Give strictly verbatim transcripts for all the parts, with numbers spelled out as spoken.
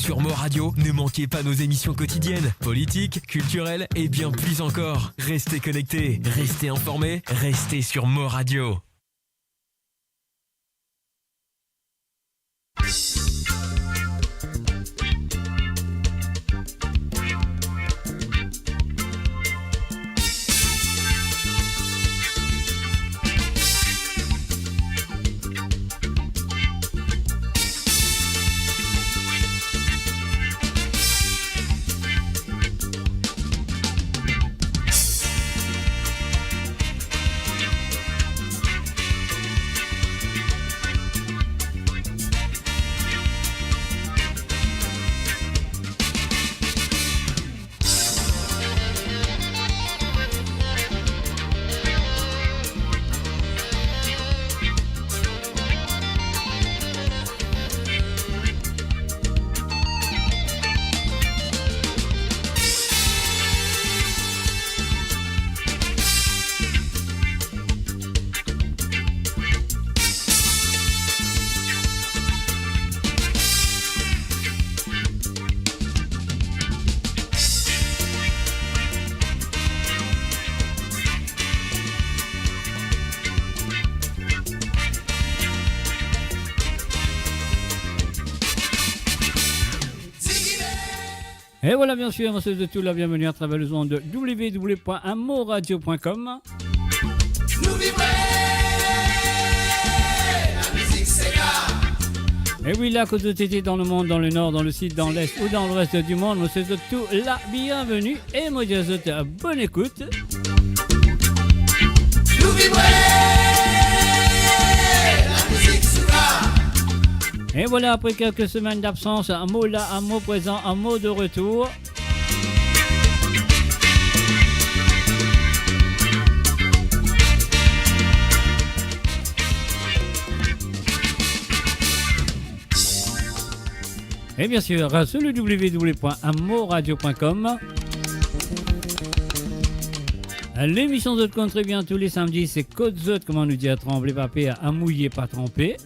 Sur Mo Radio, ne manquez pas nos émissions quotidiennes, politiques, culturelles et bien plus encore. Restez connectés, restez informés, restez sur Mo Radio. Et voilà, bien sûr, on souhaite tout la bienvenue à travers les ondes de w w w point moradio point com. Nou vibre, lamizik sega. Et oui, là, que vous étiez dans le monde, dans le nord, dans le sud, dans l'est ou dans l'ouest du monde, on souhaite tout la bienvenue et mo dir zot bonne écoute. Nou vibre, lamizik sega. Et voilà, après quelques semaines d'absence, Mo la, Mo prezan, Mo de retour. Et bien sûr, sur le w w w point moradio point com. L'émission zot konn tre bien tou le samdi, se Kot Zot, kouma nou dir, tranble pa per, mouye pa tranpe.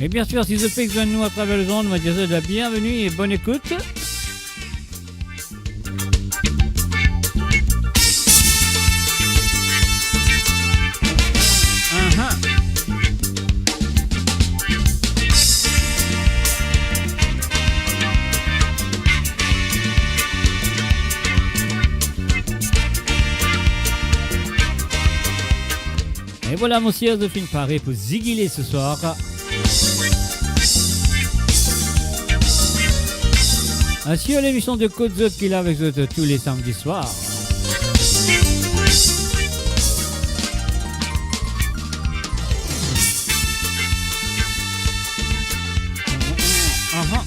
E bien sûr, si zot pe zwenn nou atraver lezond, mo dir zot bienvenue et bonne écoute. Aha. E vwala, mo sir, zot finn pare pou zigile se swar. Asir lemision de Kot Zot ki la avek zot tou le samdi swar. Aha.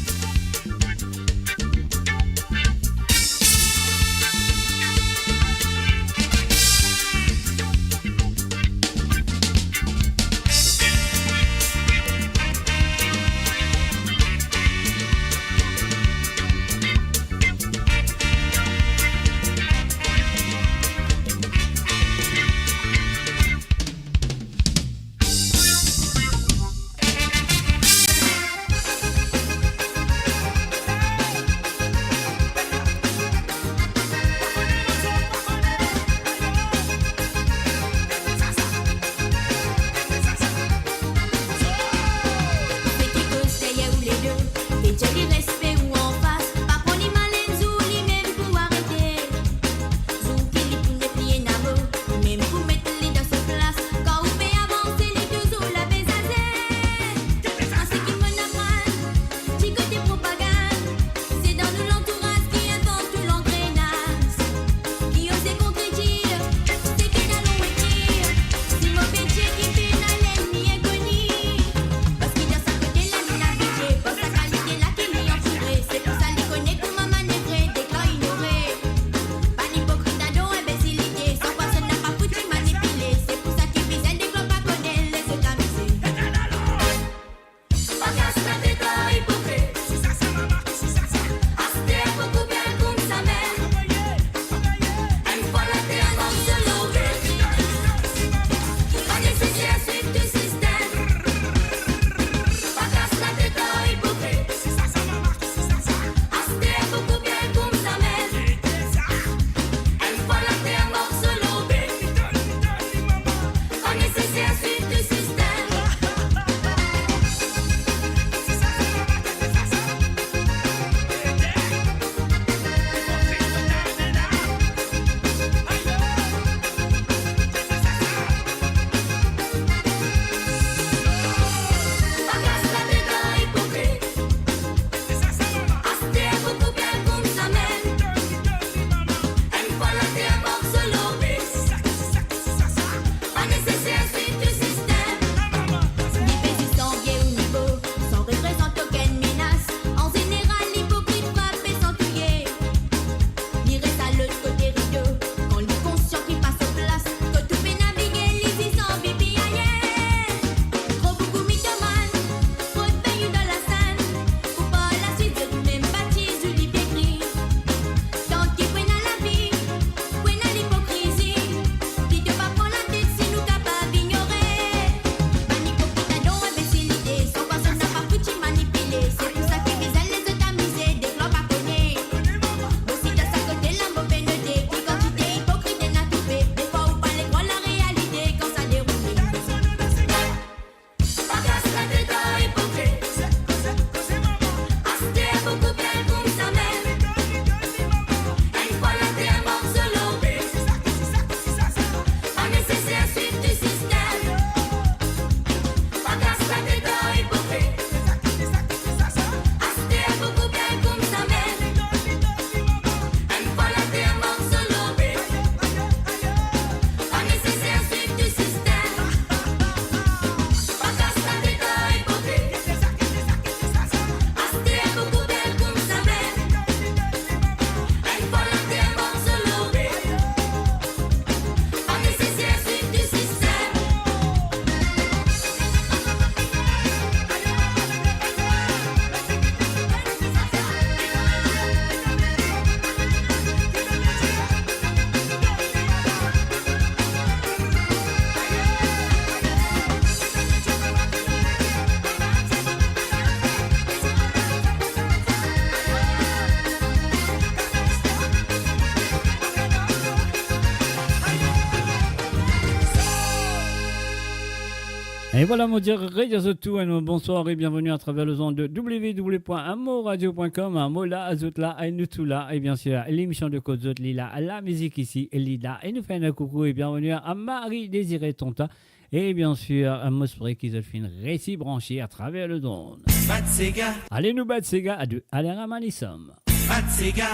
E vwala, mo dir, redir zot tou, hein, bonswar e bienveni atraver lezond de w w w point mo radio point com, hein, mo la, zot la, e nou tou la, e biensir, lemision de kot zot, li la, lamizik isi, e li la, e nou fer enn koukou e bienveni a Marie Désirée Tonta, e biensir, mo espere ki zot finn resi branse atraver lezond. Bat sega. Ale nou bat sega, a de, ale, Ramanisam. Bat sega.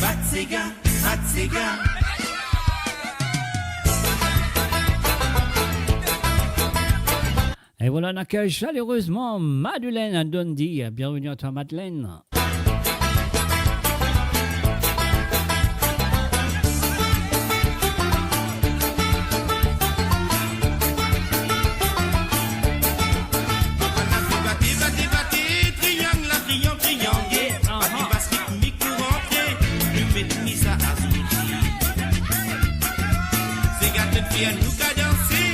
Bat sega, bat sega. E vwala, nou akey zalerezman Madeleine Dondy. Bienveni a twa, Madeleine. Bate, bate, bate, triyang la, triyang, triyange. Bate, bas ritmik pou rantre, nou met ni sa azout. Sega to enn fir nou ka danse,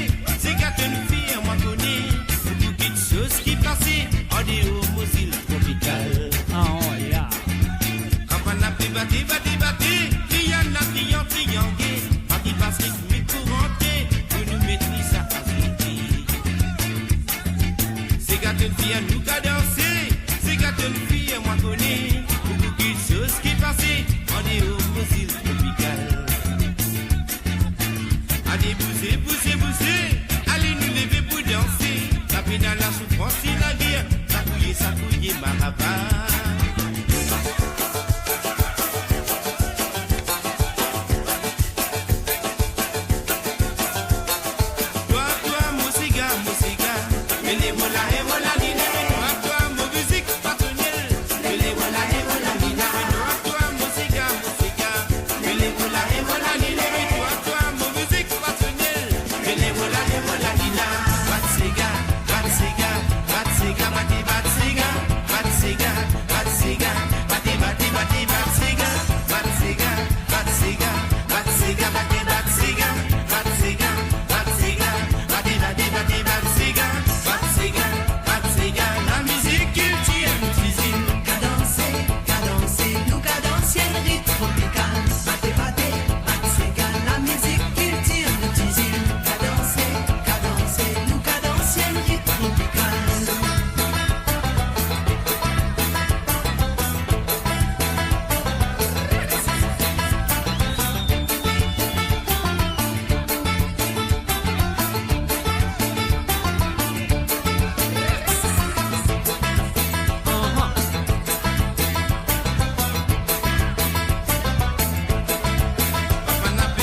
sega to enn fir mwa kone, pou kiksoz ki pase andeor mo zil tropikal. Ah, oh, yeah. Kan pann la pe bate, bate, bate, triyang la, triyang, triyange. Bate, bas ritmik pou rantre, pou nou met ni sa azout. Sega to enn fir nou ka danse, sega to enn fir mwa kone, pou kiksoz ki pase andeor mo zil tropikal. Ale bouze, bouze, bouze, ale nou leve pou danse. Lapena, lasoufrans, lager, sakouye, sakouye maraba. Twa, twa, mo sega, mo sega, mele mo la e mo la, li leve. Twa, twa, mo mizik, pa tone. Mele mo la e mo la, li leve. Twa, twa, mo sega, mo sega, mele mo la e mo la, li leve. Twa, twa, mo mizik, pa tone. Mele mo la e mo la, li la. Bat sega, bat sega, bat sega, bate, bat sega, bat sega, bat sega, bate, bate, bate, bat sega, bat sega, bat sega, bat sega, bate, bat sega, bat sega, bat sega, bate, bate, bate, bat sega, bat sega, bat sega, lamizik kiltir nou ti zil. Kadanse, kadanse, nou kadanse enn ritm tropikal. Bate, bate, bat sega, lamizik kiltir nou ti zil. Kadanse, kadanse, nou kadanse enn ritm tropikal.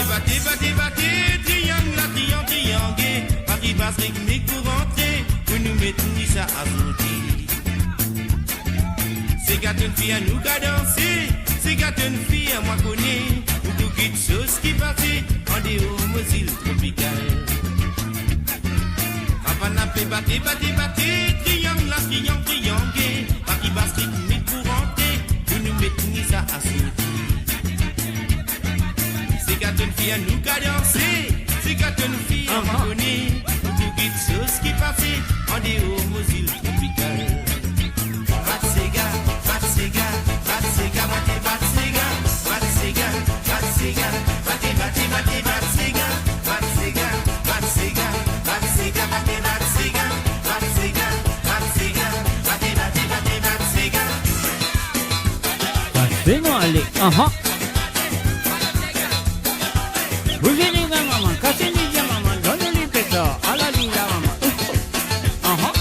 Bate, bate, bate, triyang la, triyang, triyange. Bate, bas ritmik pou rantre, pou nou met ni sa azout. Sega to enn fir nou ka danse, sega to enn fir mwa kone, pou kiksoz ki pase andeor mo zil tropikal. Avan nou pe bate, bate, bate, triyang la, triyang, triyange. Bate, bas ritmik pou rantre, pou nou met ni sa azout. Sega to enn fir nou ka danse, sega to enn fir mwa kone, pou kiksoz ki pase andeor mo zil tropikal. Bat sega, bat sega, bat sega, bate, bat sega, bat sega, bat sega, bate, bate, bate, bat sega, bat sega, bat sega, bat sega, bate, bat sega, bat sega, bat sega, bate, bate, bate, bat sega. Kase nou ale, aha. Bouze li, gran mama, kase li, gran mama, donn li peta, ala li la, mama. Aha.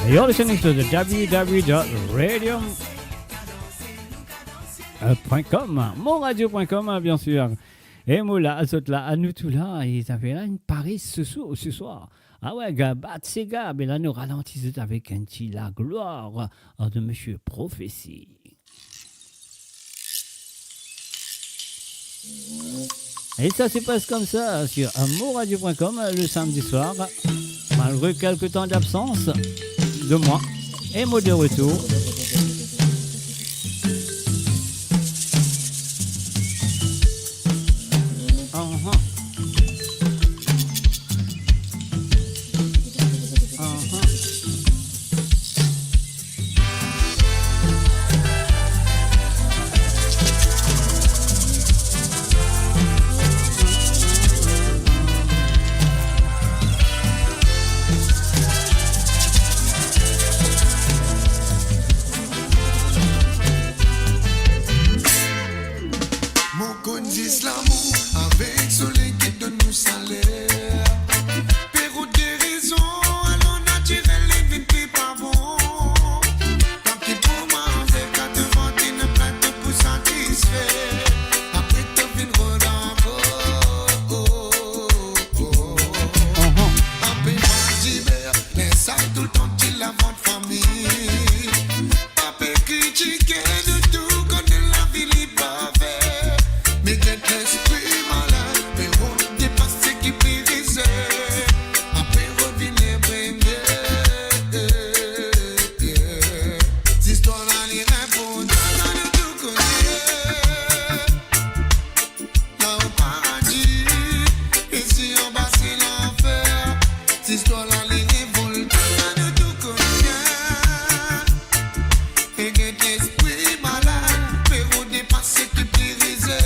You're listening to the w w w dot radio point com, mon radio point com, bien sûr. E mo la, zot la, nou tou la, e zafer la inn pare se swa-, se swar. Ah ouais, ga-, bat sega, be la nou ralanti zot avek enn ti La Gloire, euh, de Monsieur Prophecy. Et ça se passe comme ça sur, euh, mon radio point com, euh, le samedi soir, malgré quelques temps d'absence de moi, et moi de retour. Uh-huh. Uh-huh. Zistwar la li revoltan, sa nou tou konn bien. Pe get lespri malad, pe rod depas seki pli rize.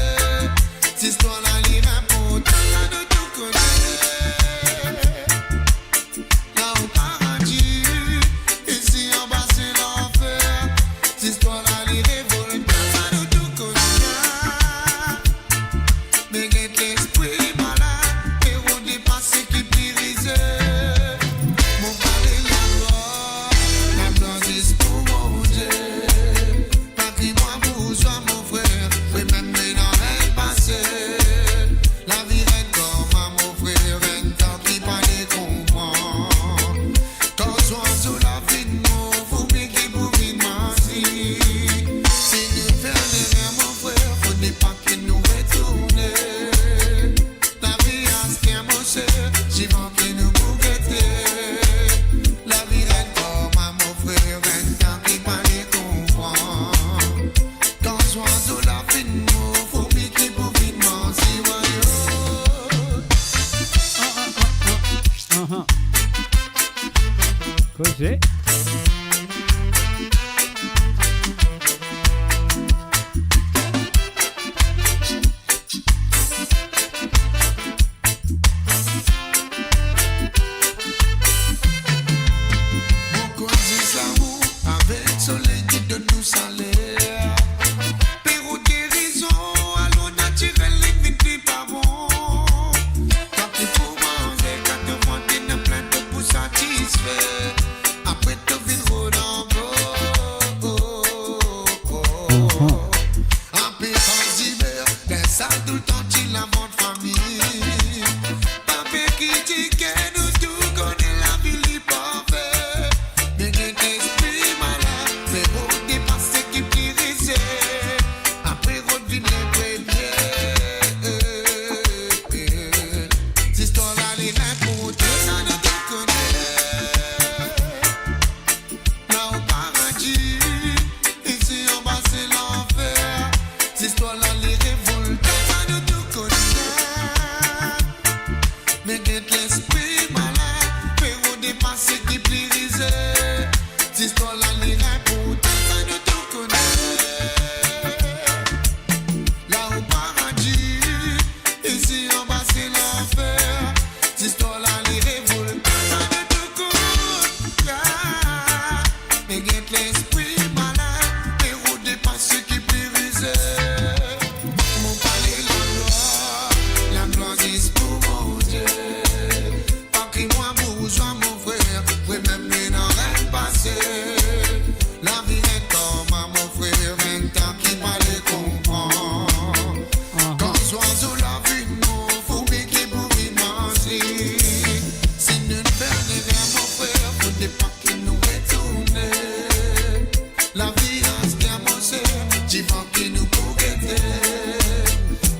Zistwar la li inportan, sa nou tou konn bien. La o paradi, isi anba se lanfer. Zistwar la li revoltan, sa nou tou konn bien. Me get lespri malad, pe rod depas seki pli rize. Mo pale laglwar, laglwar zis pou Bondie. Patrimwann bouzwa, mo frer, wi, mem ena enn pase. Lavi red kouma, mo frer, enn tan ki pa le konpran. Kan zwazo la finn mor, fourmi ki pou vinn manz li. Si nou fer lerer, mo frer, fode pa ki nou retourne. Lavi aster, mo ser, divan ki nou pou gete. Lavi red kouma, mo frer, enn tan ki pa le konpran. Kan zwazo la finn mor, fourmi ki pou vinn manz li, wayo. Ahan. Koze. Mo konn zis lamour avek soley ki donn nou saler. Pe rod gerizon, alor natirel li vinn pli pa bon. Kan ki pou manze, kan to vant ena plin, to pou satisfe. Apre to vinn rod ankor. Ape pa ziber, dan sal toultan ti lavant fami. Pa pe kritike, nou tou kone lavi li parfe. Me get lespri malad, pe rod depas seki pli rize. Apre rod vinn le premie. Zistwar la li inportan, sa nou tou kone. La o paradi, isi anba se lanfer. Zistwar la li revoltan, sa nou tou kone. Me get lespri malad, pe rod depas seki pli rize. Zistwar la li inportan, sa nou tou kone. La o paradi, isi anba se lanfer. Zistwar la li revoltan, sa nou tou kone. Me get lespri malad, pe rod depas seki pli rize. Mo pale laglwar, laglwar zis pou Bondie. Patrimwann bouzwa, mo frer, wi, mem li ena enn pase. Lavi red kouma, mo frer, enn tan ki pa le konpran. Kan zwazo la finn mor, fourmi ki pou vinn manz li. Si nou fer lerer, mo frer, fode pa ki nou retourne. Lavi aster, mo ser, divan ki nou pou gete.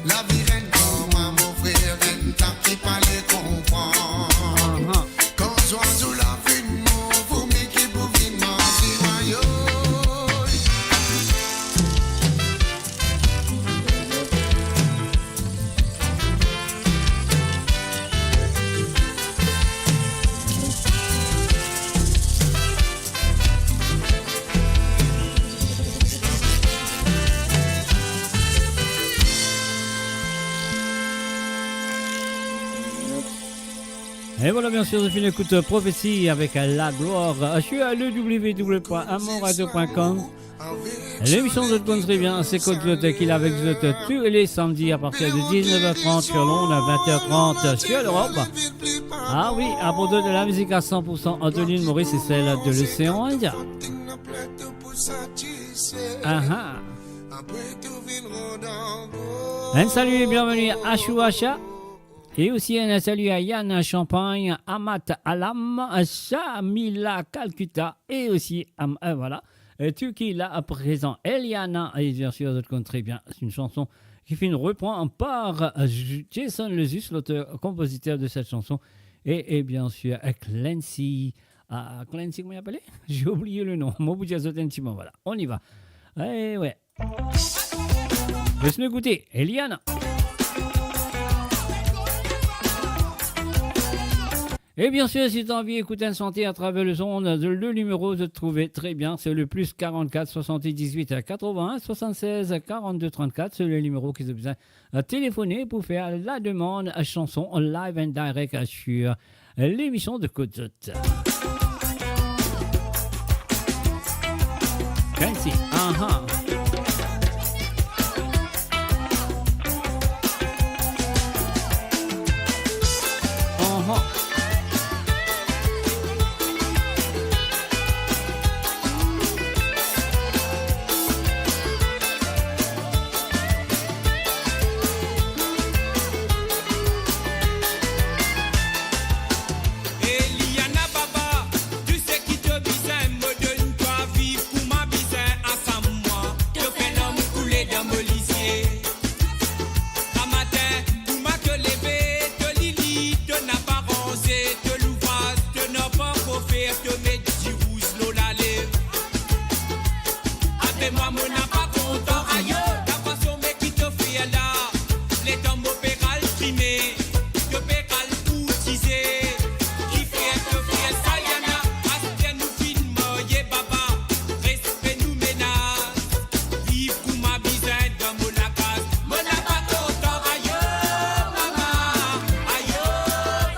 Lavi red kouma, mo frer, enn tan ki pa le konpran. Kan zwazo la finn mor, fourmi ki pou vinn manz li, wayo. Et voilà, bien sûr, je finis écoute Prophétie avec La Gloire, euh, sur le w w w point amor radio point com. L'émission, zot konn tre bien, se kot zot ki la avek zot tou le samdi à partir de dix-neuf heures trente sur l'onde, à vingt heures trente sur l'Europe. Ah oui, à propos de la musique à cent pour cent de l'île Maurice et celle de l'océan Indien. Ah ah. Un salut et bienvenue à Chouacha. Et aussi un salut à Yann Champagne, Amat Alam, Shamila Calcutta et aussi, am-, euh, voilà, euh, tout qui est là à présent. Eliana, et bien sûr, zot konn tre bien, c'est une chanson qui finn repran par, euh, J-, Jason Lezus, l'auteur-compositeur de cette chanson. Et, et bien sûr, euh, Clancy, ah, Clancy, comment il appelait ? J'ai oublié le nom. Mo pou dir zot enn ti mo, voilà. On y va. Eh ouais. Les nou ekoute, Eliana. Et bien sûr, si tu as envie d'écouter une chantier à travers le monde, le numéro de trouver très bien, c'est le plus quarante-quatre soixante-dix-huit quatre-vingts soixante-seize quarante-deux trente-quatre. C'est le numéro qui vous besoin à téléphoner pour faire la demande à chanson en live and direct sur l'émission de Kot Zot. Fancy, aha. Aha. Eliana Baba, tou seki to bizin, mo donn twa, viv kouma bizin, ansam mwa, to fer larm koule dan mo lizie. Gramatin, kouma to leve, to lili, to naparans, to louvraz, to napa kofer, to met dirouz lor lalev. Apre mwa, mo napa kontan, ayo, lafason me ki to fer la, letan mo pe al trime, to pe al kourtize. Kifer to fer sa, Yana? Aster nou finn marye, baba, respe nou menaz. Viv kouma bizin dan mo lakas. Mo napa kontan, ayo, mama, ayo,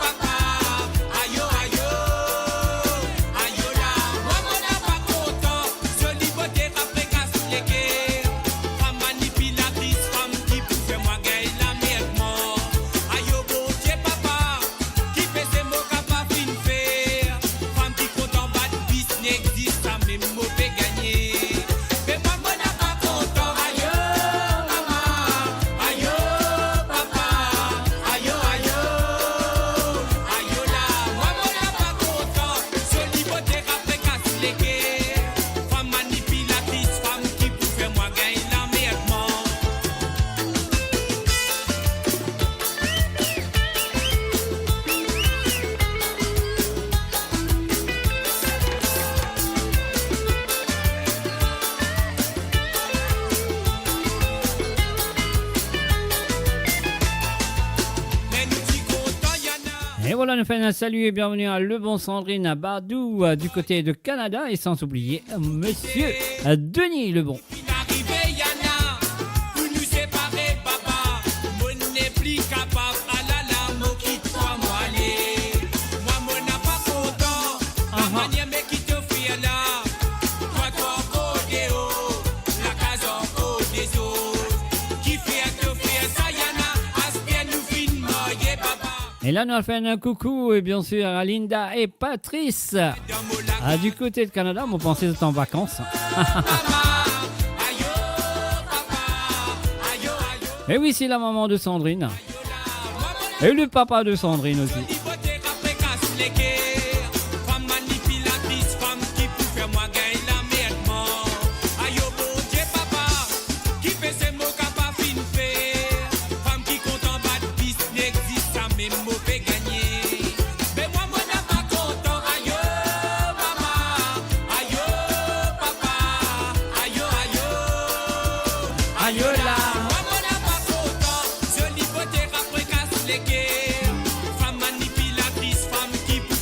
papa, ayo, ayo, ayo la. Mwa, mo napa kontan. Zoli bote, rap pe kas leker. Fam manipilatris, fam ki pou fer mwa gagn lamerd mor. Ayo Bondie papa, ki pese mo kapav finn fer? Fam ki kontan bat bis, nek zis samem mo pe gagne. Me mwa, mo napa kontan. Ayo, mama, ayo, papa, ayo, ayo, ayo la. Mwa, mo napa kontan. Zoli bote, rap pe kas leker. Fam manipilatris, fam ki pou fer mwa gagn lamerd mor. Me nou ti kontan, Yana. Et voilà, nou fer enn salut et bienvenue à Lebon Sandrine Bardou, euh, du côté de Canada, et sans oublier, euh, monsieur, euh, Denis Lebon. Finn arive, Yana, pou nou separe, baba, mo nepli kapav, alala, mo kit twa, mo ale. Mwa, mo napa kontan, la manier me ki to fer la, twa, twa ankor deor, lakaz ankor dezord. Kifer to fer sa, Yana? Aster nou finn marye, baba. E la, nou al fer enn koukou, e bien sûr, a Linda e Patrice. Ah, du côté de Canada, mo panse zot an vakans. E oui, c'est la maman de Sandrine. E le papa de Sandrine aussi. Ki pese mo kapav finn fer? Fam ki kontan bat bis, nek zis samem mo pe gagne. Me mwa, mo napa kontan. Ayo, mama, ayo, papa, ayo, ayo, ayo la. Mwa, mo napa kontan. Zoli bote, rap pe kas leker. Fam manipilatris, fam ki pou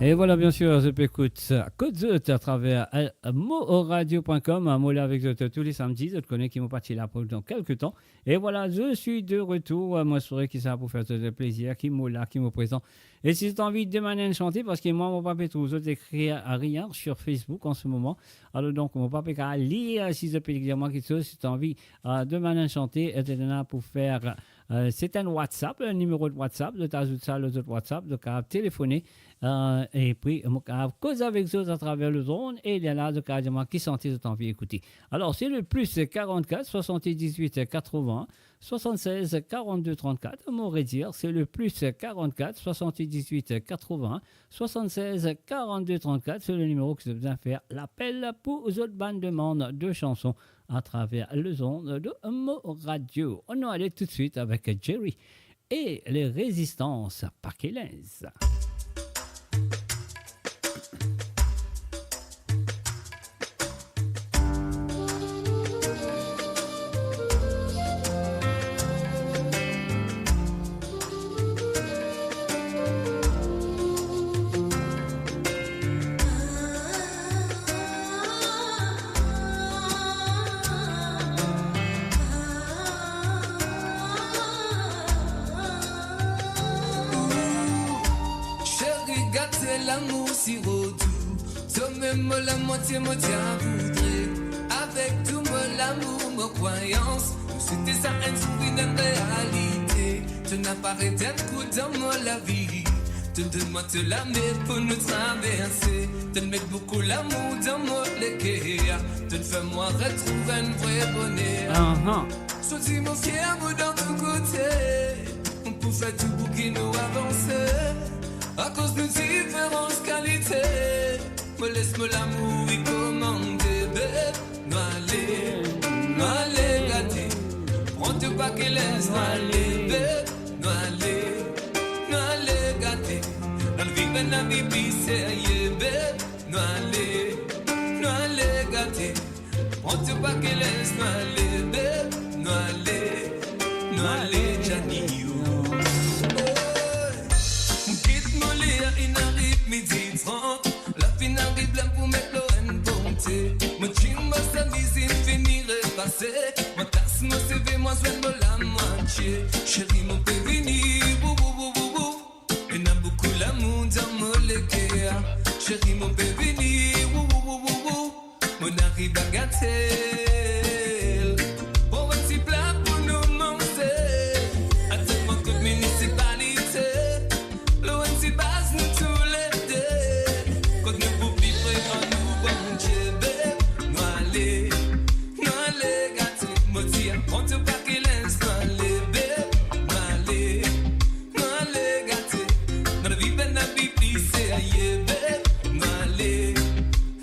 E vwala, bien sir, zot pe ekout Kot Zot atraver, euh, moradio point com. Mo la avek zot tou le samdi, zot kone ki mo pa ti la pandan kelke tan. E vwala, je suis de retour. Mo espere ki sa pou fer zot plezir, ki mo la, ki mo prezan. E si zot anvi demann enn sante, parski mwa, mo pa pe trouv zot ekrir rien sur Facebook an se moman. Alor donk, mo pa pe kapav lir si zot pe dir mwa kiksoz, si zot anvi, euh, demann enn sante, et cetera pou fer, euh, se enn WhatsApp, enn nimero de WhatsApp, zot azout sa lor zot WhatsApp, zot kapav telefone, euh, epi mo kapav koz avek zot atraver lezonn, e lerla zot kapav dir mwa ki sante zot anvi ekoute. Alor, se le plus quarante-quatre soixante-dix-huit quatre-vingts soixante-seize quarante-deux trente-quatre, mo redir, se le plus quarante-quatre soixante-dix-huit quatre-vingts soixante-seize quarante-deux trente-quatre, se le nimero ki zot bizin fer lapel pou zot bann demann de shanson atraver lezonn de Mo Radio. Nou ale toutswit avek Jerry e Les Résistances, Pakelens. Seri, gate lamour si rodou. Tomem mo lamwatie, mo ti a voudre. Avek tou mo lamour, mo krwayans, nou swete sa enn zour vinn enn realite. To'nn aparet enn kou dan mo lavi. To'nn donn mwa to lame pou nou traverse. To'nn met boukou lamour dan mo leker. To'nn fer mwa retrouv enn vre boner. Ahan. Santi mo fier, mo dan tou kote. Mo pou fer tou pou ki nou avanse. Akoz nou diferans kalite, mo les mo lamour li komande, beb. Nou ale, nou ale gate. Pran to Pakelens, nou ale, beb. Nou ale, nou ale gate. Nou viv enn lavi pli serye, beb. Nou ale, nou ale gate. Pran to Pakelens, nou ale, beb, nou ale, nou ale, Djani, yo. Hey! Mo get mo ler, inn ariv midi trant. La finn ariv, la pou met lor enn ponte. Mo jean, mo semiz inn fini repase. Mo tas mo seve, mo zwenn mo lamwatie. Seri, mo pe vini, wou, wou, wou, wou, wou. Ena boukou lamour dan mo leker. Seri, mo pe vini, wou, wou, wou, wou, wou. Mo'nn ariv Bagatelle. Pran enn ti pla pou nou manze. Atann mwa kot minisipalite. Lor enn ti baz nou toulede. Kot nou pou vinn pre an nou Bondie, beb. Nou ale, nou ale gate. Mo dir, pran to Pakelens, nou ale, beb. Nou ale. Nou ale gate, nou viv enn lavi pli serye, beb. Nou ale,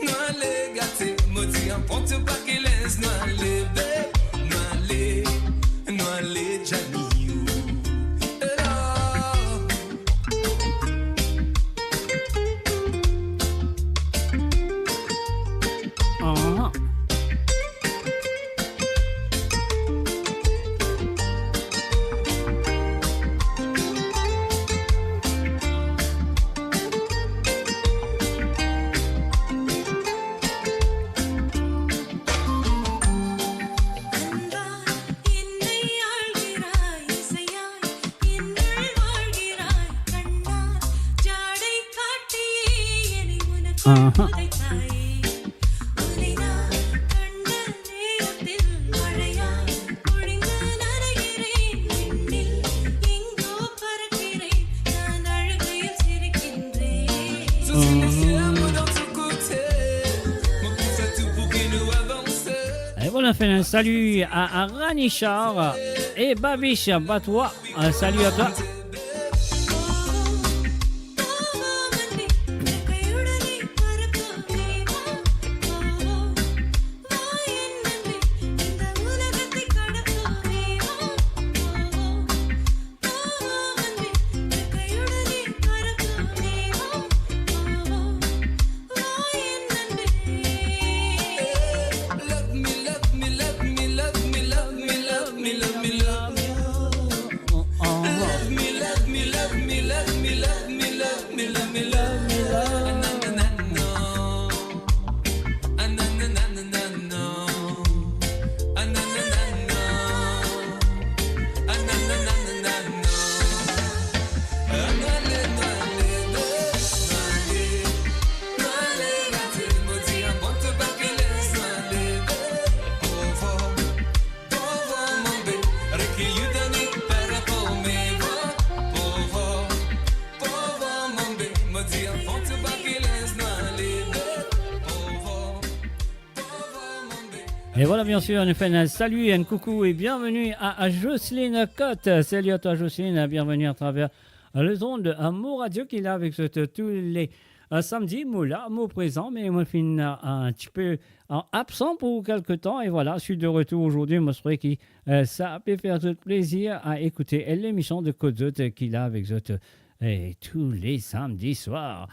nou ale gate. Mo dir, pran to Pakelens, nou ale, beb. Nou ale, nou ale, Djani, yo. Hello. Ahan. Aha. Et voilà, on fait un salut à, à Ranichard et Babiche Batois. Un salut à toi. Et voilà, bien sûr, on fait un salut, un coucou et bienvenue à, à Jocelyne Cotte. Salut à toi, Jocelyne, bienvenue à travers, euh, les ondes, euh, Mo Radio ki la avek zot, euh, tous les, euh, samedis. Mo la, mo prezan, me mo finn, euh, un petit peu, euh, absent pour quelque temps. Et voilà, je suis de retour aujourd'hui. Mo espere ki, euh, sa pe fer zot plezir a ekoute, euh, lemision de Kot Zot, euh, ki la avek zot, euh, tous les samedis soirs.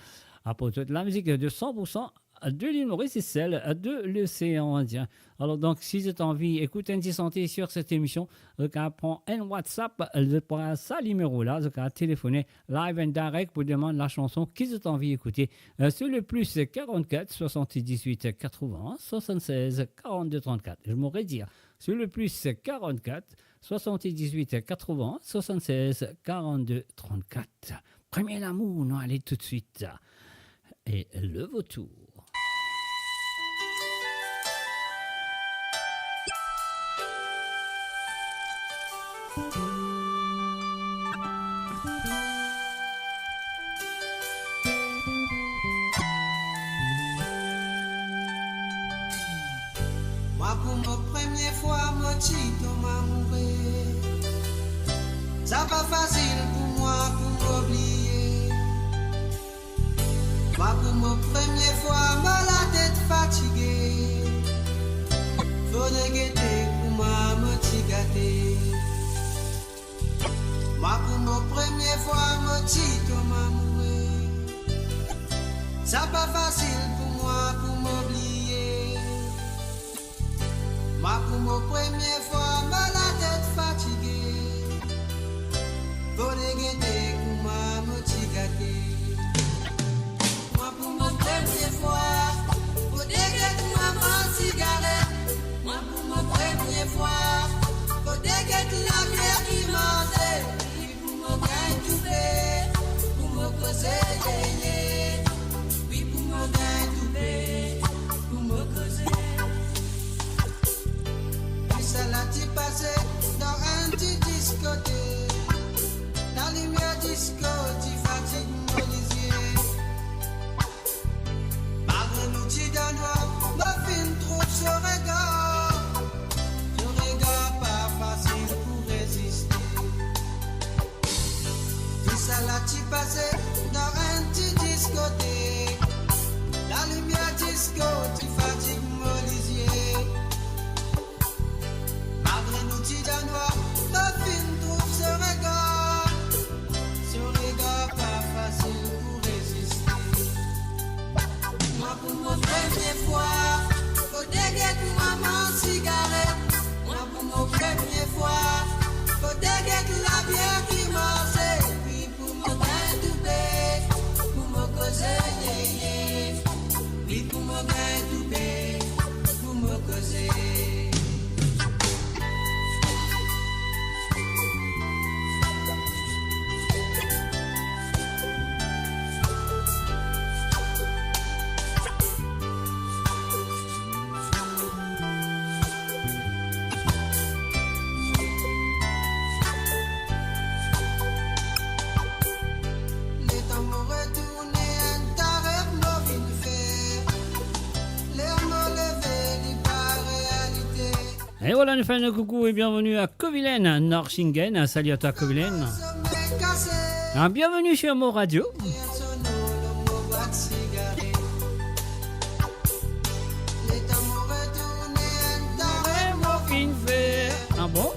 Aport zot lamizik de san pour san de l'île Maurice et celle de l'océan Indien. Alors donc, si zot anvi ekout enn ti santi sur cette émission, zot kapav pran enn WhatsApp, euh, par sa nimero la, zot kapav telefone live and direct pour demann la chanson ki zot anvi ekoute, euh, sur le plus quarante-quatre soixante-dix-huit quatre-vingts soixante-seize quarante-deux trente-quatre. Je me redis, sur le plus quarante-quatre soixante-dix-huit quatre-vingts soixante-seize quarante-deux trente-quatre. Premier lamour, nou ale toutswit. Et le vautour. Mwa pou mo premie fwa, mo ti tonm amoure. Sa pa fasil pou mwa pou mo bliye. Mwa pou mo premie fwa, mo latet fatige. Fode gete kouma mo ti gate. Mwa pou mo premie fwa, mo ti tonm amoure. Sa pa fasil pou mwa pou mo bliye. Mwa pou mo premie fwa, mo latet fatige. Fode gete kouma mo ti gate. Mwa pou mo premie fwa, fode get mwa manz sigaret. Mwa pou mo premie fwa, fode get labier ki manze. Wi, pou mo gagn toupe, pou mo koze, ye, ye. Wi, pou mo gagn toupe, pou mo koze. Wi, sa la ti pase dan enn ti diskotek. Lalimier disko ti fatig mo lizie. Malgre nou ti dan nwar, mo finn trouv so regar. So regar pa fasil pou reziste. Tou sa la ti pase dan enn ti diskotek. Lalimier disko ti fatig mo lizie. Malgre nou ti dan nwar, mo finn trouv so regar. So regar pa fasil pou reziste. Mwa pou mo premie fwa, fode get mwa manz sigaret. Mwa pou mo premie fwa, fode get labier ki manze. Wi, pou mo gagn toupe, pou mo koze, ye, ye. Wi, pou mo gagn toupe, pou mo koze. Letan mo retourne, enn ta rev mo vinn fer. Ler mo leve, li pa realite. Et voilà, nou fer nou coucou et bienvenue à Kovilen, Norsingen. Salut à toi, Kovilen. Ah, bienvenue sur Mo Radio. Ah bon?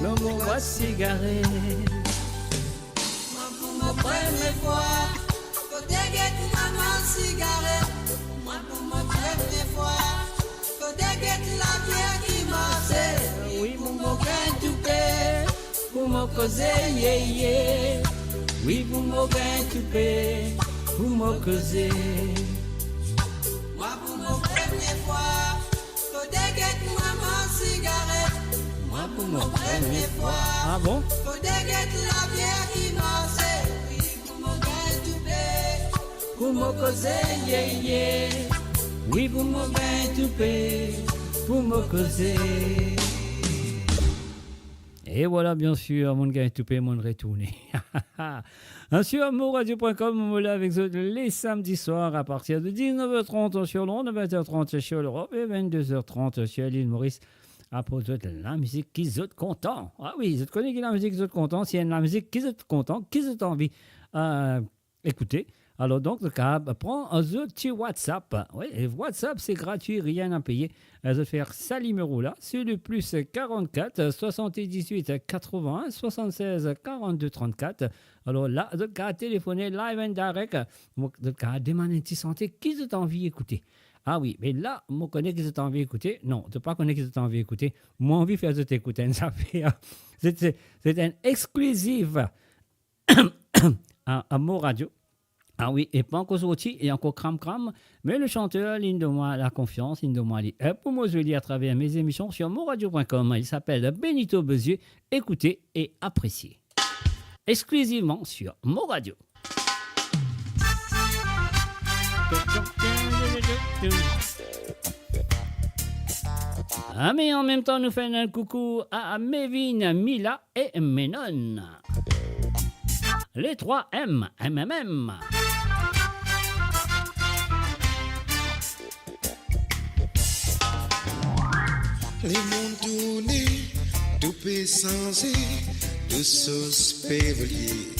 Lor mo bwat sigaret. Mwa pou mo premie fwa, fode get mwa manz sigaret. Mwa pou mo premie fwa, fode get labier ki manze. Wi, pou mo gagn toupe, pou mo koze, ye, ye. Wi, pou mo gagn toupe, pou mo koze. Mwa pou mo premie fwa, fode get mwa manz sigaret. Mwa pou mo premie fwa. Ah bon? Fode get labier ki manze. Wi, pou mo gagn toupe, pou mo koze, ye, ye. Wi, pou mo gagn toupe, pou mo koze. E vwala, bien sir, monn gagn toupe, monn retourne. Sur moradio point com, nou la avek zot le samedi soir à partir de dix-neuf heures trente sur l'onde, vingt heures trente sur l'Europe et vingt-deux heures trente sur l'île Maurice. Apre zot, lamizik ki zot kontan. Ah wi, zot kone ki lamizik ki zot kontan, si enn lamizik ki zot kontan, ki zot anvi, euh, ekoute. Alor donk, zot kapav pran zot ti WhatsApp. Wi, e WhatsApp, se gratwi, rien à payer. Euh, zot fer sa nimero la, se le plus quarante-quatre, soixante-dix-huit, quatre-vingts, soixante-seize, quarante-deux, trente-quatre. Alor la, zot kapav telefone live and direct. Mo, zot kapav demann enn ti sante ki zot anvi ekoute. Ah wi, me la, mo kone ki zot anvi ekoute. Non, zot pa kone ki zot anvi ekoute. Mo anvi fer zot ekoute enn zafer. Se, se, se enn exkliziv a, a Mo Radio. Ah wi, e pa ankor sorti, e ankor kram kram, me le chanter, li'nn donn mwa lakonfians, li'nn donn mwa li. E pou mo zwe li atraver me zemision sur moradio point com, il s'appelle Benito Bezieux, écoutez et appréciez. Exclusivement sur Mo Radio. Ah, me an mem tan, nou fer enn koukou a Mevin, Mila e Menon. Les trois M, M M M. Lemonn tourne, tou pe sanze, tou sos pe evolie.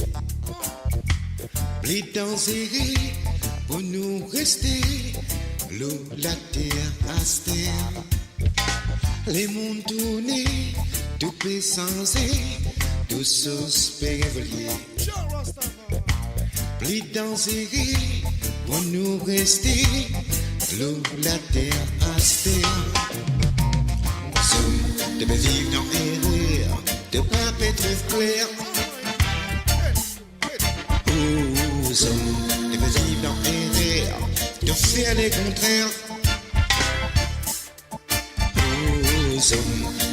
Pli danzere pou nou reste lor later aster. Lemonn tourne, tou pe sanze, tou sos pe evolie. Pli danzere pou nou reste lor later aster. Zom, to pe viv dan erer, to pa pe trouv kler. Oh, zom, to pe viv dan erer, to fer lekontrer. Oh, zom,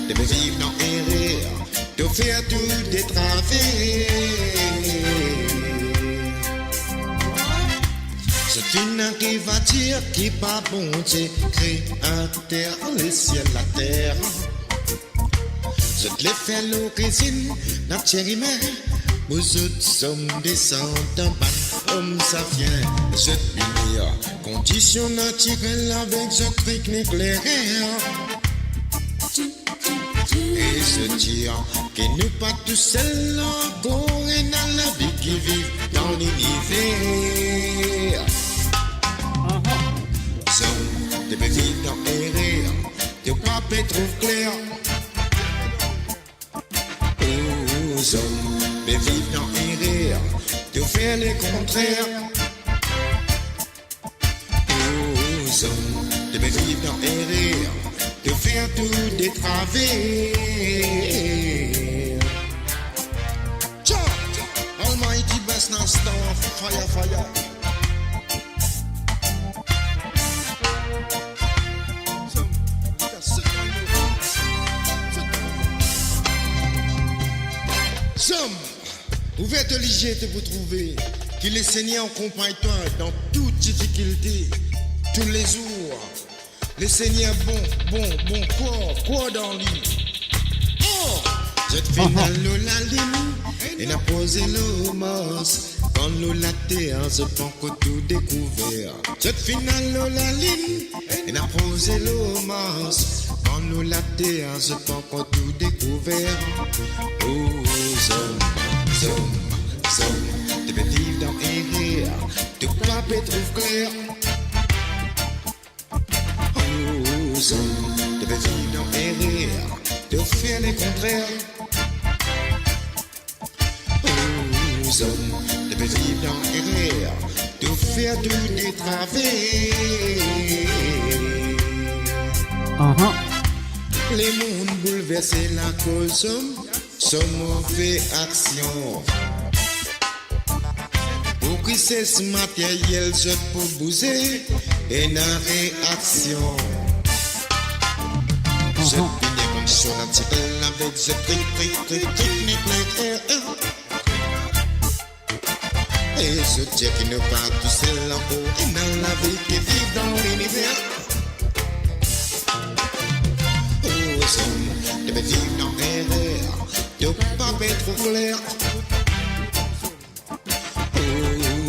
to pe viv dan erer, to fer tou detrave. Zot finn ariv a dir ki pa Bondie Kreater lesiel later. Zot le fer lorizinn natir imin, pou zot zom desandan bann om safien. Zot bini kondision natirel avek zot trik nikleer. E zot dir ki nou pa tousel ankor, ena lavi ki viv dan liniver. Zom, to pe viv dan erer, to pa pe trouv kler. Oh, zom, to pe viv dan erer, to fer lekontrer. Oh, zom, to pe viv dan erer, to fer tou detrave. Tcha! Almighty Bass Nastan, fire, fire. Zom, ouver to lizie, to pou trouve ki Lesegner akonpagn twa dan tou difikilte toulezour. Lesegner bon, bon, bon, krwar, krwar dan li. Oh! Zot finn al lor lalinn, ena proze lor Mars, kan lor later zot pankor tou dekouver. Zot finn al lor lalinn, ena proze lor Mars, kan lor later zot pankor tou dekouver. Oh, zom, zom, zom, to pe viv dan erer, to pa pe trouv kler. Oh, zom, to pe viv dan erer, to fer lekontrer. Oh, zom, to pe viv dan erer, to fer tou detrave. Aha. Lemonn boulverse akoz zom, so move aksion. Pou krises materyel zot pou bouze, ena reaksion. Zot vini kondision natirel avek zot trik, trik, trik, trik, trik, trik. E zot dir ki nou pa tousel ankor, ena lavi ki viv dan liniver. Oh, zom, to pe viv dan erer, To pa pe tro kler.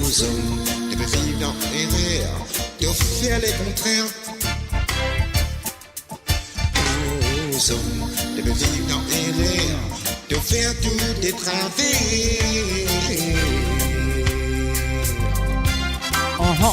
O zom, to pe viv dan erer, to fer lekontrer. O zom, to pe viv dan erer, to fer tou de traver. Aha.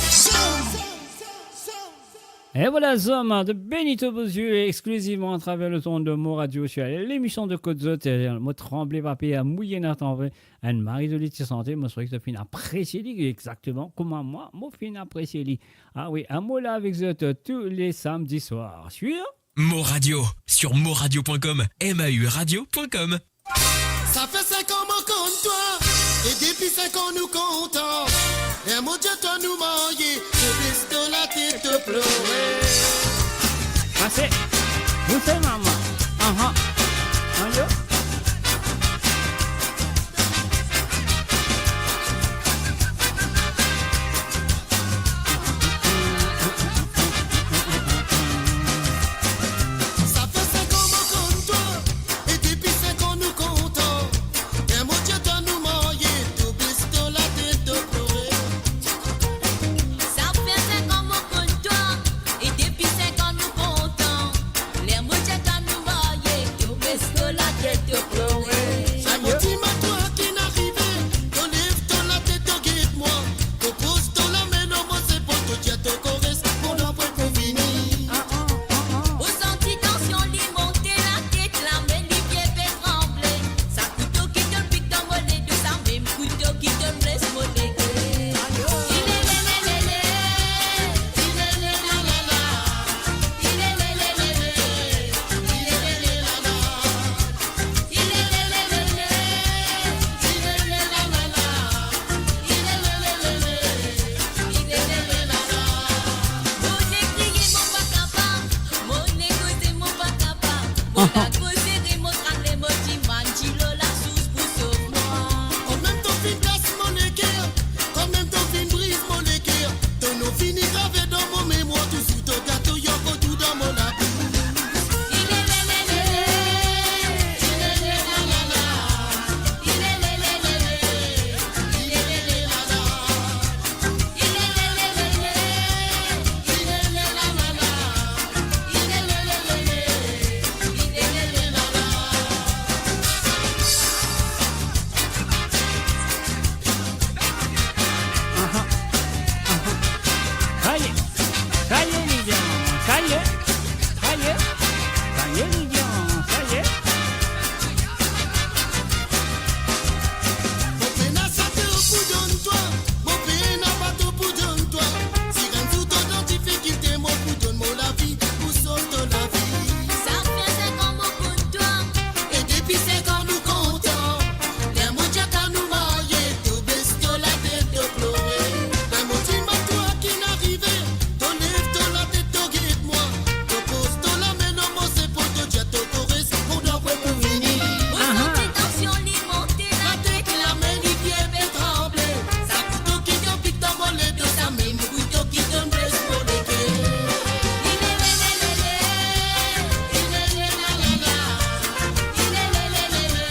E vwala, zom, de Benito Bozieu, exklisivman atraver le ton de Mo Radio, sur l'émission de Kot Zot, euh, mo tranble pa per, mouye nat anve, enn mari zoli ti sante, mo swete ki zot finn apresie li exakteman kouma mwa, mo finn apresie li. Ah wi, enn mo la avek zot, euh, tou le samdi swar, sur Mo Radio, sur moradio point com, M A U radio point com. Sa fer sink an mo konn twa, e depi sink an nou kontan. Ler mo dir twa nou marye, to bes to latet, to plore. Pase, nou fer mama. Aha. Ayo. Sa fer sink an mo konn twa, e depi sink an nou kontan. Ler mo dir twa nou marye, to bes to latet, to plore. Sa fer sink an mo konn twa, e depi sink an nou kontan. Ler mo dir twa nou marye, to bes to latet, to plore. Sa mo dimann twa ki'nn arive, to lev to latet, to get mwa. To poz to lame lor mo zepol, to dir to kore, mo dan pwin pou vini. Mo santi tansion li monte latet, lame li bien pe tranble. Sa kouto ki to'nn pik dan mo ledo, sa mem kouto ki to'nn bles mo lege. Ilelelelele, ilelelalala, ilelelelele, ilelelalala. Mo le kriye, mo pa kapav. Mo le koze, mo pa kapav. Mo la koze, mo trale, mo dimann dilo lasours pou sov mwa. Kanmem to finn kas mo leker, kanmem to finn briz mo leker. To nom fini grave dan mo memwar, touzour to gate, to yoko tou dan mo labous. Aha, aha. Sa ye, sa ye, Lilian, sa ye, sa ye, sa ye, Lilian, sa ye. Mo pena sa to pou donn twa, mo pena bato pou donn twa. Si enn zour to dan difikilte, mo pou donn mo lavi pou sov to lavi. Sa fer sink an mo konn twa, e depi sink an nou kontan. Ler mo dir twa nou marye, to bes to latet, to plore. Ler mo dimann twa ki'nn arive, to lev to latet, to get mwa. To poz to lame lor mo zepol, to dir to kore, mo dan pwin pou vini. Mo santi tansion li monte latet, lame li bien pe tranble. Sa kouto ki to'nn pik dan mo ledo, sa mem kouto ki to'nn bles mo lege. Ilelelelele, ilelelalala, ilelelelele.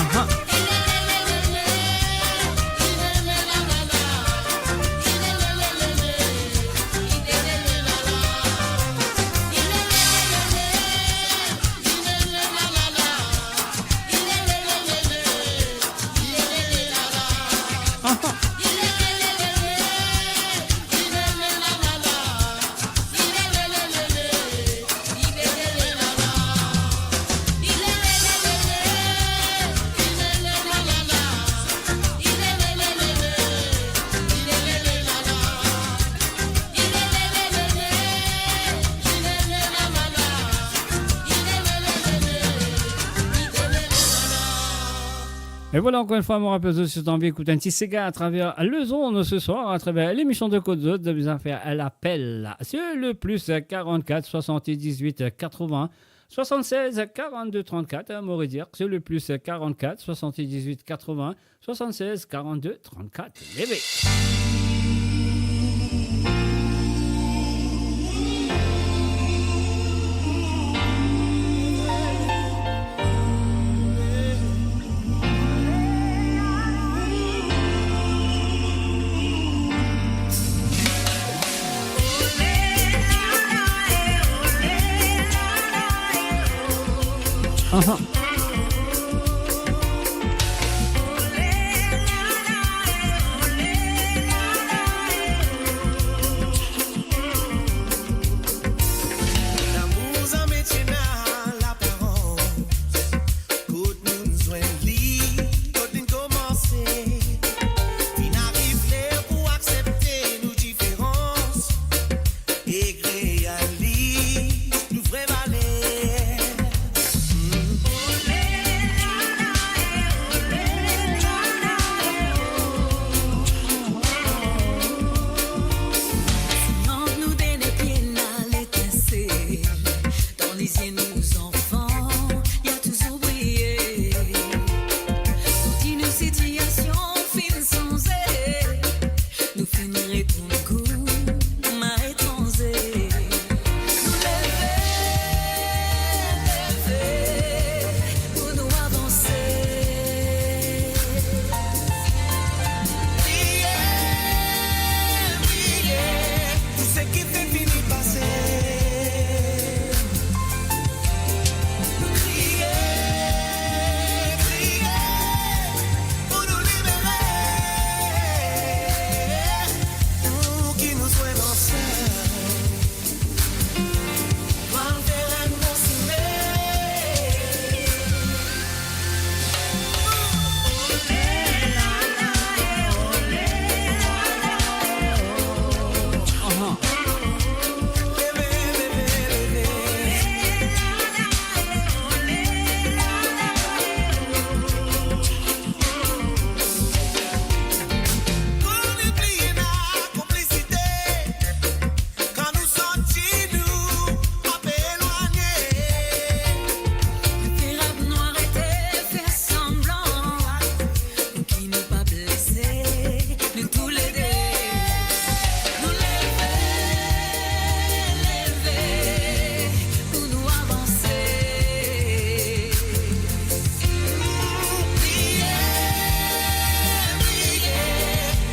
Aha. Aha. E vwala, ankor enn fwa, mo rapel zot, si zot anvi ekout enn ti sega atraver lezond se swar, atraver lemision de Kot Zot, zot bizin fer lapel sur le plus quarante-quatre soixante-dix-huit quatre-vingts soixante-seize quarante-deux trente-quatre, mo redir, sur le plus quarante-quatre soixante-dix-huit quatre-vingts soixante-seize quarante-deux trente-quatre. Leve. Ahan. Lamour zame ti ena laparans. Kot nou zwenn li, kot linn koumanse. Finn ariv ler pou aksepte nou diferans ek realiz nou vre valer. Sinon nou done pie na letinsel dan lizie nou zanfan, ya touzour briye. Sorti nou sitiasion finn sanze, nou finn retourn kouma etranze. Nou leve, leve pou nou avanse. Priye, priye pou seki finn fini pase. Priye, priye pou nou libere. Pou ki nou zwenn ansam. Kan nou santi nou ape elwagne, nou pe rap, nou arete fer sanblan, pou ki nou pa blese, nou toulede. Nou leve, leve pou nou avanse. Priye, priye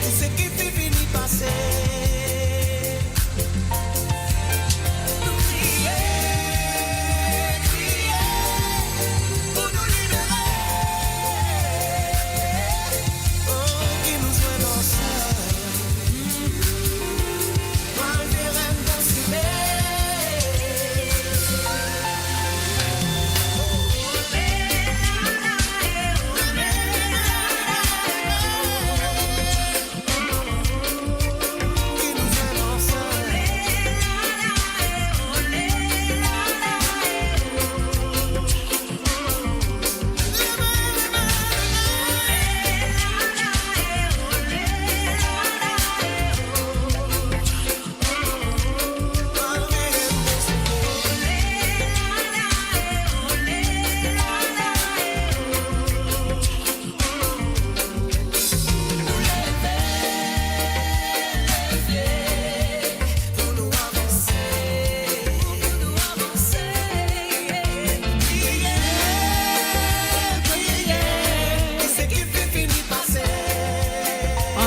pou seki finn fini pase. Priye, priye pou nou libere. Oh, ki nou zwenn ansam.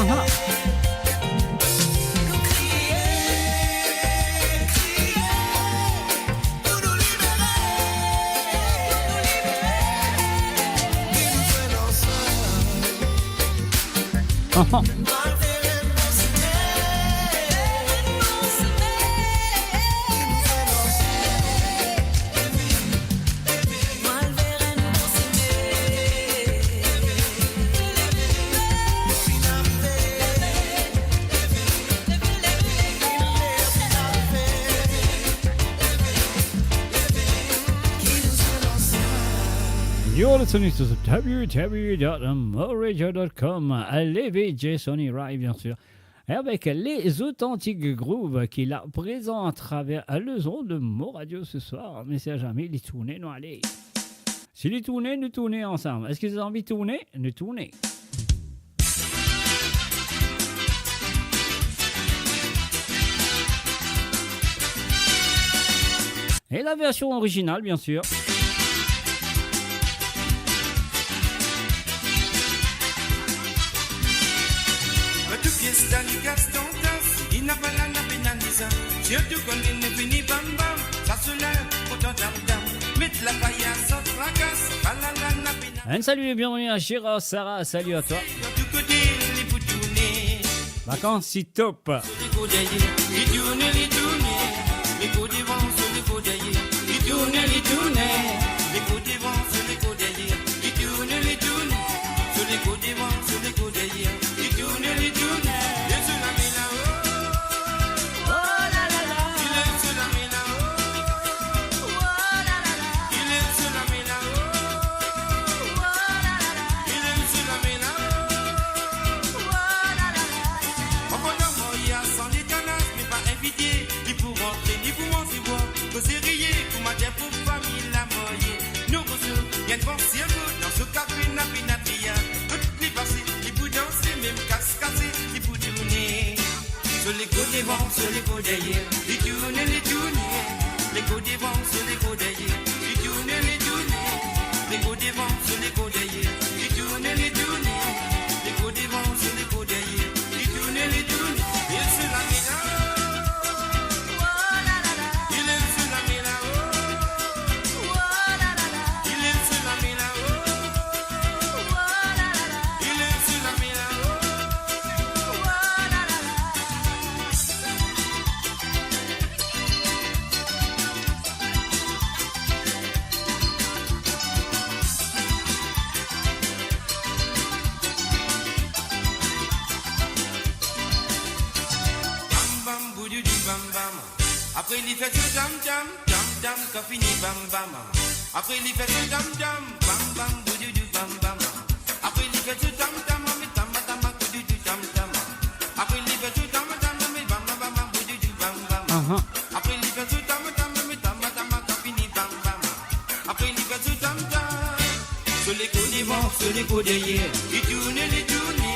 Aha. Aha. You're listening to W W W dot moradio dot com. Leve Jason Ray, bien sûr. E avek Les Authentiques Groove ki la prezan atraver lezond de Mo Radio ce soir. Mesi Jamil, li tourne, nou ale. Si li tourne, nou tourne ansam. Eski zot anvi tourne? Nou tourne. E la version originale, bien sûr. Met tou pies dan li kas dan tas, inn a pala na pena nizam. Sirtou kan linn fini bam bam, sa soler pou dan tam tam. Met lafaya san traka, Un salut et bienvenue à Gérard Sarah, salut à toi. Vakans, c'est top. Anfan dan mari a san letanaz, me pa invite, ni pou rantre, ni pou manze bwar. Koze riye, kouma dir pou fami lamarye. Nou rezourn, enn bon sirkou, dan so kafe, na pena triya. Kot li pase, li pou danse, mem kas kase, li pou tourne. So leko devan, so leko deryer, li tourne, li tourne. Leko devan, so leko deryer, li tourne, li tourne. Leko devan, so leko deryer, li tourne, li tourne. Leko devan, so leko deryer, li tourne, li tourne. Il se la mena, oh la la la. Il se la mena, oh, oh la la la. Il se la mena, oh, oh la la la. Il se la mena, oh, oh la la la. Bam, bam, boudoudou, bam, bam. Apre li fer so tam, tam, tam, tam, kan fini, bam, bam. Apre li fer so tam, tam, bam, bam, boudoudou, bam, bam. Apre li fer so tam, tam, ame tama, tama, koudoudou, tam, tam. Apre li fer so tam, tam, ame bam, bam, bam, bam, boudoudou, bam, bam. Aha. Apre li fer so tam, tam, ame tama, tama, kan fini, bam, bam. Apre li fer so tam, tam. So leko devan, so leko deryer, li tourne, li tourne.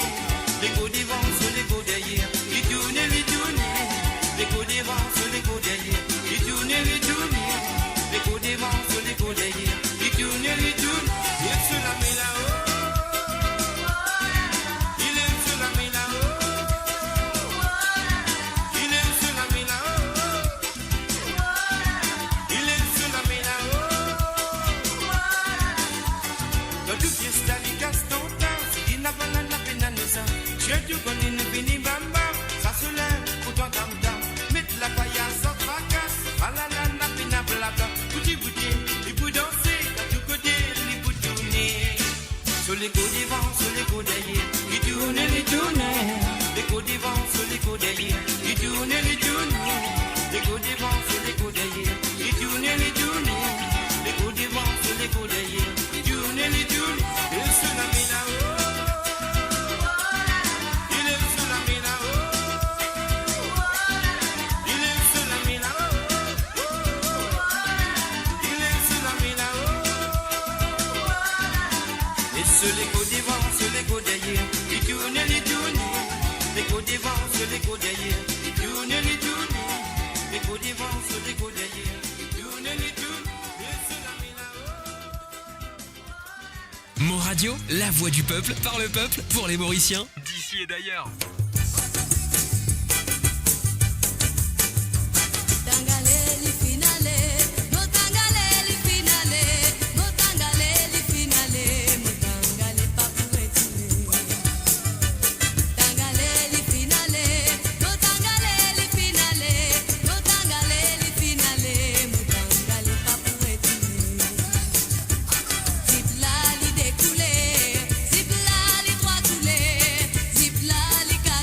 Leko devan, so leko deryer, li tourne, li tourne. Leko devan, so leko deryer, li tourne, li tourne. Leko devan, so leko deryer, li tourne, li tourne. Il se la met là-haut. Il se la met là-haut. Il se la met là-haut. Il se la met là-haut. Dan tou fiesta li kas tontan, si li napa la, la pena nou sa. Chien tou kone nou vini bam bam, sa soler pou twa tam tam. Met lakayaz, sa frakas, alala, la pena blabla. Pou ti boute, li pou danse, dan tou kote, li pou tourne. So leko devan, so leko deryer, li tourne, li tourne. Leko devan, so leko deryer, li tourne, li tourne. Leko devan, so leko deryer, li tourne, li tourne. Leko devan, so leko deryer, li tourne, li tourne. Il se la met là-haut. Il se la met là-haut. Il se la met là-haut. Il se la met là-haut. E so leko devan, so leko deryer, li tourne, li tourne. Leko devan, so leko deryer, li tourne, li tourne. Leko devan, so leko deryer, li tourne, li tourne. Il se la met là-haut. Mon Radio, la voix du peuple, par le peuple, pour les Mauriciens. D'ici et d'ailleurs. Zip la, li de kouler, zip la, li trwa kouler, zip la, li ka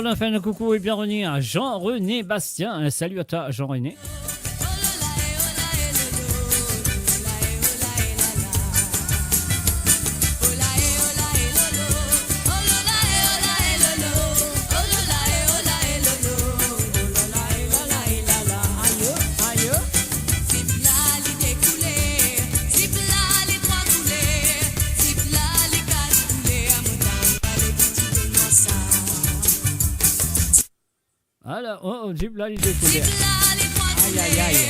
Voilà, enfin, un coucou et bienvenue à Jean-René Bastien. Un salut à toi, Jean-René. Ala, oh, oh, zip la, li de kouler. Ay, ay, ay.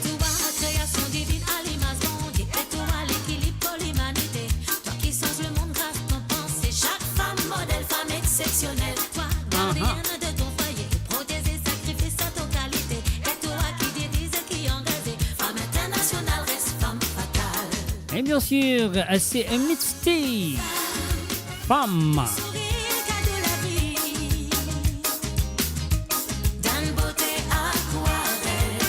Twa, kreasion divinn, alimaz Bondie, e twa, lekilib pou limanite. Twa ki sanz lemonn gras ton panse, sak fam model, fam exsepsionel. Twa, gardienn de ton fwaye, proteze, sakrifie sa to kalite. E twa ki diriz, ki angaze, fam internasional, res fam fatal. Et bien sûr, c'est Mitski. Fam. Sourir, kado lavi. Dan bote akwarel.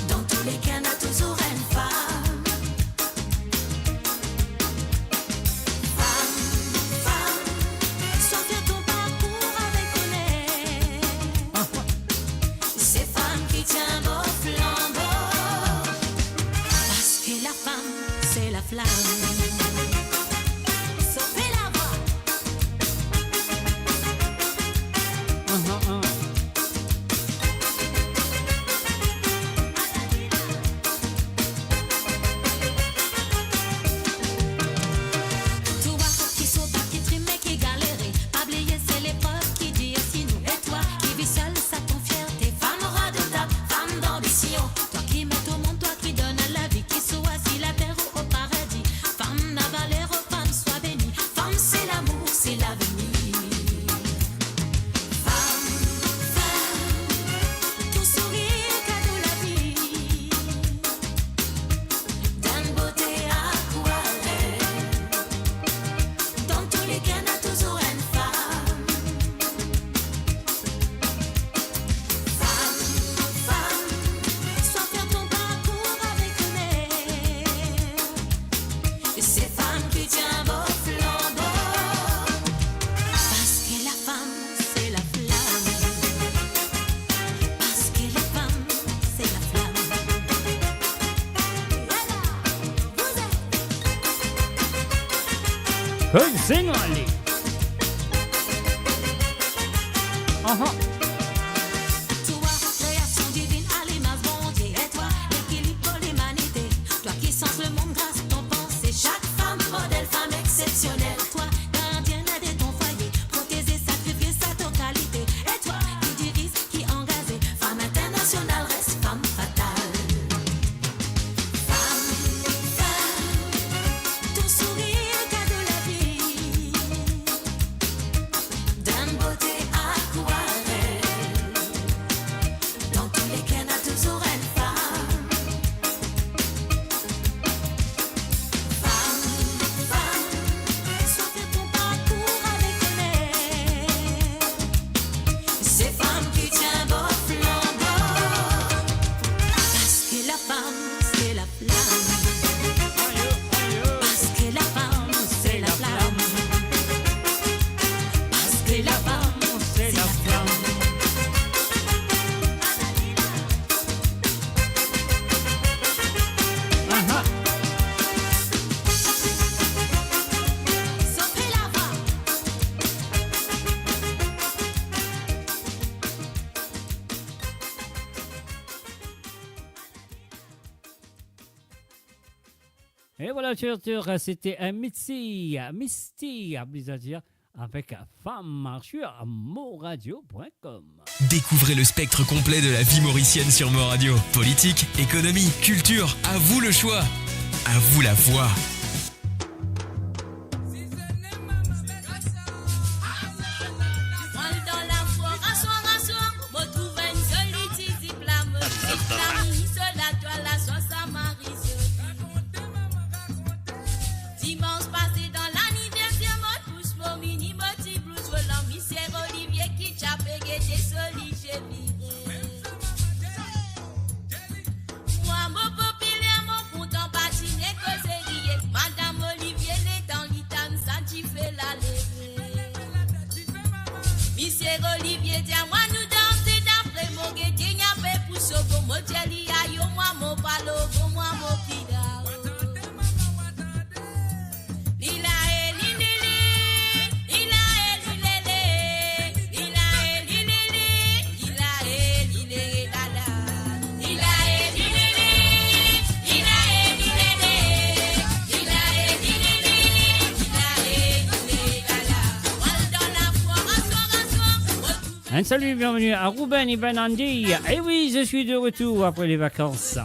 Dan tou le ka, na touzour enn fam. Fam, fam, swa fier ton parkour avek oner. Se fam ki tienbo flanbo. Parski la fam, se la flam. Sofe lavwa. Twa ki sofer, ki trime, ki galere, pa bliye se lepok ki dir si nou. E twa ki vi sel, sa ton fierte, fam rwa de tab, fam danbision. Twa ki met o mond, twa ki donn lavi, ki swa si later ou o paradi. Fam na valer, o fam swa beni. Fam se lamour, se lavenir. Fam, fam, ton sourir, kado lavi. Dan bote akwarel. Dan tou le ka, na touzour enn fam. Fam, fam, swa fier ton parkour avek oner. Se fam ki tienbo flanbo. Parski la fam, se la flam. Parski la fam, se la flam. Ala, vous êtes Hey, zing ale. Aha. Twa, kreasion divinn, alimaz Bondie, e twa, lekilib pou limanite. Twa ki sanz lemonn gras ton panse, sak fam model, fam exsepsionel. Twa, gardienn de ton fwaye, proteze, sakrifie sa to kalite. E twa ki diriz, ki angaze, fam internasional, res fam fatal. Fam, fam, ton sourir, kado lavi. Dan bote akwarel. Et voilà, chers auditeurs, c'était un Mitski, Mitski, à Blizzard, avec Femme sur moradio point com. Découvrez le spectre complet de la vie mauricienne sur Moradio. Politique, économie, culture, à vous le choix. À vous la voix. Mwa dan lafwa, raswa, raswa, mo trouv enn zoli ti zip la, mo zip la, mo mis so latwal la, swa sa mari zoli. Dimans pase dan laniverser, mo tous mo mini, mo ti blouz volan, misie Olivier ki ti pe gete zoli zemi. Mwa mo popiler, mo kontan, pa ti ena koze riye. Madam Olivier, letan li tann sa, ti fer laleve. Misie Olivier dir mwa nou danse, dapre mo gete, ena pe pou sobo, mo dir li ayo, mwa mo pa lobo, mwa mo pida. Un salut, bienvenue à Ruben et Ben Andy. Eh oui, je suis de retour après les vacances.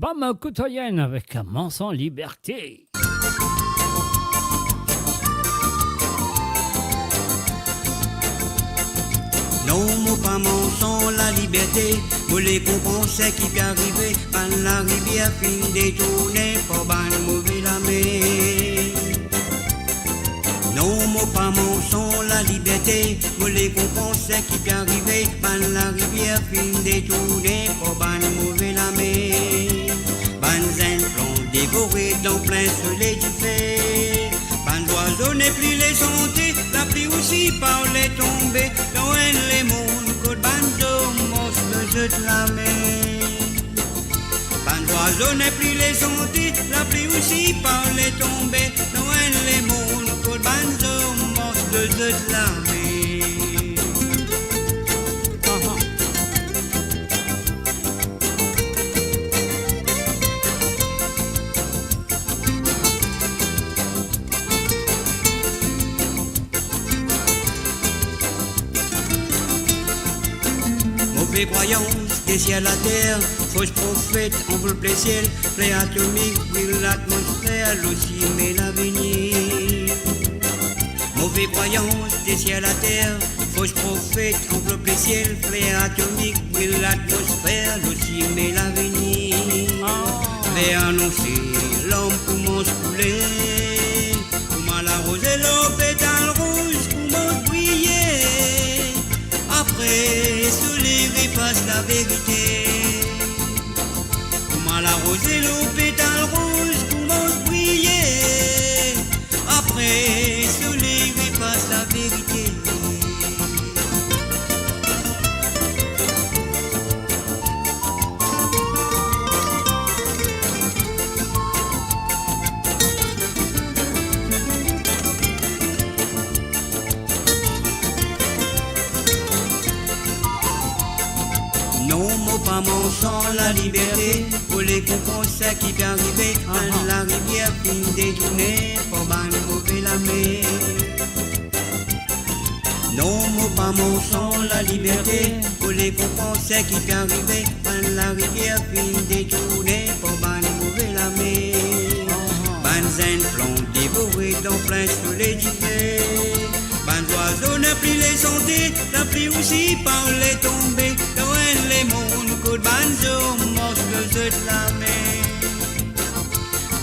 Bam Koutayenn avek Manson Liberté. Non, mo pa Manson Laliberte, mo le konpran seki pe arive, bann larivier finn detourne par bann move lame. Non, mo pa Manson Laliberte, mo le konpran seki pe arive, bann larivier finn detourne par bann move lame. Bann zenn plant devore dan plin sole dife. Bann zwazo nepli le sante, lapli osi pa le tonbe, dan enn lemonn kot bann zom mars lor zot lame. Bann zwazo nepli le sante, lapli osi pa le tonbe, dan enn lemonn kot bann zom mars lor zot lame. Move krwayans desir later, fos profet anvlop lesiel, fler atomik bril latmosfer, lor sime lavenir. Move krwayans desir later, fos profet anvlop lesiel, fler atomik bril latmosfer, lor sime lavenir. Ler anonse larm koumans koule, kouma laroze lor petal rouz koumans briye. Apre soley efas laverite. Kouma laroze lor petal rouz koumans briye. Apre soley efas laverite. Non, mo pa Manson Laliberte, mo le konpran seki pe arive, bann larivier finn detourne par bann move lame. Non, mo pa Manson Laliberte, mo le konpran seki pe arive, bann larivier finn detourne par bann move lame. Bann zenn plant devore dan plin sole dife. Bann zwazo nepli le sante, lapli osi pa le tonbe, dan enn lemonn kot bann zom mars lor zot lame.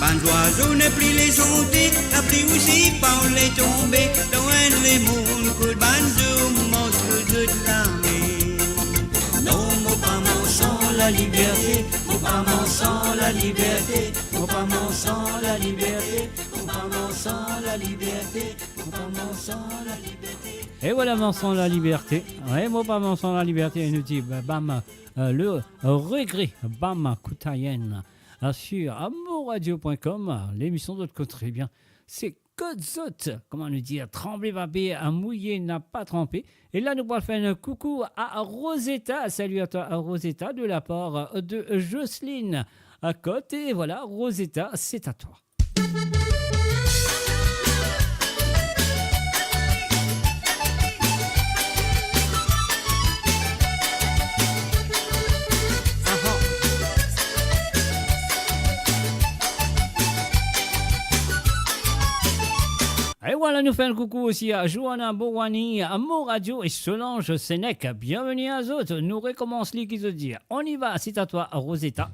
Bann zwazo nepli le sante, lapli osi pa le tonbe, dan enn lemonn kot bann zom mars lor zot lame. Non, mo pa Manson Laliberte, mo pa Manson Laliberte, mo pa Manson Laliberte, mo pa Manson Laliberte, mo pa Manson Laliberte. E vwala Manson Laliberte. Wi, mo pa Manson Laliberte, nou dir, ba, bam, euh, le regret, Bam Koutayenn, euh, sur amourradio point com, euh, lemision zot konn tre bien. Se kot zot, kouma nou dir, tranble pa pe, euh, mouye napa tranpe. E la, nou pou al fer enn koukou a Rosetta. Salut à toi, Rosetta, de la part, euh, de Jocelyne. À côté, voilà, Rosetta, c'est à toi. E vwala, nou fer enn koukou osi a Joanna Bourwani, Amour Radio e Solange Senec. Bienveni a zot. Nou rekomans li, ki zot dir. On y va, c'est à toi, Rosetta.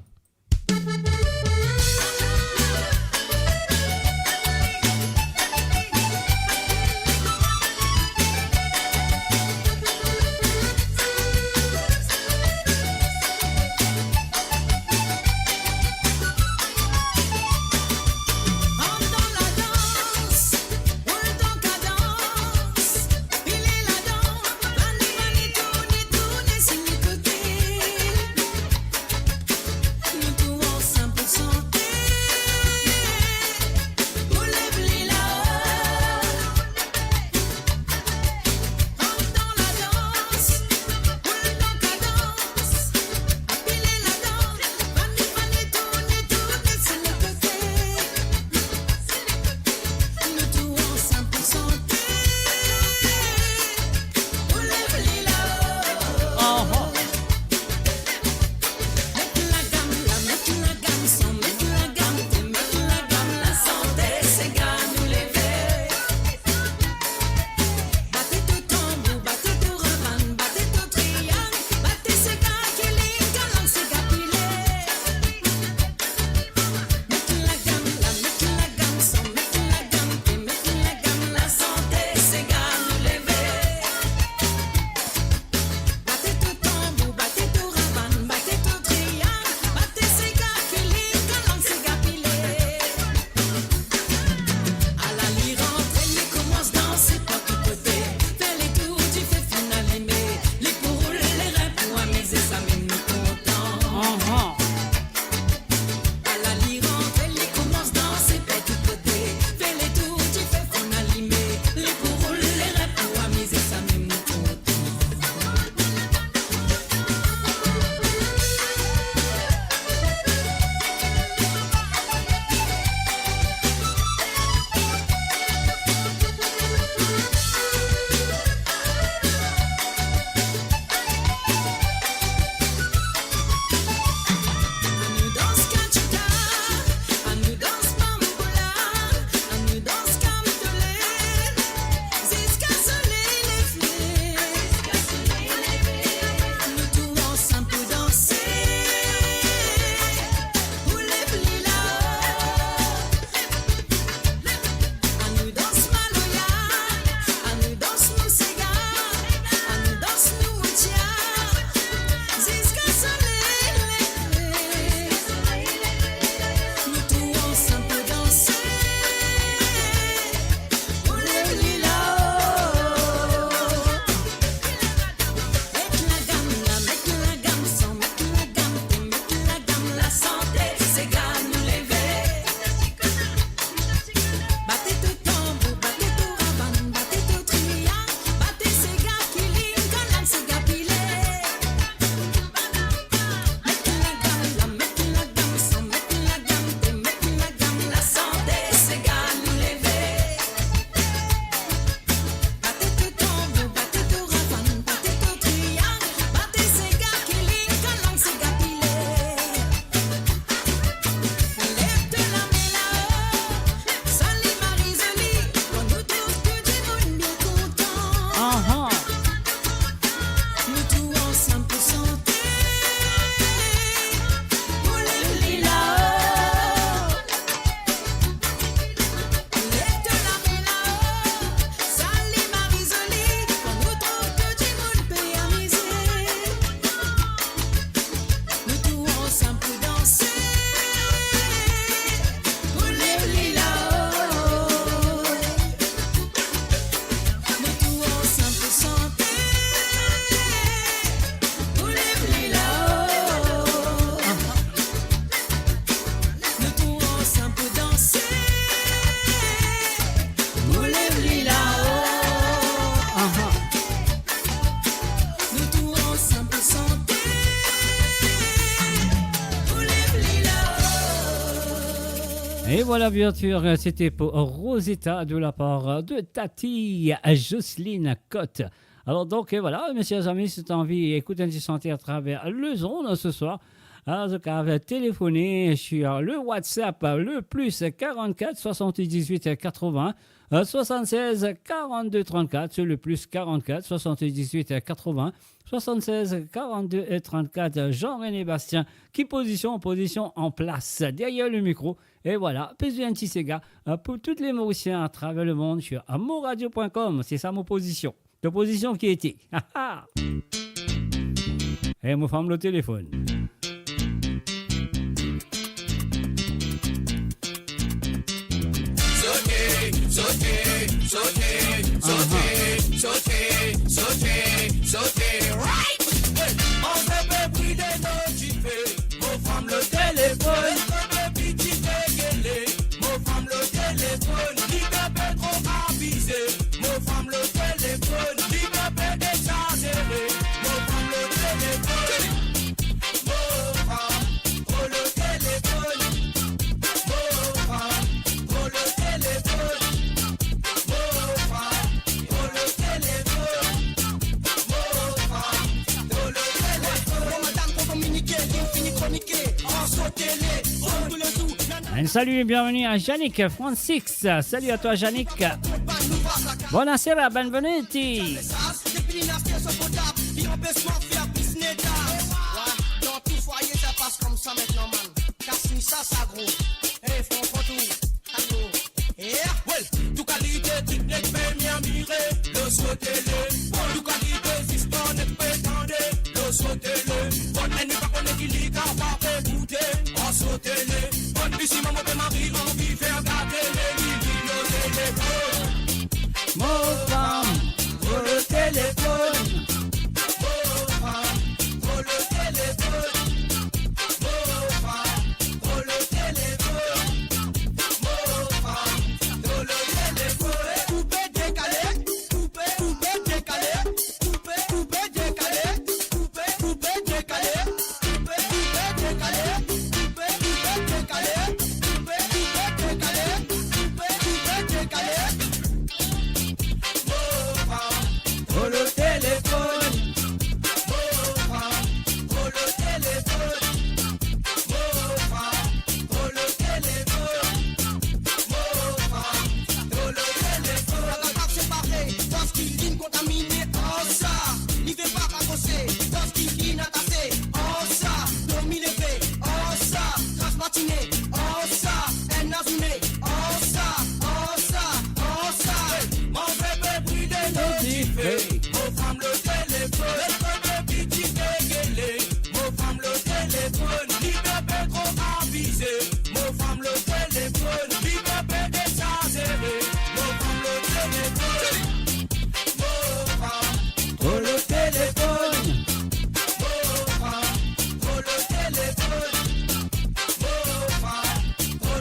Et voilà, bien sûr, c'était pour Rosetta de la part de Tati, Jocelyne Cotte. Alors donc, euh, voilà, mes chers amis, si t'as envie d'écouter un petit chantier à travers le zone ce soir, hein, donc, euh, téléphonez sur le WhatsApp, le plus quarante-quatre soixante-dix-huit quatre-vingts, euh, soixante-seize quarante-deux trente-quatre, sur le plus quarante-quatre soixante-dix-huit quatre-vingts, soixante-seize quarante-deux trente-quatre. Jean-René Bastien, ki pozision, pozision an plas derrière le micro. Et voilà, peze enn ti sega, euh, pour tous les Mauriciens à travers le monde sur amourradio point com. C'est ça mon pozision. Ton pozision ki ete. Eh, mo fam lor telefone. Sote, sote, sote, sote, sote, sote, sote, right! Hey, ann fer pe bri de nou dife. Mo fam lor telefone. Mo fam lor telefone. Mo fam lor telefone. Li pe tro abize. Mo fam lor telefone. Li pe desazere. Mo fam lor telefone. Mo fam lor telefone. Mo fam lor telefone. Mo fam lor telefone. Mo fam lor telefone. Mo madam pou kominike, li fini kronike. An so telefone toulezour. Enn salu e bienveni a Yannick Francis. Salut à toi, Yannick. Bonasera, benvenuti. Dan tou fwaye, sa pas koumsa, met normal. Kas ni sa, sa gro. Hey, fran, fran tou. Ayo. Yeah. Well, tou kalite trik nek pe mie mire. Lor so telefone. Tou kalite zistan nek pe tande. Lor so telefone. Enn pa kone ki li kapav ekoute. Lor so telefone. Isi mama pe mari anvi fer gate, li, li lor telefone. Mo fam lor telefone. Mo fam lor telefone. Mo fam lor telefone. Mo fam lor telefone. Koupe, dekale, koupe, koupe, dekale. Koupe, koupe, dekale. Koupe, koupe, dekale. Koupe, koupe, dekale. Koupe, koupe, dekale. Koupe, koupe, dekale. Koupe, koupe, dekale. Mo fam lor telefone. Mo fam lor telefone. Mo fam lor telefone. Mo fam lor telefone. Sa pa separe, parski linn kontamine, oh sa. Li pe pa rakose, parski linn atase, oh sa. Dormi leve, oh sa. Kras matine, oh sa. Enn lazourne, oh sa, oh sa, oh sa. Mo fam pe brile lor dife. Mo fam lor telefone. Mo fam pe piti pe gele. Mo fam lor telefone. Li pe tro abize. Mo fam lor telefone. Li pe desazere. Mo fam lor telefone. Mo fam lor telefone. Mo fam lor telefone. Mo fam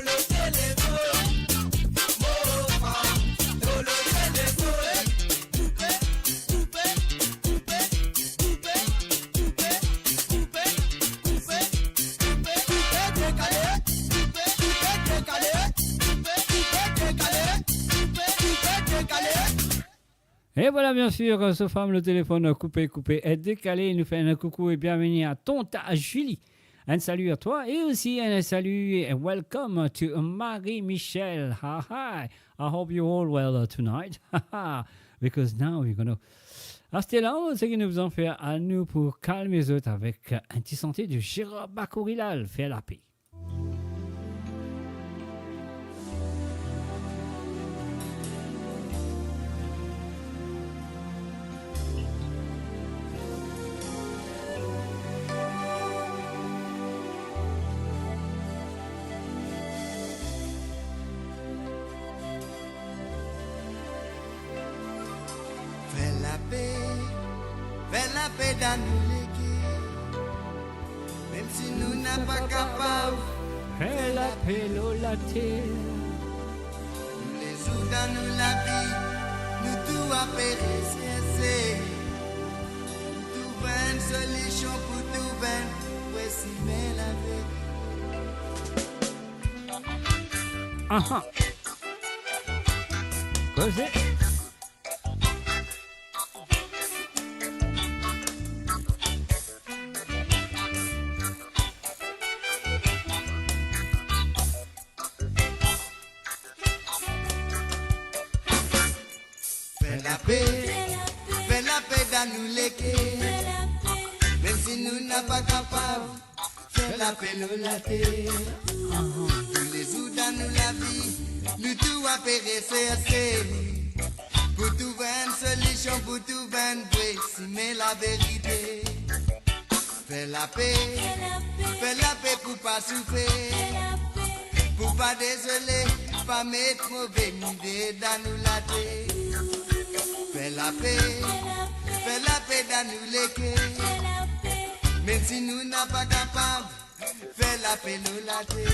lor telefone. Mo fam lor telefone. Koupe, koupe, koupe, koupe, dekale. Koupe, koupe, dekale. Koupe, koupe, dekale. Koupe, koupe, dekale. Koupe, koupe, dekale. Et voilà, bien sûr, so fam lor telefone, koupe, koupe, dekale. Nou fer enn koukou e bienveni a Tonta Julie. Enn salu a twa e osi enn salu e welcome to Marie Michel. Hi, hi. I hope you all well, uh, tonight. Because now we're gonna... Aster la, seki nou bizin fer, anou pou kalme zot avek enn ti sante de Gérard Bacorilal, Fer lape. Fer lape, fer lape dan nou leker. Mem si nou napa kapav fer lape lor later, toulezour dan nou lavi, nou tou ape reserse, nou trouv enn solision pou trouv enn, pou sime laverite. Aha. Koze. Fer lape, fer lape dan nou leker. Mem si nou napa kapav fer lape lor later, toulezour dan nou lavi, nou tou ape reserse pou trouv enn solision, pou trouv enn vre simin laverite. Fer lape, fer lape pou pa soufer, pou pa dezole, pa met move lide dan nou latet. Fer lape, fer lape dan nou leker. Mem si nou napa kapav fer lape lor later.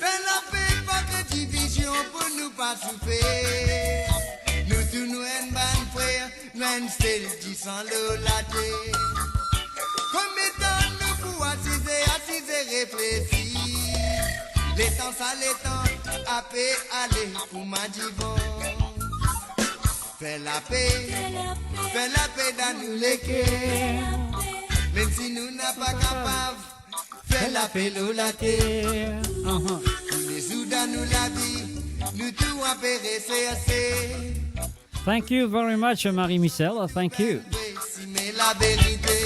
Fer lape, pa kre divizion pou nou pa soufer. Nou tou nou enn bann frer, nou enn sel disan lor later. Konbien tan nou pou asize, asize reflesi? Letan sa letan ape ale kouma divan. Fer lape, fer lape dan nou leker. Mem si nou napa kapav fer lape lor later. Aha. Toulezour dan nou lavi, nou tou ape reserse. Thank you very much, Marie Michel. Thank you. Simin laverite.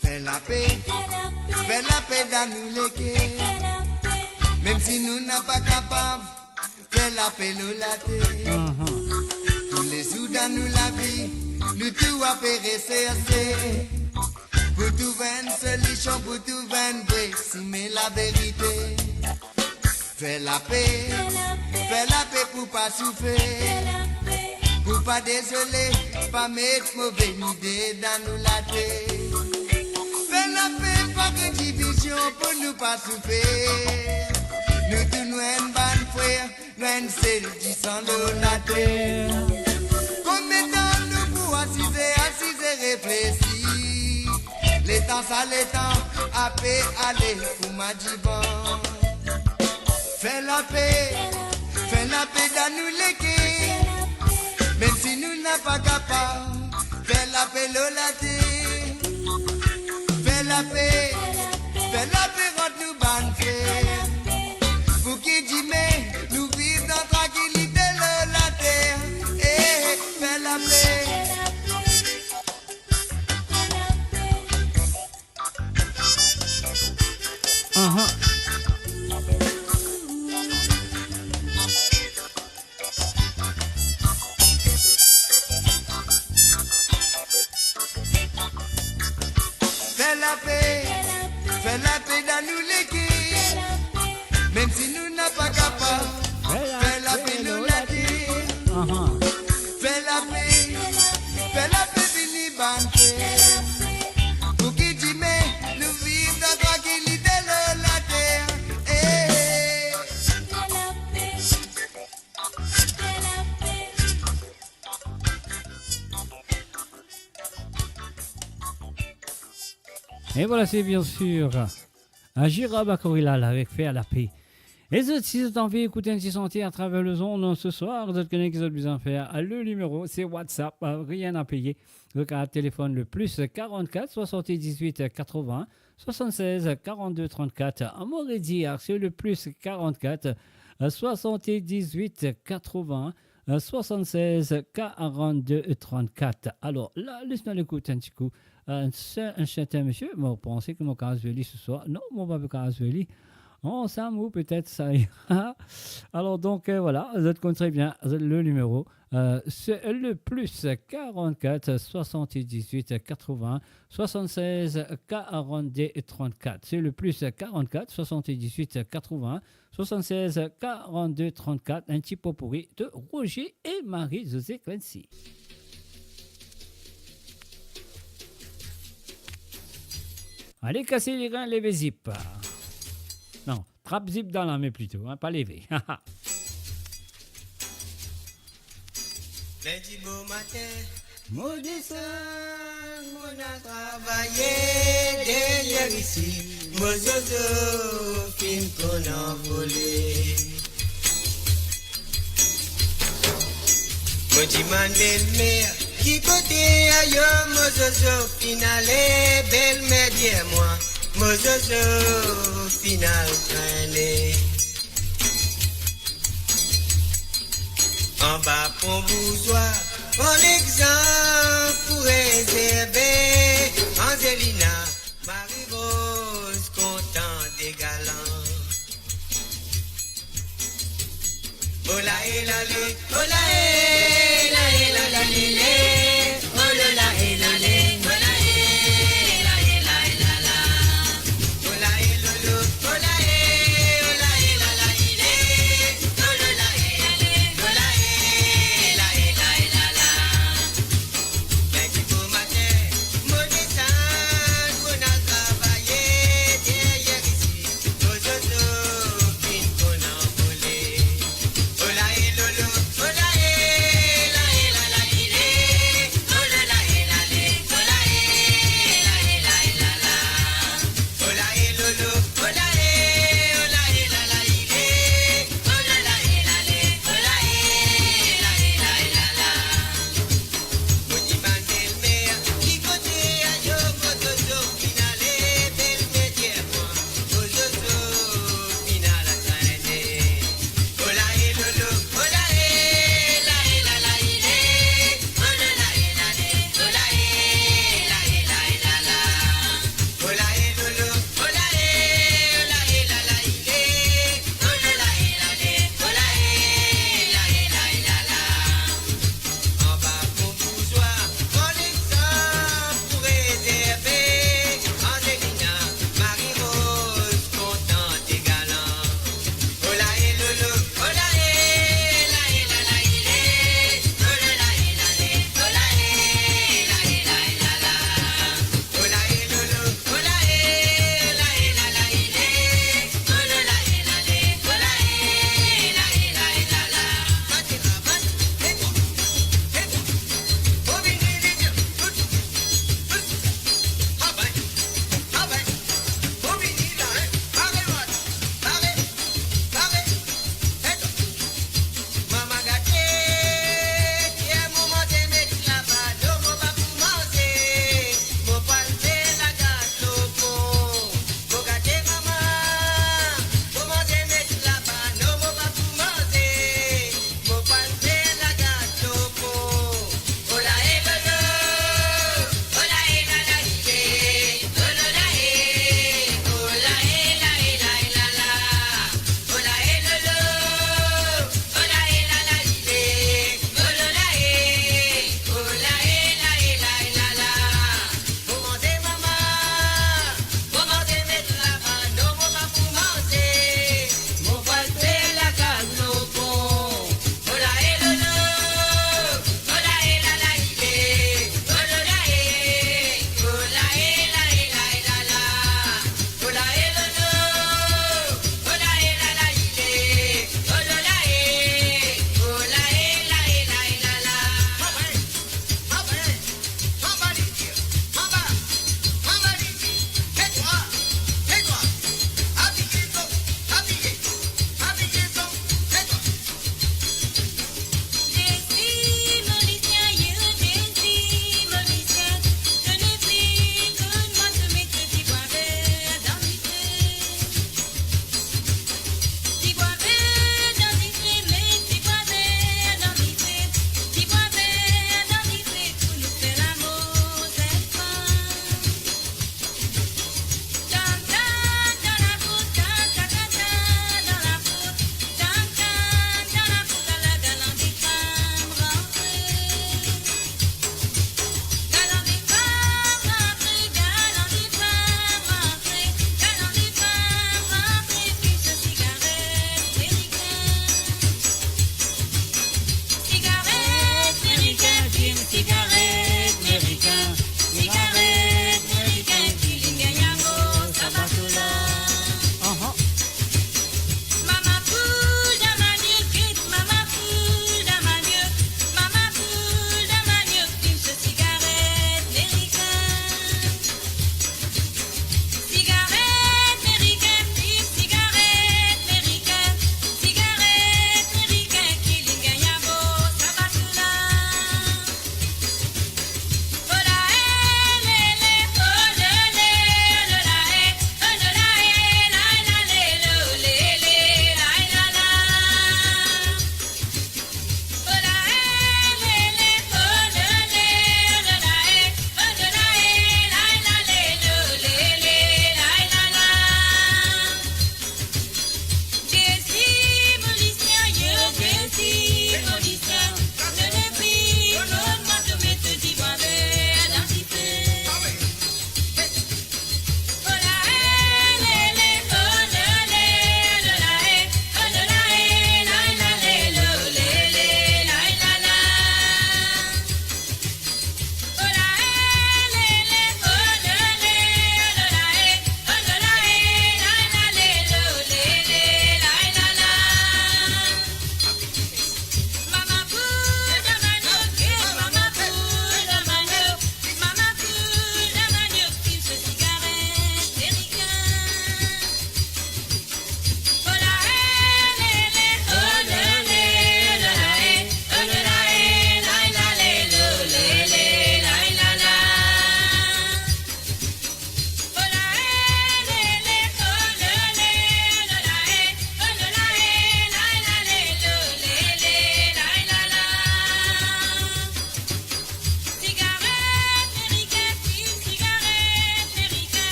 Fer lape, fer lape dan nou leker. Mem si nou napa kapav fer lape lor later. Aha. Toulezour dan nou lavi, nou tou ape reserse pou trouv enn solision, pou trouv enn vre simin laverite. Fer lape, fer lape pou pa soufer, pou pa dezole, pa met move lide dan nou latet. Fer lape, pa kre divizion pou nou pa soufer. Nou tou nou enn bann frer, nou enn sel disan lor later. Konbien tan nou pou asize, asize reflesi? Letan sa letan ape ale kouma divan. Fer lape, fer lape dan nou leker. Mem si nou napa kapav fer lape lor later. Fer lape, fer lape ant nou bann frer. Pou ki dime nou viv dan trankilite lor later. Eh, eh, fer lape. Aha. Fer lape, fer lape dan nou leker. Mem si nou napa kapav fer lape lor later. Aha. Fer lape, fer lape vini bann frer. Pou ki dime nou viv dan trankilite lor later. Eh, eh. Et voilà, c'est bien sûr Ajira Bakorilal avek Fer lape. E zot, si zot anvi ekout enn ti sante atraver lezonn se swar, zot kone ki zot bizin fer, le nimero se WhatsApp, rien a peye. Zot kapav telefonn le plus quarante-quatre soixante-dix-huit quatre-vingts soixante-seize quarante-deux trente-quatre. Mo redi, se le plus quarante-quatre soixante-dix-huit quatre-vingts soixante-seize quarante-deux trente-quatre. Alor la, les nou al ekout enn ti kou, enn se-, enn serten misie, mo panse ki mo kapav zwe li se swar. Non, mo pa pe kapav zwe li. Ansam ou petet sa ira. Alor donk, euh, voilà, zot konn tre bien le nimero. Euh, c'est le plus quarante-quatre soixante-dix-huit quatre-vingts soixante-seize quarante-deux trente-quatre. C'est le plus quarante-quatre soixante-dix-huit quatre-vingts soixante-seize quarante-deux trente-quatre. Un petit pot pourri de Roger et Marie-Josée Quincy. Ale kase lerin, leve zip. Non, trap zip dan lame plito, hein, pa leve. Lindi bomatin, mo desann, mo al travaye deryer isi, mo zozo finn konn anvole. Mo dimann belmer, ki kote ayo mo zozo finn ale, belmer dir mwa, mo zozo finn al trene. Anba pon Bourzwa, pran lexanp pou rezerve, Anzelina, Marie-Rose, kontan de galan. Ola e lale, ola e, la e la la li le. Olo la e lale, ola e, la e la e la la. Ola e lolo, ola e, ola e la la li le. Olo la e lale, ola e, la e la e la la. Lindi bomatin, mo desann, mo al travaye deryer isi, mo zozo finn konn anvole. Ola e lolo, ola e,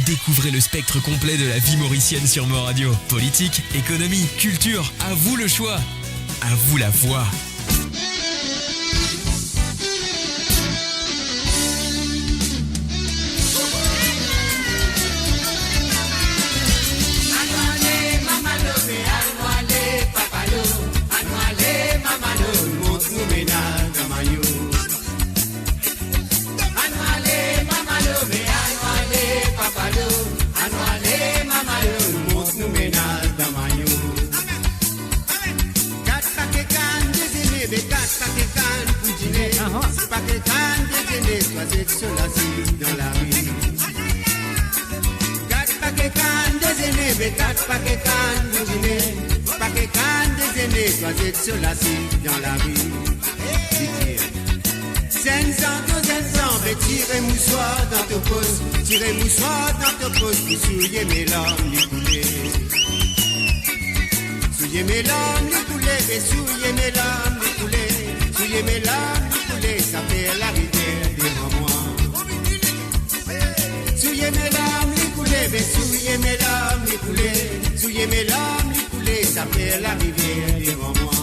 Découvrez le spectre complet de la vie mauricienne sur Mon Radio. Politique, économie, culture, à vous le choix. À vous la voix. Anou ale, mama lo, me anou ale, papa lo, anou ale, mama lo, mont nou mennaz dan mayo. Kat pake kann dezene, be kat pake kann pou dine. Aha. Si pake kann dezene, twa zet so lasi dan lari. Kat pake kann dezene, be kat pake kann pou dine. Pake kann dezene, twa zet so lasi dan lari. Li dir, zenn zan, to zenn zan, be tire mouswar dan to pos, tire mouswar dan to pos pou souye me larm li koule. Souye me larm li koule, be souye me larm li koule, souye me larm li koule, sa fer larivier devan mwa. Souye me larm li koule, be souye me larm li koule, souye me larm li koule, sa fer larivier devan mwa.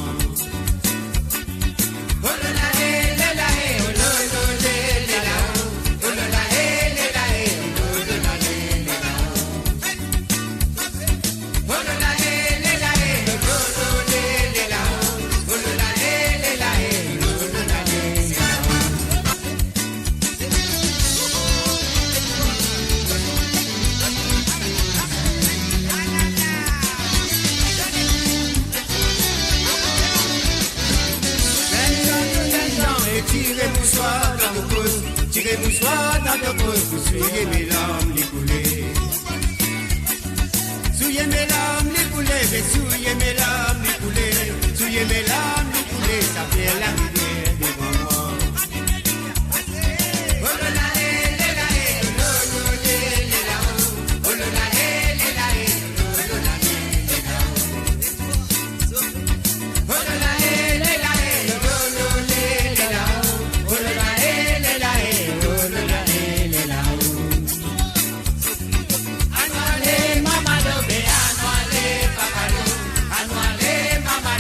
Tire mouswar dan to pos, tire mouswar dan to pos, pou souye me larm li koule. Souye me larm li koule, be souye me larm li koule, souye me larm li koule, sa fer larivier devan mwa. Anou ale, mama lo, be anou ale, papa lo, anou ale, mama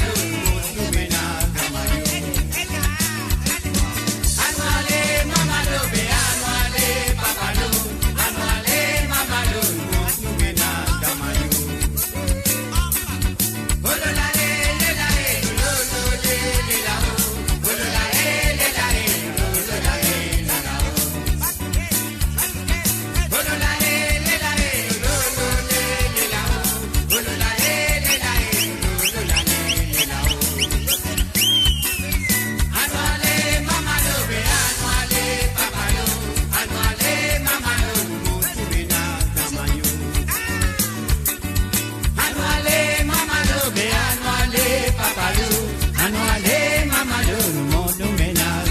lo, nou mont nou mennaz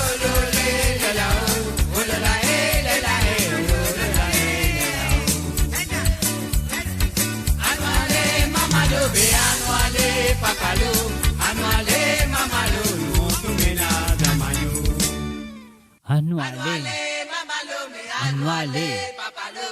dan mayo. Anou ale, mama lo, be anou ale, papa lo, anou ale, mama lo, nou mont nou mennaz dan mayo. Anou ale. Anou ale, mama lo, be anou ale, papa lo.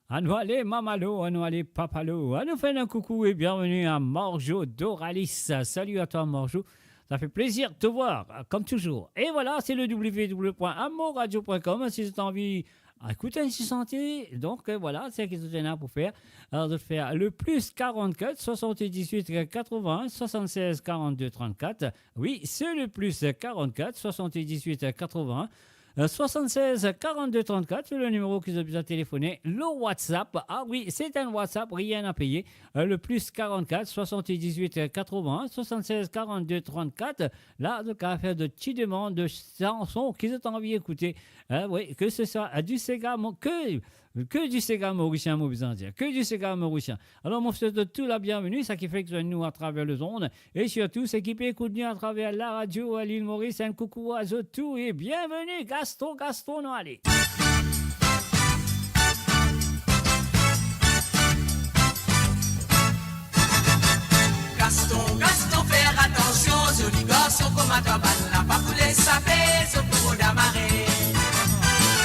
Anou ale, mama lo, anou ale, papa lo. Anou fer enn koukou e bienvenue à Marjo Doralis. Salut à toi, Marjo. Ça fait plaisir de te voir, euh, comme toujours. Et voilà, c'est le w w w point amourradio point com. Si vous avez envie d'écouter une chanson, donc, euh, voilà, c'est ce que vous avez pour faire. Alors, de faire le plus quarante-quatre, soixante-dix-huit, quatre-vingts, soixante-seize, quarante-deux, trente-quatre. Oui, c'est le plus quarante-quatre, soixante-dix-huit, quatre-vingts, Euh, soixante-seize quarante-deux trente-quatre, se le nimero ki zot bizin telefone. Le WhatsApp, ah wi, se enn WhatsApp, rien à payer. Euh, le plus quarante-quatre soixante-dix-huit quatre-vingts soixante-seize quarante-deux trente-quatre. La, zot kapav fer de ti demann de chanson ki zot anvi ekoute. Hein, wi, ke se swa, euh, di sega, mo-, ke, ke di sega morisien, mo bizin dir. Ke di sega morisien. Alor, mo swet zot tou la bienveni, sa ki fek zwenn nou atraver lezond. E sirtou, seki pe ekout nou atraver laradio a Lil Moris, enn koukou a zot tou e bienveni. Gaston, Gaston, nou ale. Gaston, Gaston, fer atansion, zoli garson kouma twa, bann la pa pou les sape, zot pou rod amare.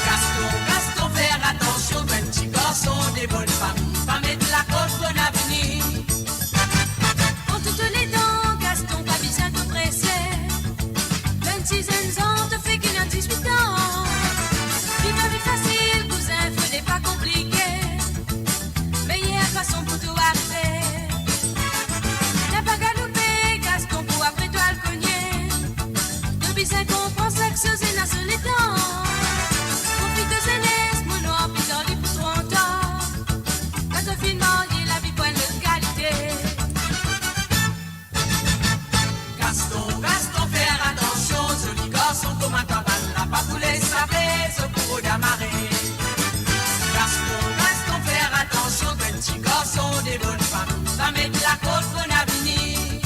Gaston, Gaston, fer atansion, bann ti garson de bonn fami, pa met lakot bonn avenir. An tou letan, Gaston, pa bizin to prese. Bann ti zenn zan, to fek ena diz-wit an. Li pa fasil, kouzin, fode pa konplike. Meyer fason pou to arive. Napa galoupe, Gaston, pou apre to al kogne. To bizin konpran sak soz ena so letan. Profit to zenes, mo nwar, pli tar li pou trant an. Kan to finn marye, lavi pou enn lot kalite. Gaston, Gaston, fer atansion, zoli garson kouma twa, bann la pa pou les sape, zot pou rod amare. Gaston, Gaston, fer atansion, bann ti garson de bonn fami, pa met lakot bonn avenir.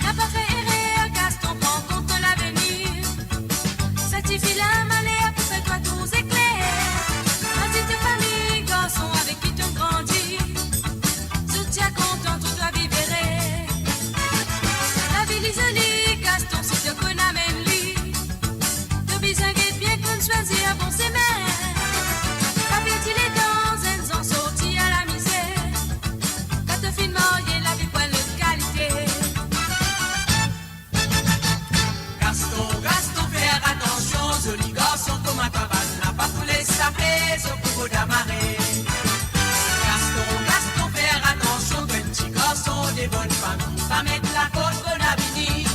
Napa fer erer, Gaston, pran kont to lavenir. Sa tifi la, maler pou fer twa tou ekler. Anvi to fami, garson avek ki to grandi. Zot ti a kontan trouv twa viv ere. Lavi li zoli, Gaston, si to konn amenn li. To bizin get bien, konn swazir bon semin. Pa perdi letan, zenn zan, sorti a lamizer. Kan to finn marye, lavi pou enn lot kalite. Gaston, Gaston, fer atansion, zoli garson kouma twa, bann la pa pou les sape, zot pou rod amare. Gaston, Gaston, fer atansion, bann ti garson de bonn fami, pa met lakot bonn avenir.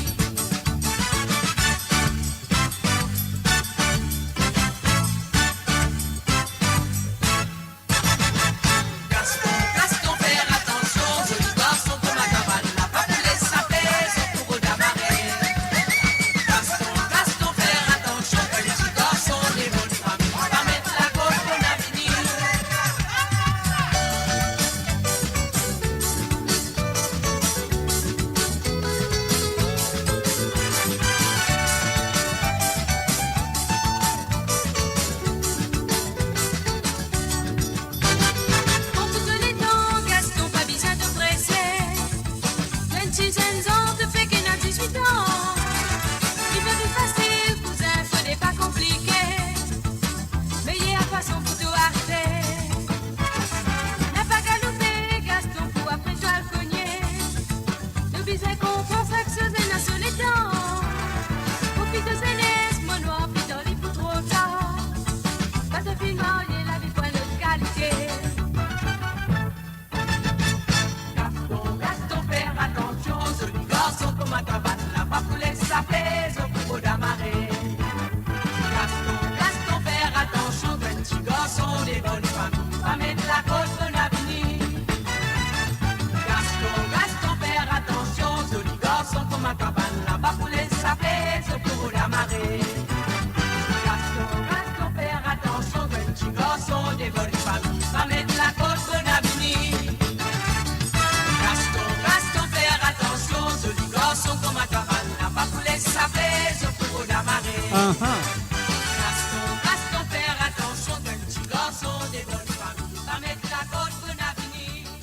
Gaston, Gaston, fer atansion, zoli garson kouma twa, bann la pa pou les sape, zot pou rod amare. Gaston, Gaston, fer atansion, bann ti garson de bonn fami, pa met lakot bonn avenir. An tou letan, Gaston, pa bizin to prese. Bann ti zenn zan, to fek ena diz-wit an. Li pa fasil, kouzin, fode pa konplike. Meyer fason pou to arive. Napa galoupe, Gaston, pou apre to al kogne. To bizin konpran sak soz ena so letan. Profit to zenes, mo nwar, pli tar li pou tro tar. Kan to finn marye, lavi pou enn lot kalite. Gaston, Gaston, fer atansion, zoli garson kouma twa, bann la pa pou les sape, zot pou rod amare. Gaston, Gaston, fer atansion, bann ti garson de bonn fami, pa met lakot bonn avenir. Gaston, Gaston, fer atansion, zoli garson kouma twa, bann la pa pou les sape, zot pou rod amare. Gaston, Gaston, fer atansion, bann ti garson de bonn fami, pa met lakot bonn avenir. Gaston, Gaston, fer atansion, zoli garson kouma twa, bann la pa pou les sape, zot pou rod amare. Aha. Gaston, Gaston, fer atansion, bann ti garson de bonn fami, pa met lakot bonn avenir.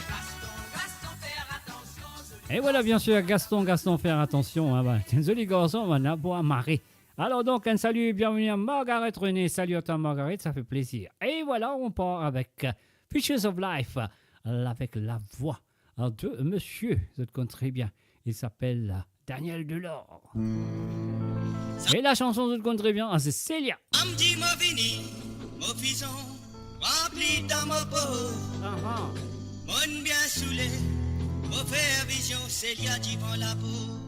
Gaston, Gaston, fer atansion, zoli... E vwala, biensir, Gaston, Gaston, fer atansion, hein, ben, enn zoli garson, ben, la pou amare. Alor donk, enn sali, bienveni a Margaret René. Sali a twa, Margaret, sa fer plezir. E vwala, on par avek, euh, Pictures of Life, euh, avek lavwa, hein, de misie, zot konn tre bien. Li apel, euh, Daniel Delord. E la sanson, zot konn tre bien, hein, se Célia. Samdi mo vini, mo fizon, ranpli dan mo po. Aha. Monn bien soule, mo fer vizion, Célia divan lapo.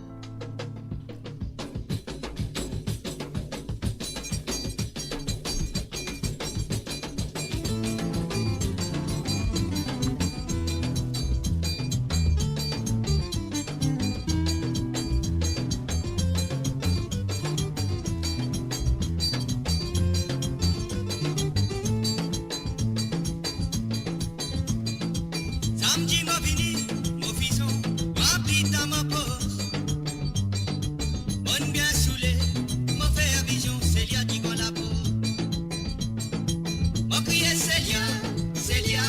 Samdi mo vini, mo fizon, ranpli dan mo pos. Monn bien soule, mo fer vizion, Celia divan laport. Mo kriye Celia, Celia,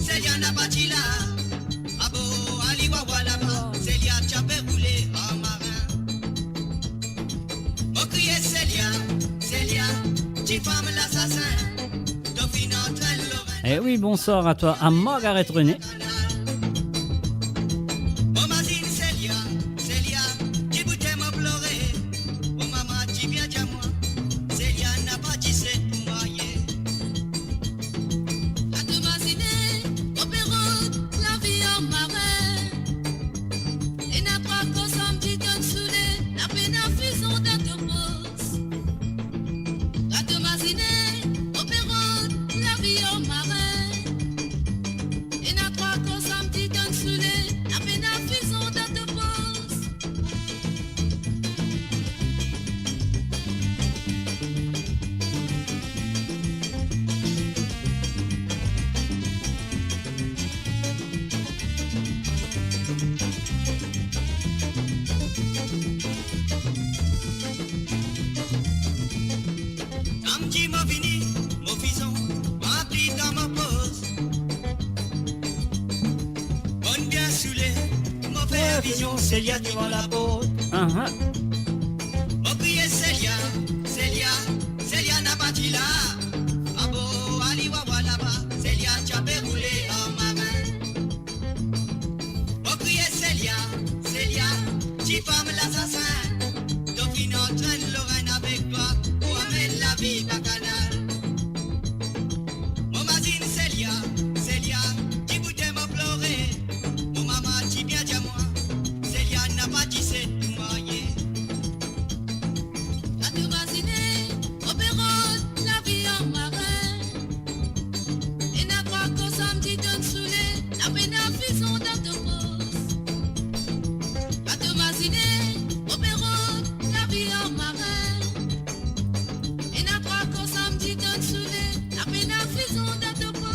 Celia napa ti la. Abo, ali wawa laba, Celia ti ape roule an marin. Mo kriye Celia, Celia, tifam lasasin. To finn antrenn Lorraine. Eh oui, bonsoir à toi, à Margaret René. Mo mazinn Celia, Celia, ti bout mo plore. Mo mama ti bien dir mwa, Celia napa diset pou marye. Kan to mazinn, mo pe rod lavi an marin. Ena trwa kor samdi tonn soule, lapena fizon dan to pos. Kan to mazinn, mo pe rod lavi an marin. Ena trwa kor samdi tonn soule, lapena fizon dan to pos. Samdi mo vini, mo fizon, ranpli dan mo pos. Monn bien soule, mo fer vizion, Celia divan laport. Aha. Mo kriye Celia, Celia, Celia napa ti la. Abo, ali wawa laba, Celia ti ape roule an marin. Mo kriye Celia, Celia, tifam lasasin. To finn antrenn Lorraine avek twa pou amenn lavi bakanal. Mo mazinn Celia, Celia, ti bout mo plore. Mo mama ti bien dir mwa, Celia napa diset pou marye. Kan to mazinn, mo pe rod lavi an marin. Ena trwa kor samdi tonn soule, lapena fizon dan to pos. Kan to mazinn, mo pe rod lavi an marin. Ena trwa kor samdi tonn soule, lapena fizon dan to pos.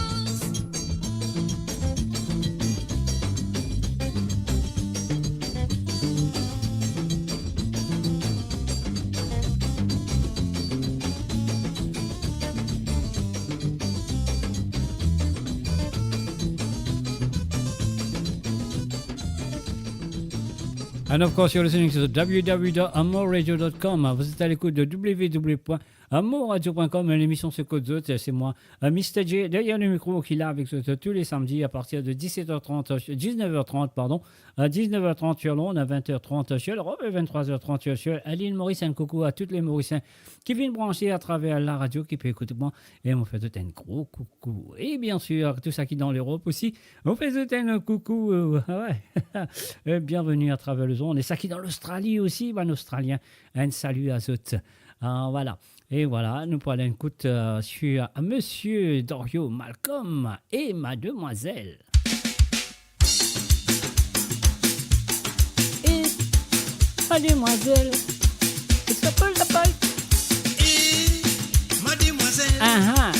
And of course, you're listening to the w w w dot amor radio dot com. Vous êtes à l'écoute de w w w point amor radio point com. L'émission c'est Kot Zot, c'est moi, euh, Mister J, derrière le micro, qui est là avec vous tous les samedis à partir de dix-sept heures trente, euh, dix-neuf heures trente, pardon, à dix-neuf heures trente sur l'onde, à vingt heures trente sur l'Europe et vingt-trois heures trente sur, sur l'île Maurice. Un coucou à tous les Mauriciens qui viennent brancher à travers la radio, qui peut écouter moi. Et on fait tout un gros coucou. Et bien sûr, tout ça qui est dans l'Europe aussi, on fait tout un coucou, euh, ouais. Euh, bienvenue à travers le monde. Et ça qui est dans l'Australie aussi, ben, Australien, un salut à tous. Ah, voilà. E vwala, nou pou al ekout, euh, sur Monsieur Dario Malcolm et Mademoiselle. E Mademoiselle, it's a pull the pipe. E Mademoiselle, aha,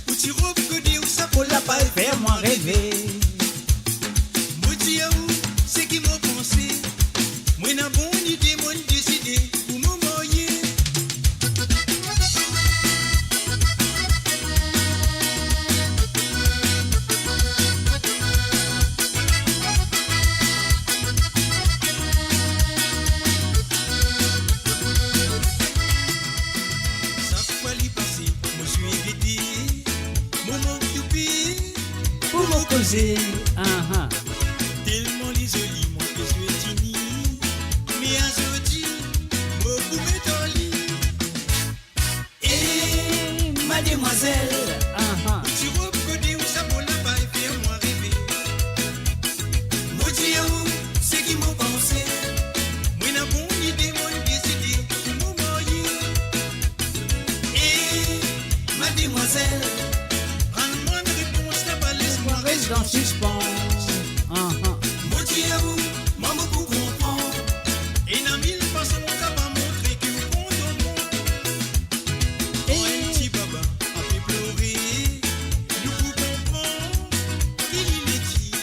ou ti rob kode ou sa pou lapay fer mwa reve. Mo dir ou seki mo panse, mo ena bon lide, mo deside pou mo marye. Sak fwa li pase, mo swit gete, mo mank toupe pou mo koze. Aha. Telman li zoli, mo pe swet fini, me azordi, mo pou met ar li. E Mademoiselle, aha, ou ti rob kode ou sa pou lapay fer mwa reve. Mo dir ou seki mo panse, mo ena bon lide, mo deside pou mo marye. E Mademoiselle, rann mwa repons la, pa les mwa res dan sispans. Aha. Mo dir ou, mwa mo pou konpran. Ena mil fason ou kapav montre ki ou kontan mwa. E enn ti baba ape plore, nou pou konpran ki li le dir.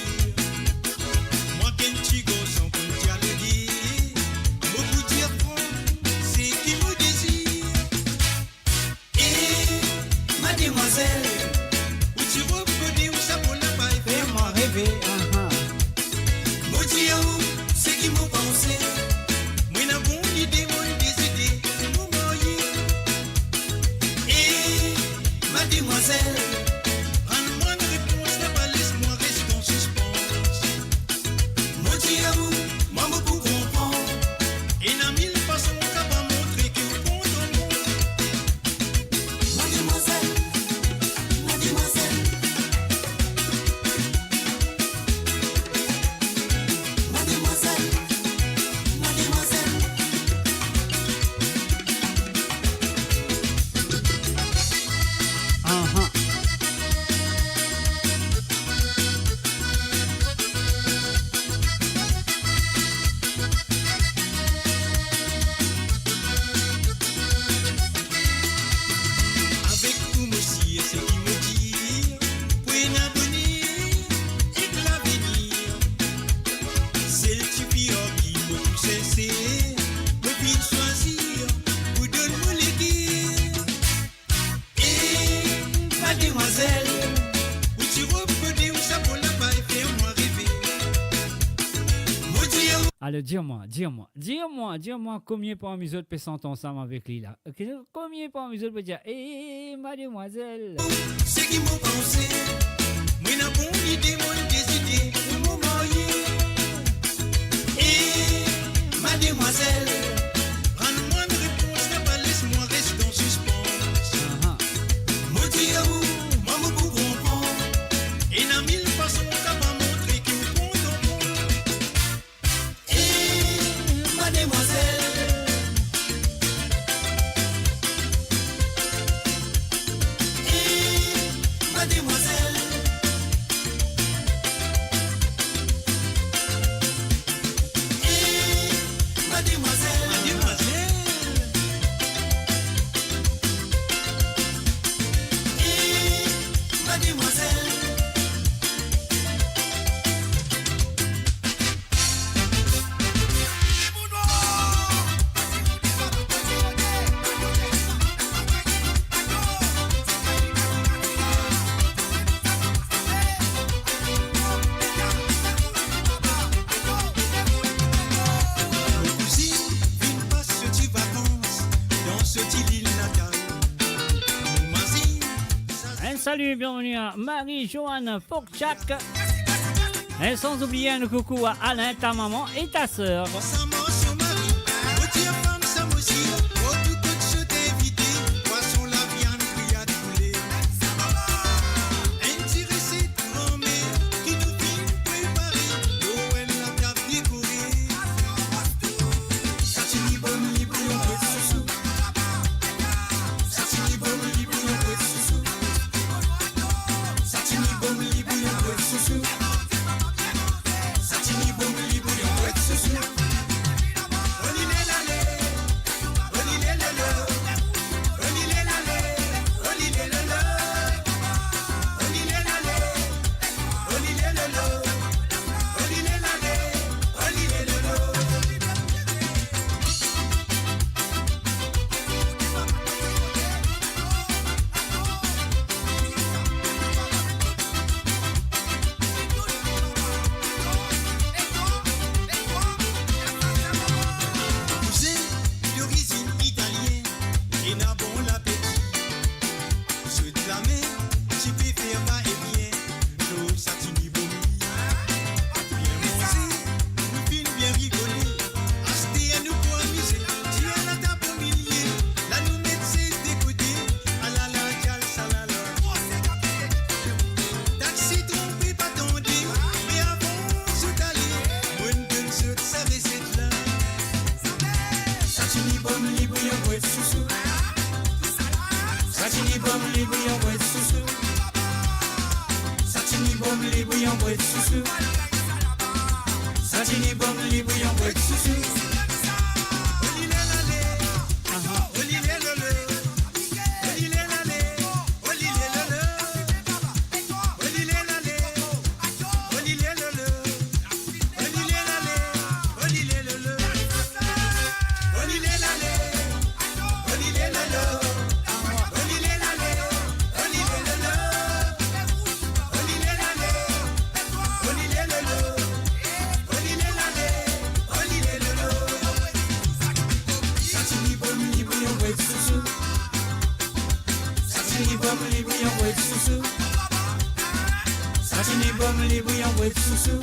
Alor, dir mwa, dir mwa, dir mwa, dir mwa, komie parmi zot pe sant ansam avek li la? Oke, komie parmi zot pe dir, "Eh, eh, eh, mademwazel"? Seki mo panse, mo ena bon lide, mo ena dezide, mo marye. Eh, mademwazel, rann mwa enn repons, napa les mwa res dan sispans. Aha. Mo dir ou, mwa mo pou konpran. Ena mil fason kapav montre ki ou kontan mwa. Eh, mademwazel. Eh, mademwazel. Eh, mademwazel. Mademwazel. Eh, mademwazel. Mo kouzinn vinn pas so ti vakans dan so ti lil natal. Mo mazin sa... Un salut, bienvenue à Marie-Joanne Fortchak. Et sans oublier un coucou à Alain, ta maman et ta sœur. Sa morso mari, mo tir fam sa mo si, mo tou kot so ti invite, pwason, laviann, griyad, poule. Enn ti reset granmer ki nou finn prepare, nou enn latab dekore. Sa ti ni bom, ni bouyon, bwet sousou. Sa ti ni bom, ni bouyon, bwet sousou. Sa ti ni bom, ni bouyon, bwet sousou. Sa ti ni bom, ni bouyon, bwet sousou. Oli le lale, oli le lolo, oli le lale, oli le lolo, oli le lale, oli le lolo, oli le lale, oli le lolo. Kouzin dorizinn italien, ena bon lapeti. Zot lame ti pe fer va e vien, lor sa ti ni bom. Bien manze, nou finn bien rigole. Aster nou pou amize, ti al latab omilie, la nou met zet de kote. Alala, gyal, salala. Taxi tronpe, pa tande, me avan zot ale, mo'nn donn zot sa reset la. Sa ti ni bom, ni bouyon, bwet sousou. Sa ti ni bom, ni bouyon, bwet sousou. Sa ti ni bom, ni bouyon, bwet sousou. Sa ti ni bom, ni bouyon, bwet sousou. Oli le lale, aha, oli le lolo, oli le lale, oli le lolo, oli le lale, oli le lolo. Oli le lale, oli le lolo. Oli le lale, oli le lolo. Oli le lale, oli le lolo. Oli le lale, oli le lolo. Oli le lale, oli le lolo. Sa ti ni bom, ni bouyon, bwet sousou. Sa ti ni bom, ni bouyon, bwet sousou. Sa ti ni bom, ni bouyon, bwet sousou.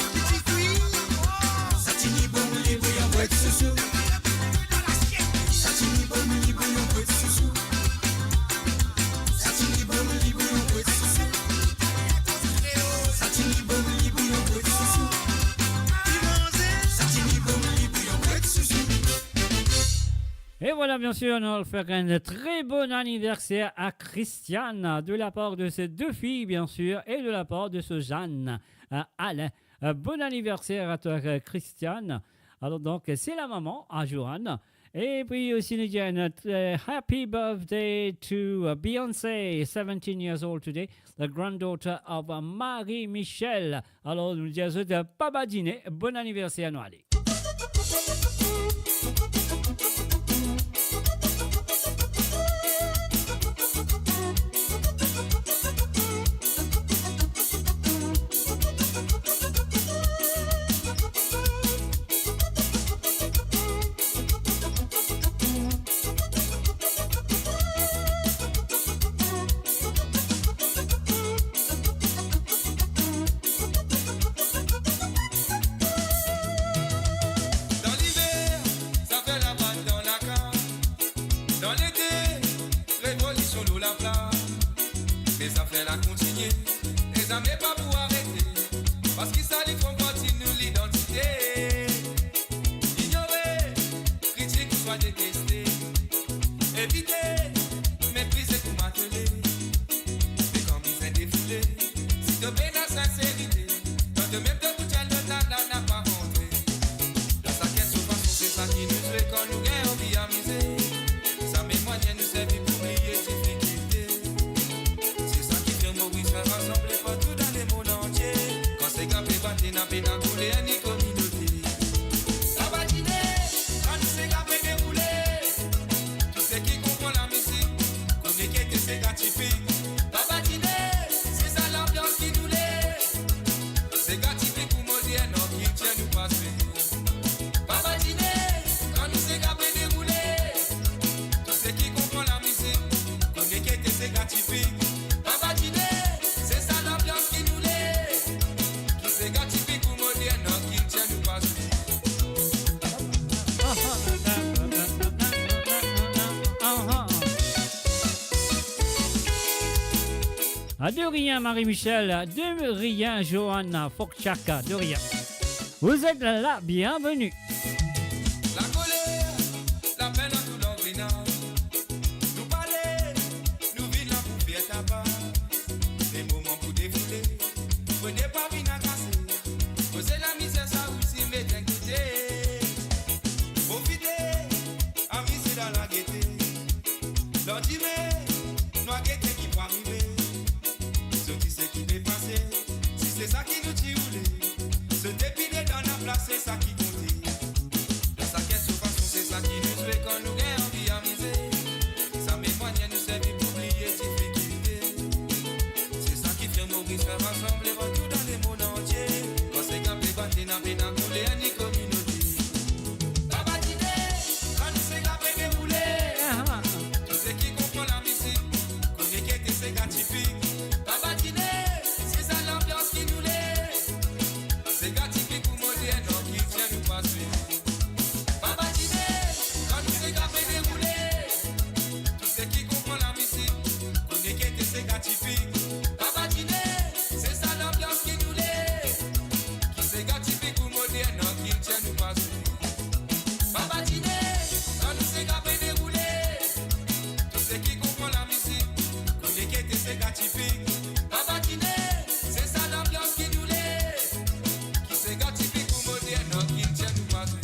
Sa ti ni bom, ni bouyon, bwet sousou. Sa ti ni bom, ni bouyon, bwet sousou. Sa ti ni bom, ni bouyon, bwet sousou. Sa ti ni bom, ni bouyon, bwet sousou. Sa ti ni bom, ni bouyon, bwet sousou. Et voilà, bien sûr, nou al fer un très bon anniversaire à Christiane, de la part de ses deux filles, bien sûr, et de la part de ce Jeanne, euh, Alain. Euh, bon anniversaire à toi, euh, Christiane. Alors donc, c'est la maman à Joanne. Et puis aussi, nous disons, euh, happy birthday to, euh, Beyoncé, seventeen years old today, the granddaughter of, uh, Marie Michel. Alor, nou dir zot, pa badine, bon anniverser, nou ale. Sinserite, kan de mem de bout enn lot la, la, napa kontre. Dan sakenn so fason, se sa ki nou swe kan nou gagn anvi amize. Sa mem manier nou servi pou bliye difikilte. Se sa ki fer Moris fer rasanble partou dan lemond antie. Kan sega pe bat, ena pena koule enn kominote. Babadine, kan nou sega pe deroule, tou seki konpran lamizik kone ki ete sega tipik. Babadine, se sa lanbians ki nou le. Sega tipik ou modern, an kiltir nou pase. Babadine, kan nou sega pe deroule, tou seki konpran lamizik kone ki ete sega tipik. Babadine, se sa lanbians ki nou le. Ki sega tipik ou modern, an kiltir nou pase. Ah, de rien, Marie-Michel. De rien, Johanna Fokchaka. De rien. Vous êtes la bienvenue. Lakoler, lapenn, an tou langrenaz. Nou pale, nou vinn la pou fer taba. Se moman pou defoule, pou ne pa vinn akase. Koze lamizer sa osi met enn kote. Profite, amize dan lagete. Landime, nou a gete ki pou arive. Zot ti seki pe pase, si se sa ki nou ti oule. Sote pie dedan laplas, se sa ki konte. Dan sakenn so fason, se sa ki nou swe kan nou gagn anvi amize. Sa mem manier nou servi pou bliye difikilte. Se sa ki fer Moris fer rasanble partou dan lemond antie. Kan sega pe bat, ena pena koule enn kominote. Babadine, kan nou sega pe deroule, tou seki konpran lamizik kone ki ete sega tipik. Babadine, se sa lanbians ki nou le. Sega tipik ou modern, an kiltir nou pase. Babadine, kan nou sega pe deroule, tou seki konpran lamizik kone ki ete sega tipik. Babadine, se sa lanbians ki nou le. Ki sega tipik ou modern, an kiltir nou pase. Babadine, kan nou sega pe deroule, tou seki konpran lamizik kone ki ete sega tipik. Babadine, se sa lanbians ki nou le. Ki sega tipik ou modern, an kiltir nou pase.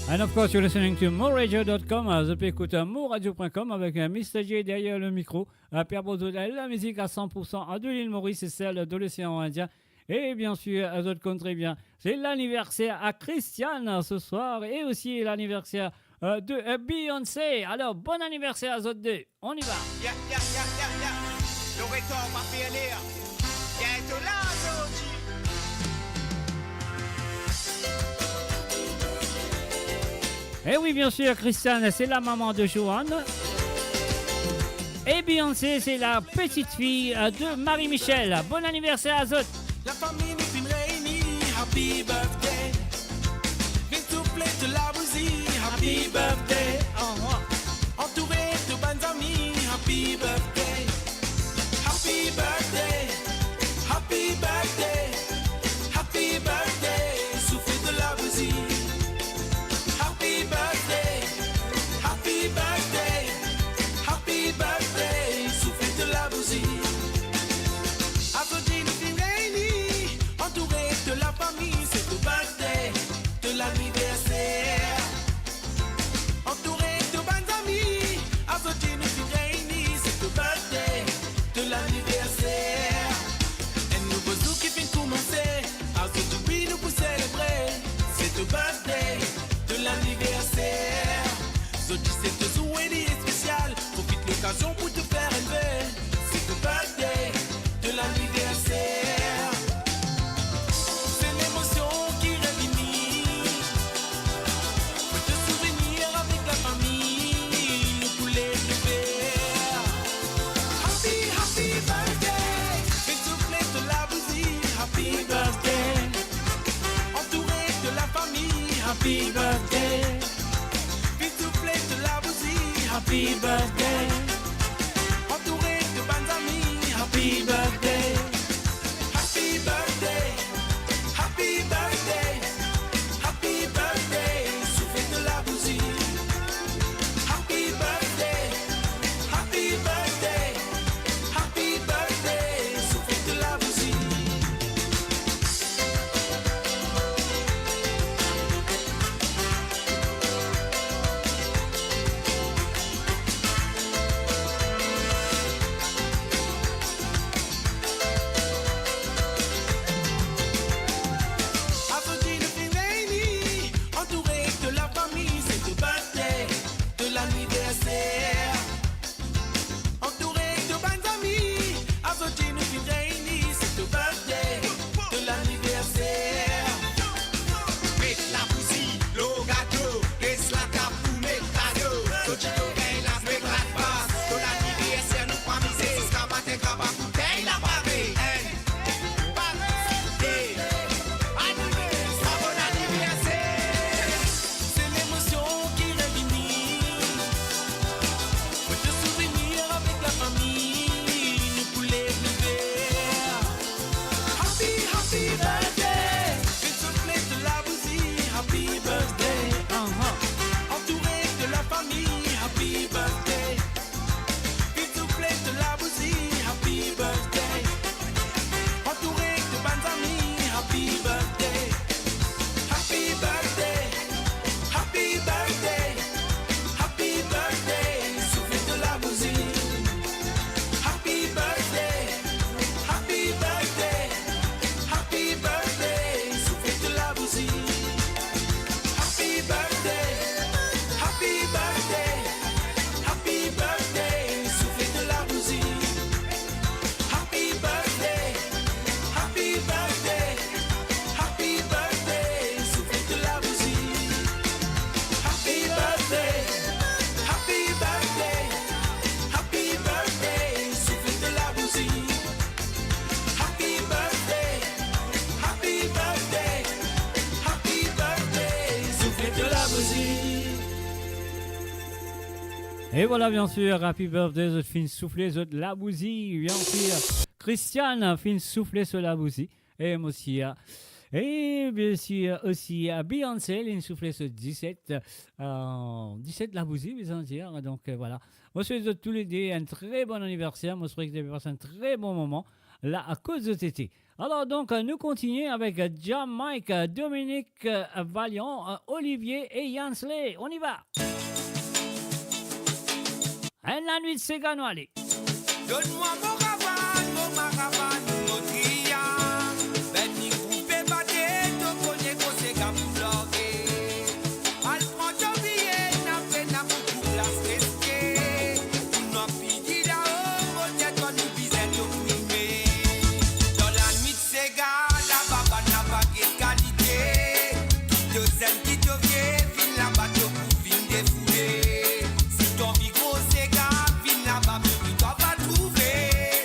And of course, you're listening to more radio dot com. Euh, zot pe ekout, euh, more radio point com avek, euh, Mister J derrière le micro. Euh, pe aport zot, euh, lamizik à cent pour cent, euh, de l'île Maurice, Seychelles, de l'océan Indien. Et bien sûr, euh, zot konn tre bien, c'est l'anniversaire à Christiane, euh, ce soir et aussi l'anniversaire, euh, de, euh, Beyoncé. Alors, bon anniversaire à zot deux. On y va. Ya, ya, ya, ya, ya. Loreto pa fer ler. Biento la zordi. Eh oui, bien sûr, Christiane, c'est la maman de Johan. Et Beyoncé, c'est la petite fille, euh, de Marie-Michel. Bon anniversaire à zot. Lafami, nou finn reyni, happy birthday. Vinn soufle to labouzi, happy birthday. Antoure to bann zami, happy birthday. Happy birthday, happy birthday, happy birthday, soufle to labouzi. Happy birthday, happy birthday, happy birthday, soufle to labouzi. Azordi nou finn reyni, antoure to lafami, se to birthday, to laniverser. Antoure to bann zami, azordi nou finn reyni, se to birthday, to laniverser. Enn nouvo zour ki finn koumanse, azordi wi nou pou selebre, se to birthday, to laniverser. Zordi se to zour wi li espesial, profit lokazion pou to fer enn ve. Se to birthday, to laniverser. Se lemosion ki revini. Foto souvenir avek lafami, nou pou les le fer. Happy, happy birthday. Finn soufle to labouzi, happy birthday. Antoure to lafami, happy birthday. Finn soufle to labouzi, happy birthday. Antoure to bann zami, happy birthday. Happy birthday, happy birthday, happy birthday, soufle to labouzi. Happy birthday, happy birthday, happy birthday, soufle to labouzi. Happy birthday. Finn soufle to labouzi, happy birthday. Aha. Antoure to lafami, happy birthday. Finn soufle to labouzi, happy birthday. Antoure to bann zami, happy birthday. Happy birthday, happy birthday, happy birthday, soufle to labouzi. Happy birthday, happy birthday, happy birthday, soufle to labouzi. Happy birthday, happy birthday, happy birthday, soufle to labouzi. Happy birthday, happy birthday, happy birthday, soufle to labouzi. Happy birthday, happy birthday, happy birthday, soufle to labouzi. Happy birthday, happy birthday, happy birthday, soufle to labouzi. E vwala, byen sir, happy birthday, zot finn soufle zot labouzi, byen sir. Christiane finn soufle so labouzi. E mo sir, e byen sir osi, Beyoncé, linn soufle so diset, euh, diset labouzi, bizin dir. Donk, euh, vwala. Mo swet zot toulede enn tre bon aniverser. Mo swet zot pas enn tre bon moman la akoz zot ete. Alor donk, euh, nou kontigne avek, euh, Jam Mike, euh, Dominique, euh, Valiant, euh, Olivier e Yansley. On y va! Enn lanwit sega nou ale. Donn mwa mo ravann, mo maravann, mo triann. Benn ning pou pe bate, to kone koze gam pou large. Al pran to biye, na pena boukou plas reste. Pou nou anpil di lao, mo dir twa nou bizin to prime. Dan lanwit sega, laba bann laba get kalite. Ki to zenn, ki to vie, vinn laba to pou vinn defoule. Si to anvi gro sega, vinn laba, baby, twa va trouve.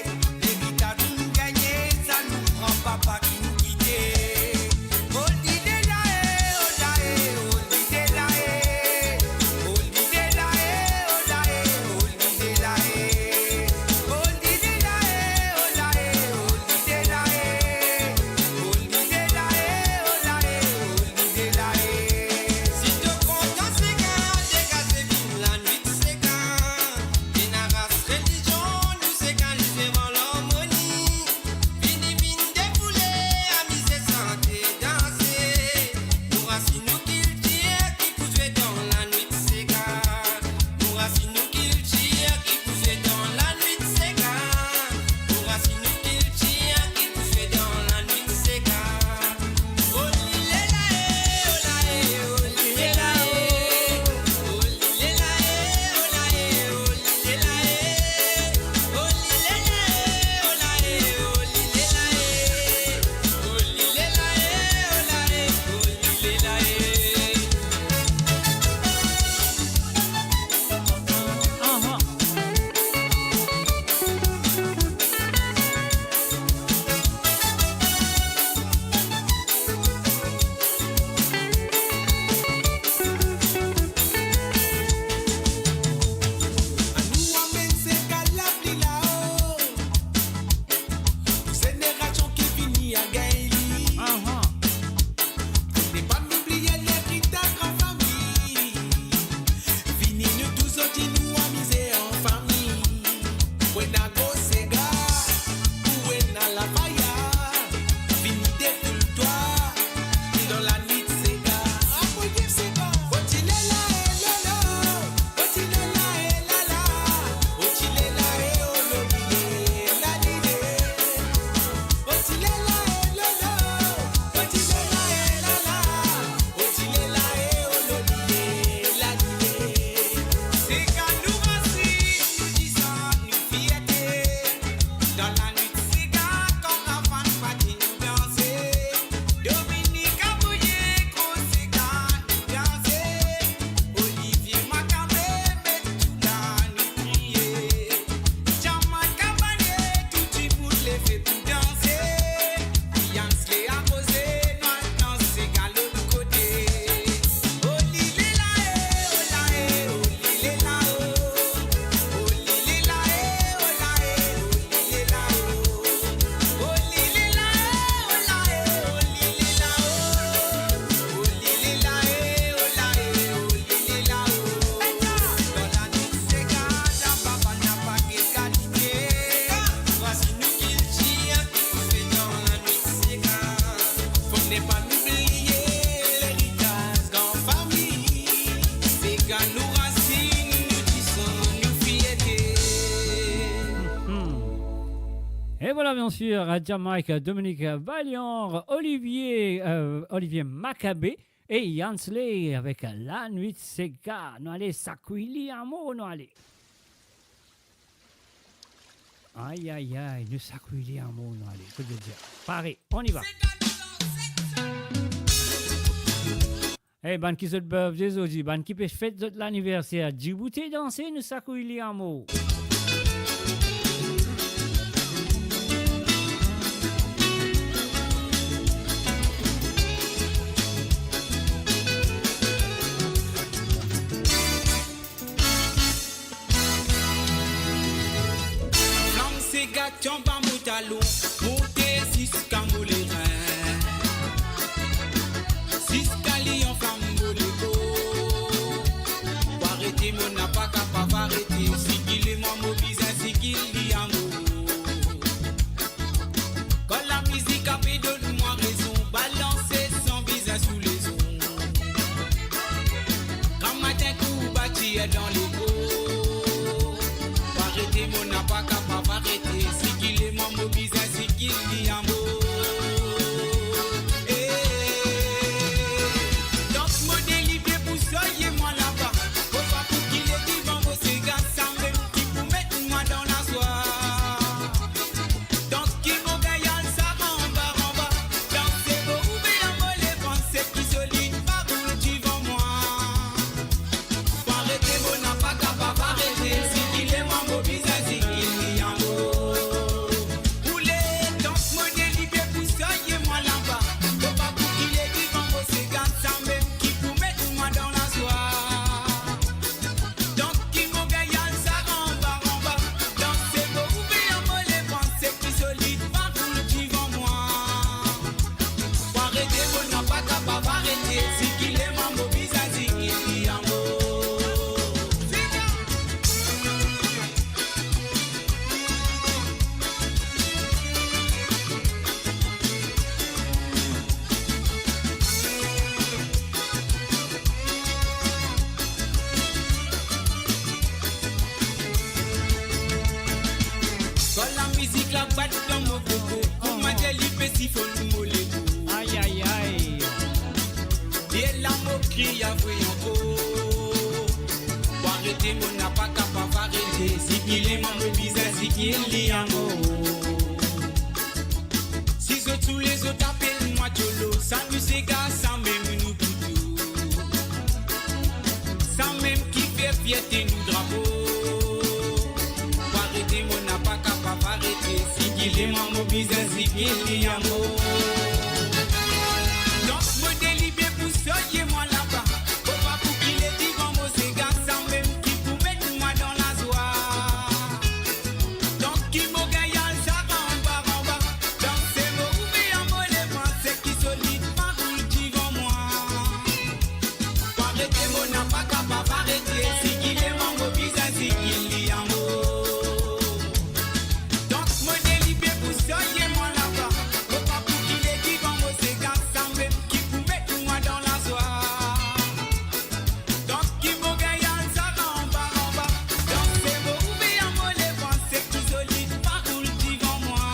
E pa nou bliye leritaz gran fami, Sega nou rasinn, nou disan, nou fierte. Hmm. Et voilà, bien sûr, Jamaica, Dominique Valiant, Olivier, euh, Olivier Maccabé et Yansley avec La Nuit Sega. Nou ale sakouy li amor, nou ale. Ay, ay, ay, nou sakouy li amor, nou ale. Kot zot dir? Pare, on y va. Hey, bann ki zot birthday zordi, bann ki pe fet zot laniverser, dibout e danse, nou sakouy li amor. Flam Sega ti anba mo talon, monte ziska mo lerin, ziska li anflam mo lekor. Pou arete mo napa kapav arete, zigile mwa mo bizin zigil li amor. Kan lamizik ape donn mwa rezon, balanse san bizin sou lezon. Gramatin kourbatir dan lekor. Pou arete mo napa kapav arete, zigile mwa mo bizin zigil li amor. Eh, dan mo delibie pou soye mwa laba, mo pa pou kile divan mo Sega, samem ki pou met mwa dan lazwa. Tanki mo gagn al sa ranba, ranba, danse mo ouvrir mo levan, seki solid pa boul divan mwa. Pou arete mo napa kapav arete, zigile mwa mo bizin zigil li amor. Pou letan mo delibie pou soye mwa laba, mo pa pou kile divan mo Sega, samem ki pou met mwa dan lazwa. Tanki mo gagn al sa ranba, ranba, danse mo ouvrir mo levan, seki solid pa boul divan mwa. Pou arete mo napa kapav arete, zigile mwa mo bizin zigil li amor. Kan lamizik la bat dan mo koko, kouma dir li pe sifonn mo lekor. Ay, ay, ay. E la mo kriye vre ankor. Pou arete mo napa kapav arete, zigile mwa mo bizin zigil li amor. Si zot soule zot apel mwa Diolo, sa nou Sega, samem nou pou tou. Samem ki fer fierte nou drapo. Pou arete mo napa kapav arete, zigile mwa mo bizin zigil li amor. Tank mo delibie pou soye mwa laba, mo pa pou kile divan mo Sega, samem ki pou met mwa dan lazwa. Tanki mo gagn al sa ranba, ranba, danse mo ouvrir mo levan, seki solid pa boul divan mwa. Pou arete mo napa kapav arete, zigile mwa mo bizin zigil li amor. Tank mo delibie pou soye mwa laba, mo pa pou kile divan mo Sega, samem ki pou met mwa dan lazwa. Tanki mo gagn al sa ranba, ranba, danse mo ouvrir mo levan, seki solid pa boul divan mwa.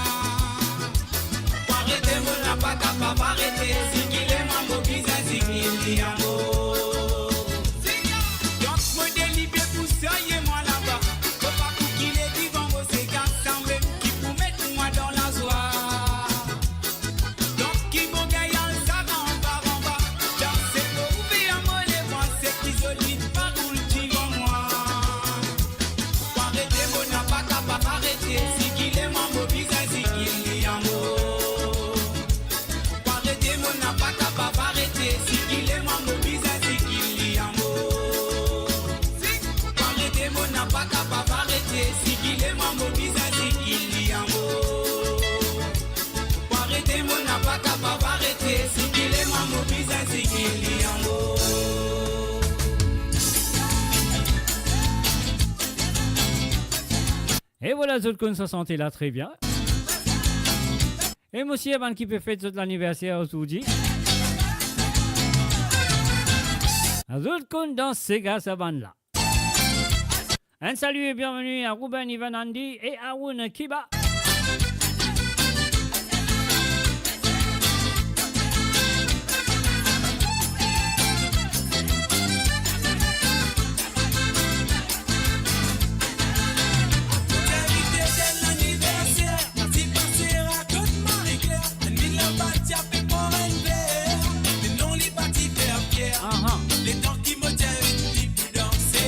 Pou arete mo napa kapav arete, zigile mwa mo bizin zigil li amor. Tank mo delibie pou soye mwa laba, mo pa pou kile divan mo Sega, samem ki pou met mwa dan lazwa. Tanki mo gagn al sa ranba, ranba, danse mo ouvrir mo levan, seki solid pa boul divan mwa. Pou arete mo napa kapav arete, zigile mwa mo bizin zigil li amor. Pou arete mo napa kapav arete, zigile mwa mo bizin zigil li amor. Pou arete mo napa kapav arete, zigile mwa mo bizin zigil li amor. Pou arete mo napa kapav arete, zigile mwa mo bizin zigil li amor. E vwala, zot konn sa sante la tre bien. E mo swete bann ki pe fet zot laniverser ozordi, zot konn dans sega sa bann la. Enn sali e bienveni a Ruben, Ivan, Andy e Aaron Kiba. Aha. Letan ki mo ti invit li pou danse,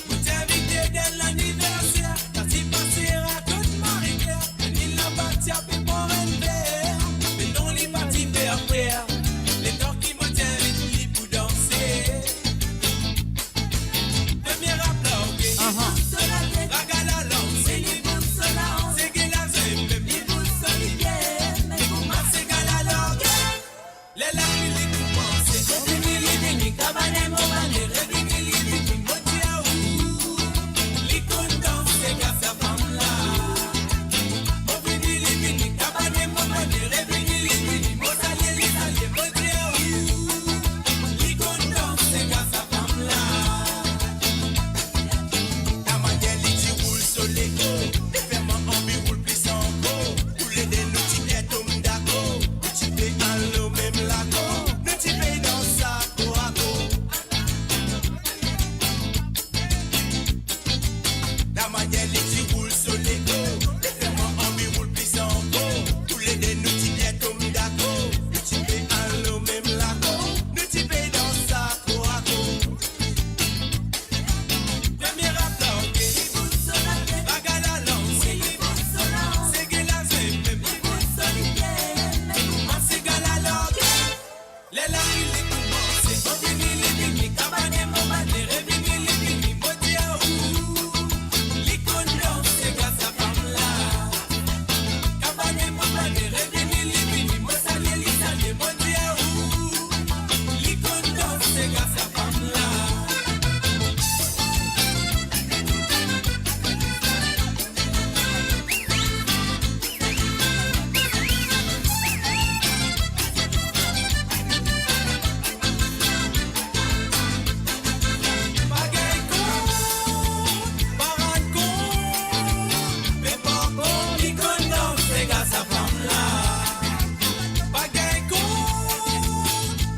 mo ti invite dan laniverser, sa ti pase rakont Marie-Claire, me li la pa ti ape pran enn ver, me non, li pa ti fer per. Letan ki mo ti invit li pou danse, Aha. Li konn danse gras sa fam la. Lamanier li ti roul so lego, li fer mwa anvi roul plis ankor. Toulede nou ti bien tom dakor, nou ti pe al lor mem lakor, nou ti pe dans sa kor a kor. Lamanier li ti roul so lego, li fer mwa anvi roul plis ankor. Toulede nou ti bien tom dakor, nou ti pe al lor mem lakor, nou ti pe dans sa kor a kor. Premie rap la, ok. Bagay la lans, sege la zem, mem. Koumanse gala la, ok. Ler la li koumanse, mo vini, li vini, kabane mo bane, revini, li vini, mo dir ou, li konn danse gras sa fam la. Kabane mo bane, revini, li vini, mo salie, li salie, mo dir ou, li konn danse gras sa fam la. Pa gagn kont, pa rann kont, me par kont, li konn danse gras sa fam la. Pa gagn kont,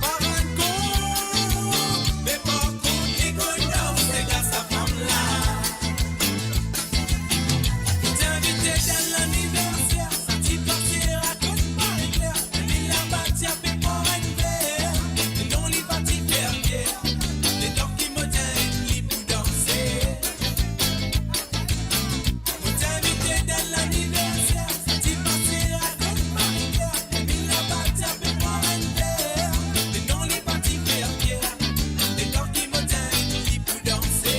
pa rann kont, me par kont, li konn danse gras sa fam la. Ti invite dan laniverser, sa ti pase rakont Marie-Claire, li laba ti ape pran enn ver, me non, li pa ti fer per. Letan ki mo ti invit li pou danse, mo ti invite dan laniverser, sa ti pase rakont Marie-Claire, li laba ti ape pran enn ver, me non, li pa ti fer per. Letan ki mo ti invit li pou danse,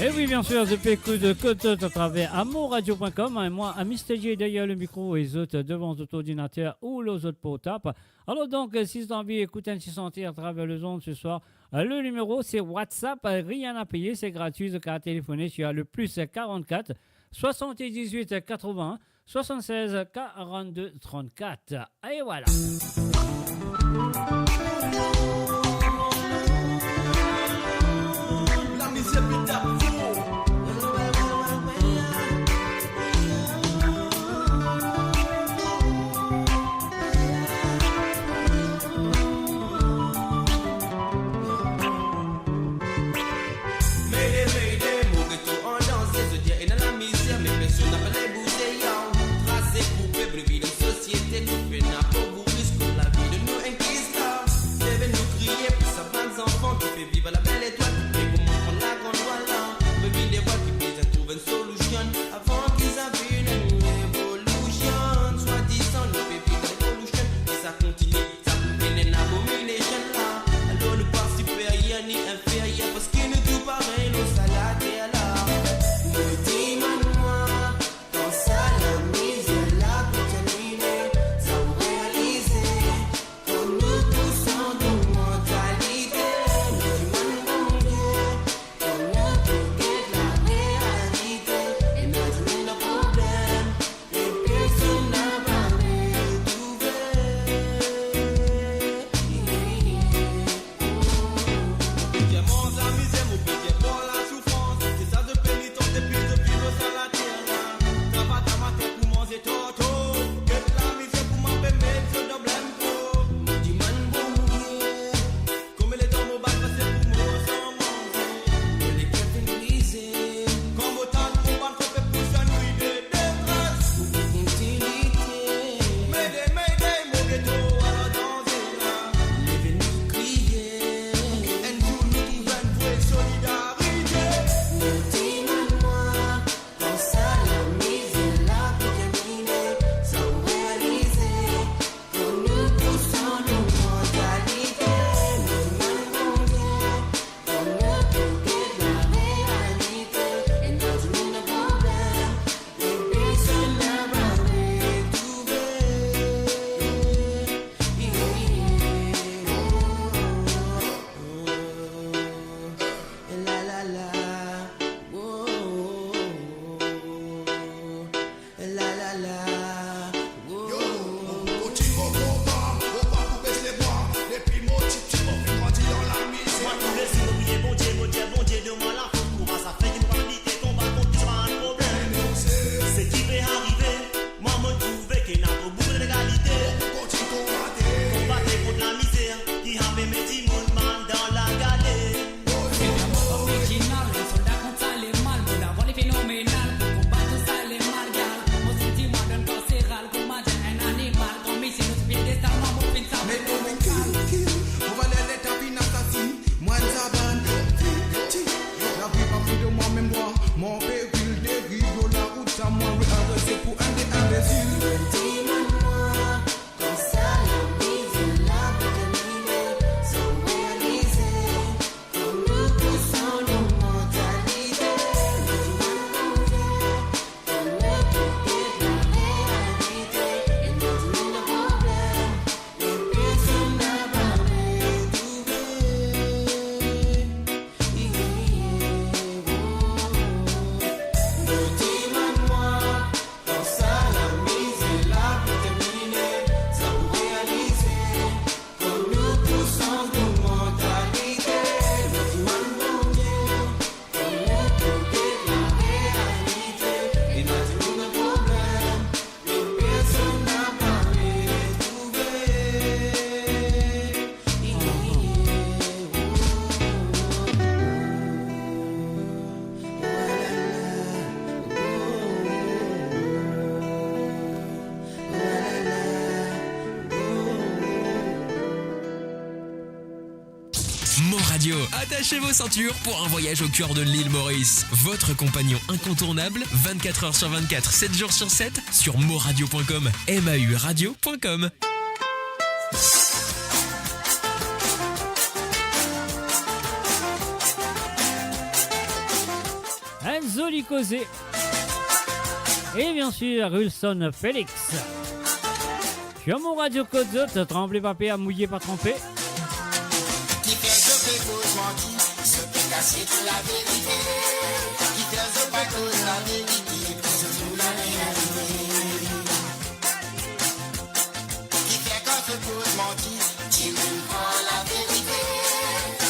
E wi, bien sir, zot pe ekout Kot Zot atraver amourradio point com, e mwa, Mister J deryer le mikro, e zot devan zot ordinater ou lor zot portab. Alor donk, si zot anvi ekout enn ti sante atraver lezond se swar, le nimero se WhatsApp, rien à payer, se gratwi, zot kav telefone sir le plus quarante-quatre, soixante-dix-huit quatre-vingts, soixante-seize quarante-deux trente-quatre. Et voilà. Radio. Attachez vos ceintures pour un voyage au cœur de l'île Maurice. Votre compagnon incontournable, vingt-quatre heures sur vingt-quatre, sept jours sur sept, sur mauradio point com, M A U radio point com. Enn zoli koze. E bien sir, Wilson Felix. Sur Mou Radio kot zot, tranble pa per, mouye pa tranpe. Kifer zot pe koz manti, zot pe kasiet laverite? Kifer zot pa koz laverite, pou zot nou larealite? Kifer kan zot koz manti, dimoun krwar laverite?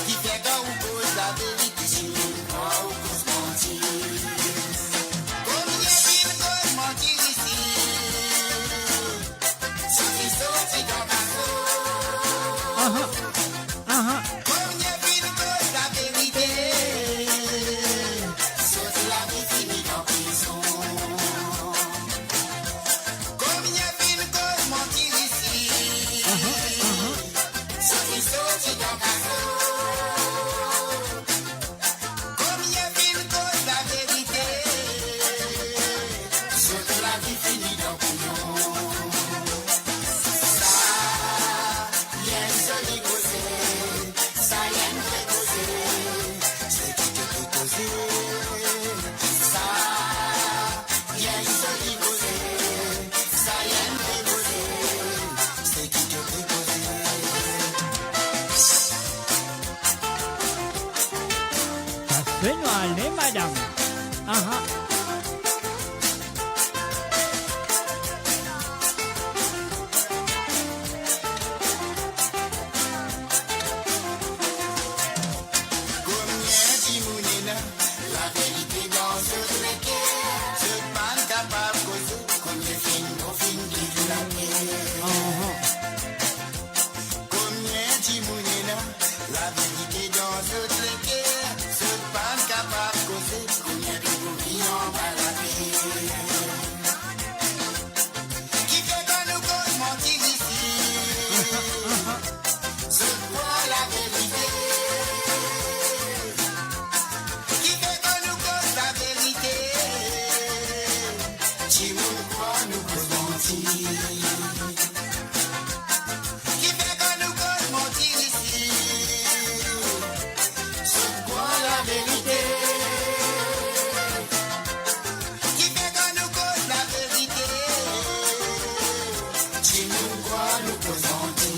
Kifer kan ou koz laverite, dimoun krwar ou koz manti? Komie finn koz manti isi, zot finn sorti dan kaso. Aha, aha. Komie finn koz laverite, zot lavi fini dan prizon. Komie finn koz manti isi, aha, aha, zot finn sorti dan kaso. Komie finn koz laverite, zot lavi fini dan bouyon. Sa, li enn zoli koze, sa li enn vre koze, seki to pe koze. Sa, li enn zoli koze, sa li enn vre koze, seki to pe koze. Sa finn ale, madam. Aha. Komie dimoun ena laverite dan zot leker, zot pa'nn kapav koze, komie finn, mo finn kit lape. Aha. Komie dimoun ena laverite dan zot leker, zot pa'nn kapav koze, komie pe mouri anba lape. Kifer kan nou koz manti isi, zot krwar laverite? Kifer kan nou koz laverite, dimoun krwar nou koz manti? Kifer kan nou koz manti isi, zot krwar laverite? Kifer kan nou koz laverite, dimoun krwar nou koz manti?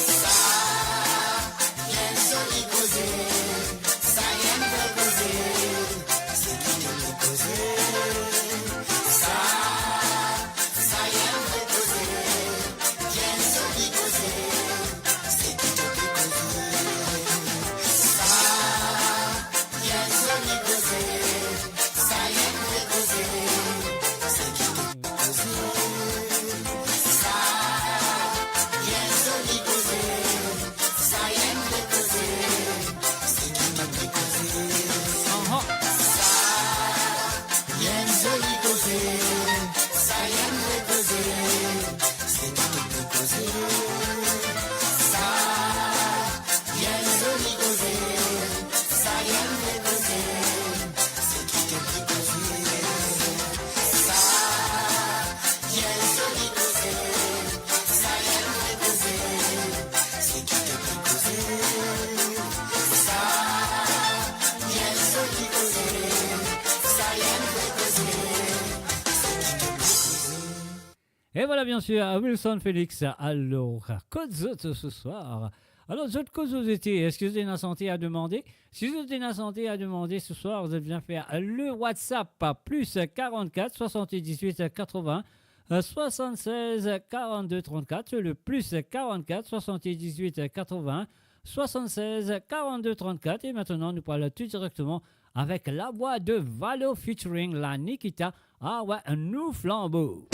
Sa, li enn zoli koze, sa li enn vre koze, seki to pe koze. Sa, sa li enn vre koze, li enn zoli koze, seki to pe koze. Sa, li enn zoli koze, sa li enn vre koze, seki to pe koze. Sa, li enn zoli koze, sa li enn vre koze, seki to pe koze. Aha. Sa, li enn zoli koze, sa li enn vre koze, seki to pe koze. Sa, li enn zoli koze, sa li enn vre koze, seki to pe koze. Sa, li enn zoli koze, sa li enn vre koze, seki to pe koze. Sa, li enn zoli koze, sa li enn vre koze, seki to pe koze. E vwala, bien sir, Wilson Felix. Alor, kot zot se swar? Alor, zot kot zot ete? Eski zot ena sante a demande? Si zot ena sante a demande se swar, zot bizin fer le WhatsApp, plus quarante-quatre soixante-dix-huit quatre-vingts soixante-seize quarante-deux trente-quatre, le plus quarante-quatre soixante-dix-huit quatre-vingts soixante-seize quarante-deux trente-quatre. E aster, nou pou al tou direkteman avek lavwa de Valo featuring La Nikita. Ah ouais, nou flanbo.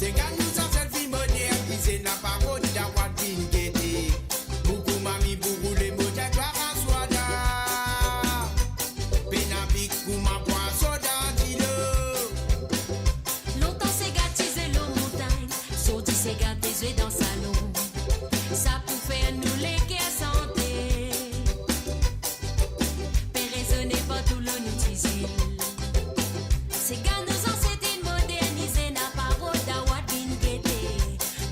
Sega nou zansestra finn modernize, napa rod dawat vinn gete. Boukou mami pou roule mo dir twa aswar la. Pena vit kouma pwason dan dilo. Lontan sega ti zwe lor montagn, zordi sega pe zwe dan salon. Sa pou fer nou leker sante. Pe rezone partou lor nou ti zil. Sega nou zansestra inn modernize, napa rod dawat vinn gete.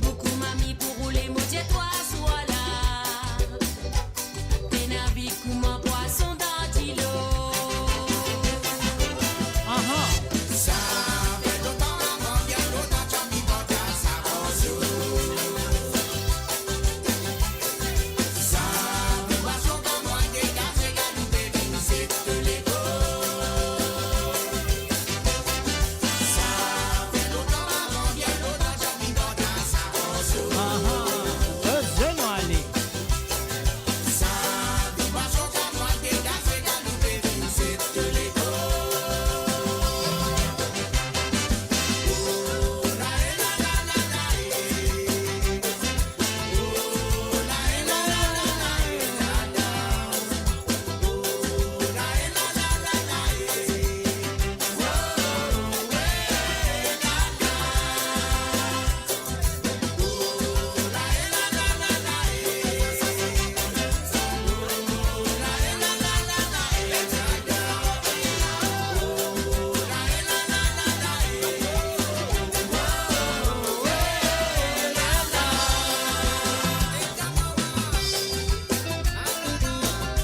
Boukou mami pou roule mo dir twa aswar la. Pena vit kouma pwason dan dilo. Aha. Sa fer lontan, avan, bien lontan, ti anvi pran sa pwason. Sa fer pwason, kouma dega sega nou pe vinn set lekol. Sa fer lontan, avan, bien lontan, ti anvi pran sa pwason. Aha. Ozez nou ale.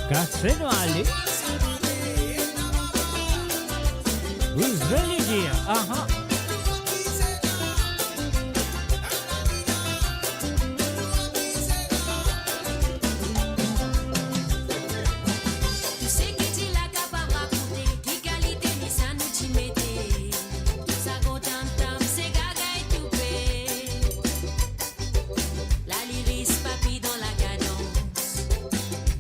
Kase nou ale. Vous venez dire, aha. Tou seki ti la kapav rakonte, ki kalite misa nou ti mete. Tou sa kontan tann, sega gagn toupe. Laliris pa pli dan lakadans.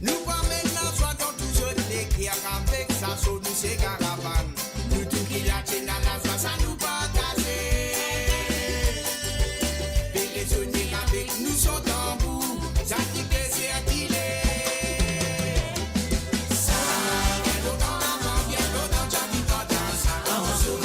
Nou pa menm lazwa dan tou zot leker avek sa so nou sega ravann. Nou tou ki la ti ena lazwa sa nou partaze. Pe rezone avek nou son tanbour, sa ki pe sirkile. Sa fer lontan, avan, bien lontan, ti anvi pran sa ansanm.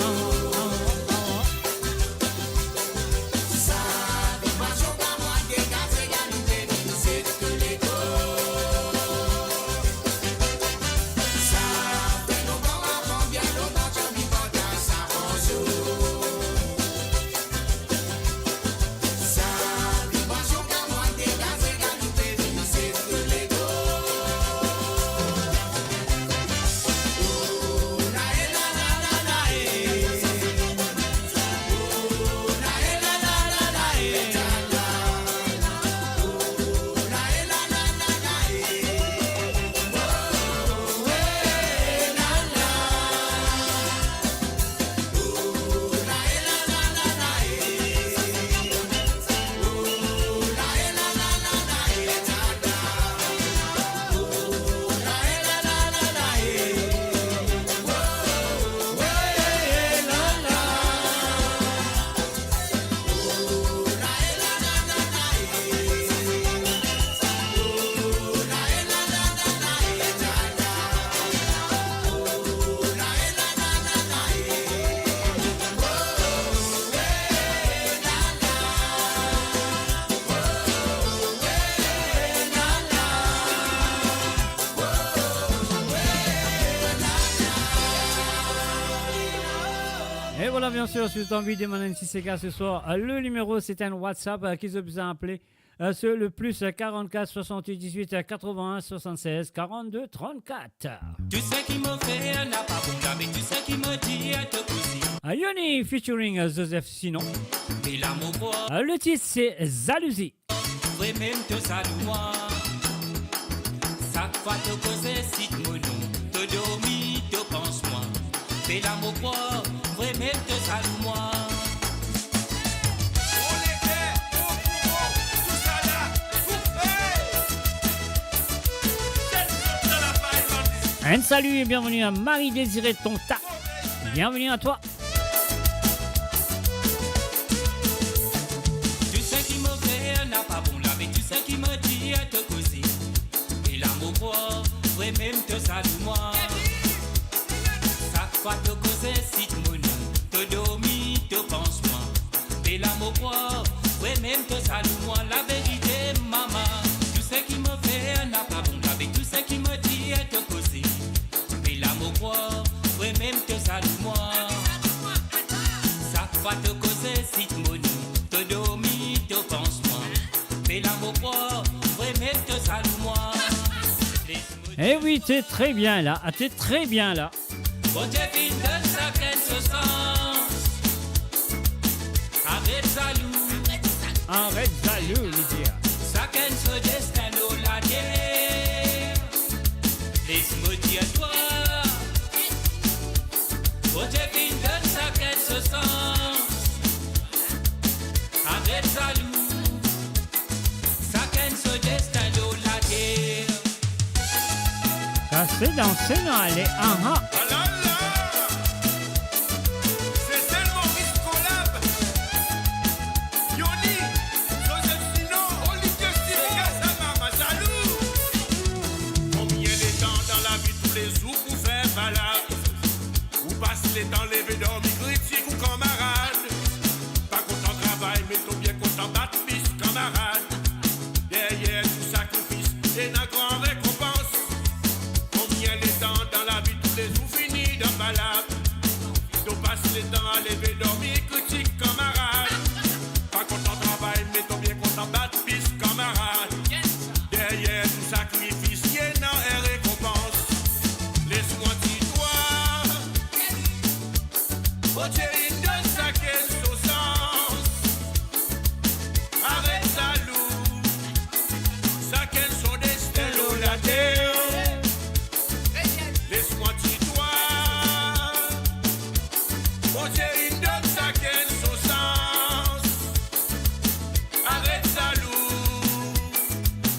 Et voilà, bien sûr, si vous avez envie de demander un petit séga ce soir, euh, le numéro, c'est un WhatsApp, euh, ki zot bizin apele, euh, sur le plus, euh, quarante-quatre soixante-dix-huit, euh, quatre-vingts soixante-seize quarante-deux trente-quatre. Tou seki mo fer, napa pou mwa, me tou seki mo dir, to kousin. Ayoni featuring, euh, Joseph Sinon. Pe la mo krwar. Euh, le titre, c'est Jalousie. Vremem to zalou mwa. Sak fwa to koze, sit mo nom, to dormi, to pans mwa. Pe la mo krwar, vremem to zalou mwa. Un salut et bienvenue à Marie-Désirée Tonta. Bienvenue à toi. Mem to salou mwa. Sak fwa to koze, sit mo nom, to dormi, to pans mwa. Pe la mo krwar, wi, mem to salou mwa. Laverite, mama, tou seki mo fer napa bon. Laverite, tou seki mo dir, to koze. Pe la mo krwar, wi, mem to salou mwa. Sak fwa to koze, sit mo nom, to dormi, to pans mwa. Pe la mo krwar, wi, mem to salou mwa. Eh oui, t'es très bien là. Ah, t'es très bien là. Bondie finn donn sakenn so sans. Aret zalou. Aret zalou, li dir. Sakenn so destin lor later. Les mo dir twa. Bondie finn donn sakenn so sans. Aret zalou. Sakenn so destin lor later. Kase, danse, nou ale, aha. Alala! Sesel Moris Collab. Yoni, Joseph Sino, Olivier Sino, Gassama, Masalou. Konbien letan dan lavi toulezour pou fer valab? Ou pas letan leve dormi kritik ou kanmarad. Pa kontan travay, me to bien kontan bat pis kanmarad. Deryer tou sakrifis, ena gran rekonpans. Konbien letan dan lavi toulezour fini dan valab? To pas letan al leve dormi kritik kanmarad. Pa kontan travay, me to bien kontan bat pis kanmarad. Deryer tou sakrifis, ena enn rekonpans. Les mwa dir twa, Bondie inn donn sakenn so sans. Aret zalou, sakenn so destin lor later. Les mwa dir twa, Bondie inn donn sakenn so sans. Aret zalou,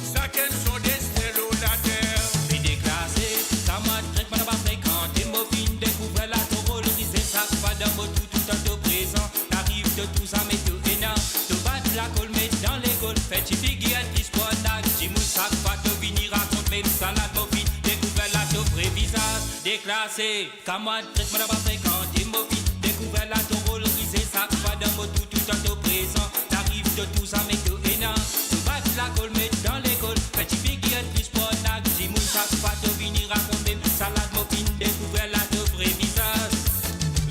sakenn so destin lor later. Finn deklase, kamad, trek mo napa frekante, mo finn dekouver la to rol rize, sak fwa dan mo tou, toutan to prezan. T'ariv to tou, zame to ena. To bat lakol, met dan lekol, fer ti figir tris pou enn dimoun, sak fwa to vini rakont mem salad, mo finn dekouver la to vre vizaz. Deklase. Kamad, trek mo napa frekante, mo finn dekouver la to rol rize, sak fwa dan mo tou, toutan to prezan. T'ariv to tou, zame to ena. To bat lakol, met dan lekol, fer ti figir tris pou enn dimoun, sak fwa to vini rakont mem salad, mo finn dekouver la to vre vizaz.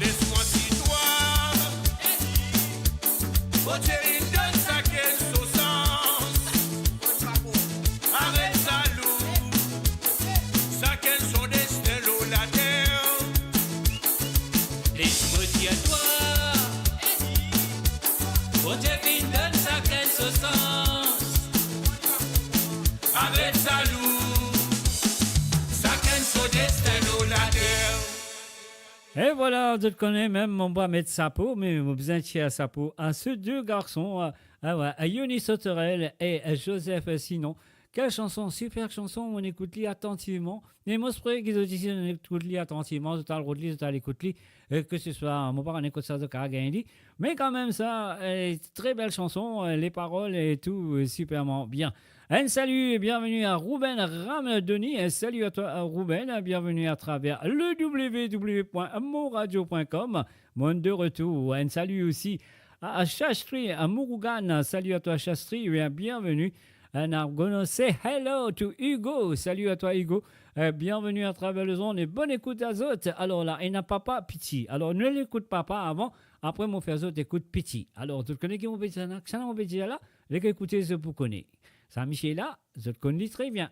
Les mwa dir twa, Bondie inn donn sakenn so sans. Aret zalou, sakenn so destin lor later. Les mo dir twa, Bondie finn donn sakenn so sans. Aret zalou, sakenn so destin lor later. E vwala, zot kone mem, mo pa met sapo, me mo bizin tir sapo a se de garson, a, a, wi, a Yoni Sauterelle e, a, Joseph Sino. Kel sanson, siper sanson, mo ekout li atantivman. E mo espere ki zot isi, zot ekout li atantivman, zot al rod li, zot al ekout li, e ke se swa, mo pa kone kot sa zot kapav gagn li. Me kanmem sa, e, tre bel sanson, e, le parol e tou, e, siperman bien. Un salut et bienvenue à Ruben Ramdoni. Un salut à toi, euh, Ruben. Bienvenue à travers le w w w point moradio point com. Monde de retour. Un salut aussi à, à Shastri, à Murugan. Salut à toi, Shastri. Et bienvenue. And I'm gonna say hello to Hugo. Salut à toi, Hugo. Euh, bienvenue à travers le monde et bonne écoute à zot. Alor la, ena papa piti. Alor, nou al ekout papa avan. Apre, mo fer zot ekout piti. Alor, zot kone ki mo pe dir la? Kisannla mo pe dir la? Nek ekoute, zot pou kone. Sa misie la, zot konn li tre bien.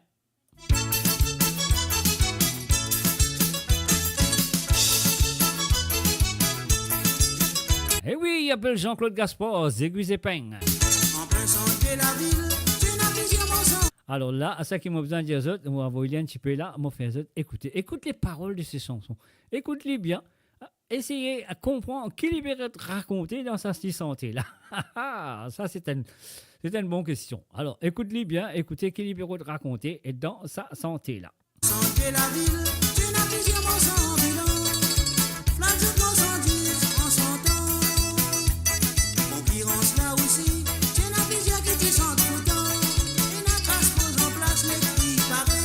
E wi, li apel Jean-Claude Gaspard, Zegwi Zepeng. An plin sant de lavil, ti ena plizier mo sans. Alor la, sa ki mo bizin dir zot, mo avoy li enn tipe la, mo fer zot ekoute. Écoute les paroles de ce chanson. Ekout li bien. Eseye konpran ki li pe rakonte dan sa ti sante la. Sa, se enn, se enn bon kestion. Alor, ekout li bien, ekoute ki li pe rakonte dan sa sante la. Sante lavil, ti ena plizier mo sans bilan. Flat zot mo sandir an santan. Konkirans la osi, ti ena plizier ki ti sant pourtan. Ena kras poz an plas, met ki pare.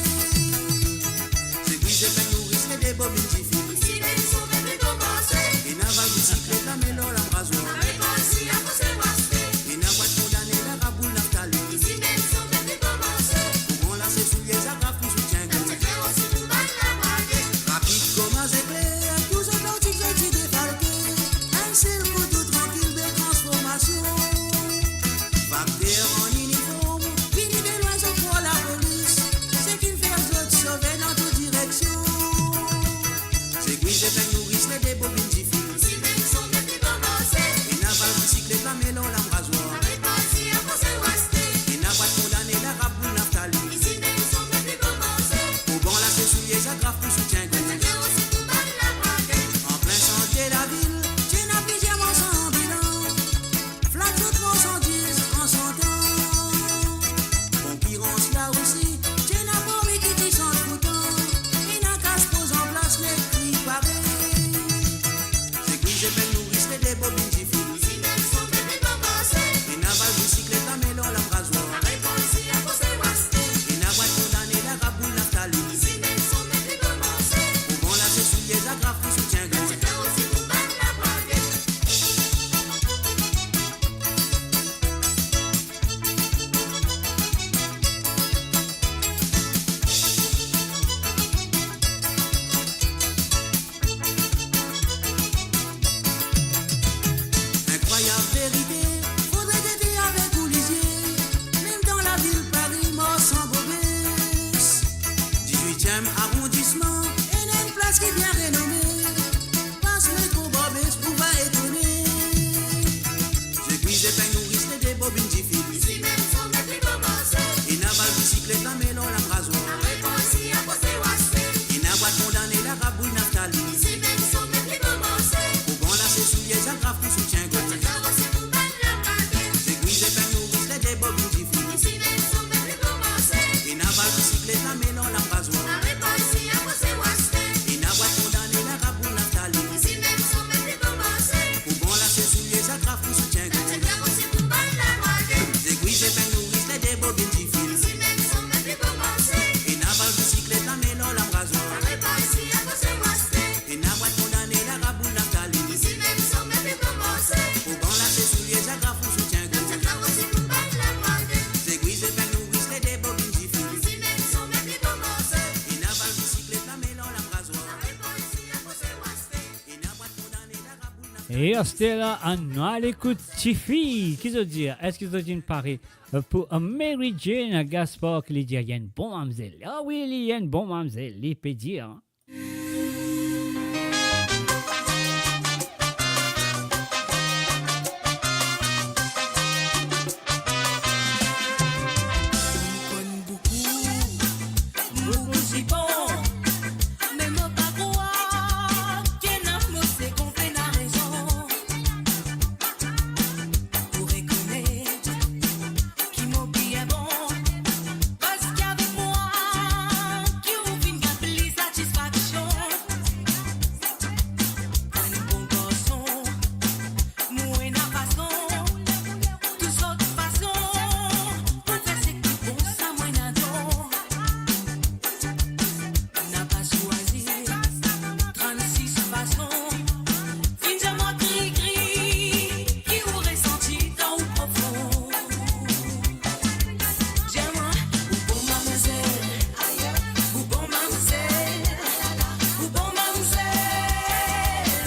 Bobinn difil. Isi mem son pe komanse. Ena val bisiklet, lame lor, lam razwar. Repansi, apose ou aste. Ena bwat kondane, laraboul, naftali. Isi mem son pe komanse. Pou rann lase soulie, zagraf pou soutien gors. Sa fer osi pou bann labrage. Rapid kouma zekler, tou zot lortik zot ti defalke. Enn sel kou tou trankil, bel transformasion. Fakter an iniform, vini de lwin, zot krwar lapolis. Seki'nn fer zot sove dan tou direksion. Segwi, zepeng, nouris, lede, bobinn difil. Isi mem son pe komanse. Ena val bisiklet, lame lor, lam razwar. Repansi, apose ou aste. Ena bwat kondane, laraboul, naftali. Isi mem son pe komanse. Pou rann lase soulie, zagraf pou soutien gors. Sa fer osi pou bann labrage. An plin sant de lavil, ti ena plizier morso anbilan. Flak zot marsandiz an santan. Konkirans la osi, ti ena parmi ki ti sant poutan. Ena kas poz an plas, nek ki pare. Segwi, zepeng, nouris, lede, bobinn difil. Isi mem son pe komanse. Ena val bisiklet, lame lor, lam razwar. Repansi, apose ou aste. Ena bwat kondane, laraboul, naftali. Isi mem son pe komanse. Pou rann lase soulie, zagraf pou soutien gors. Sa fer osi pou bann labrage. Inkrwayab verite, fodre gete avek ou lizie, mem dan lavil Pari, Mars, San Bobes, dizwitiem arondisman, ena enn plas ki bien renome. Pas Metro Barbès, ou va etone. Zegwiz, epeng, nouris, lede, bobinn, difil. Isi mem son pe komanse. Ena val bisiklet, lame lor, lam razwar. Repansi, apose ou aste. Ena bwat kondane, laraboul, naftali. Isi mem son pe komanse. Pou rann lase soulie, zagraf pou soutien gors. Sa fer osi pou bann labrage. Zegwiz, epeng, nouris, lede, bobinn, difil. Isi mem son pe komanse. Ena val bisiklet, lame lor, lam razwar. Repansi, apose ou aste. Ena bwat kondane, laraboul, naftali. Isi mem son pe komanse. Pou rann lase soulie, zagraf pou soutien gors. Sa fer osi pou bann labrage. Zegwiz, epeng, nouris, lede, bobinn, difil. Isi mem son pe komanse. Ena val bisiklet, lame lor, lam razwar. Repansi, apose ou aste. Ena bwat kondane, laraboul, naftali. Isi mem son pe komanse. Pou rann lase soulie, zagraf pou soutien gors. Sa fer osi pou bann labrage. Zegwiz, epeng, nouris, lede, bobinn, difil. Isi mem son pe komanse. Ena val bisiklet, lame lor, lam razwar. Repansi, apose ou aste. Ena bwat kondane, laraboul, naftali. E aster la, annou al ekout tifi. Ki zot dir? Eski zot inn pare, euh, pou, euh, Mary Jane Gaspar, ki li dir li enn bon mamzel? Ah wi, li enn bon mamzel, li pe dir, hein. Boukou, boukou sipor, me mo pa krwar ki ena mo se konpran rezon. Pou rekonet ki mo bien bon, paski avek mwa ki ou finn gagn plis satisfaksion. Enn bon garson, mo ena fason, tou sort fason, pou fer seki bon sa mo ena don. Napa swazir trannsis fason. Vinn dir mwa krikri ki ou resanti dan ou profon. Dir mwa, ou bon mamzel, ou bon mamzel, ou bon mamzel,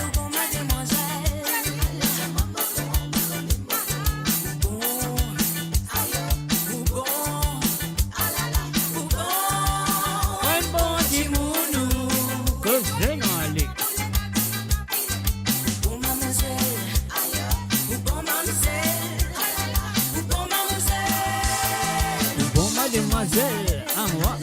ou bon mademwazel. Ou bon, ou bon, ou bon, enn bon dimoun ou. Koze nou ale. Ou bon mamzel, ou bon mamzel, ou bon mamzel. Ou bon mademwazel, a mwa.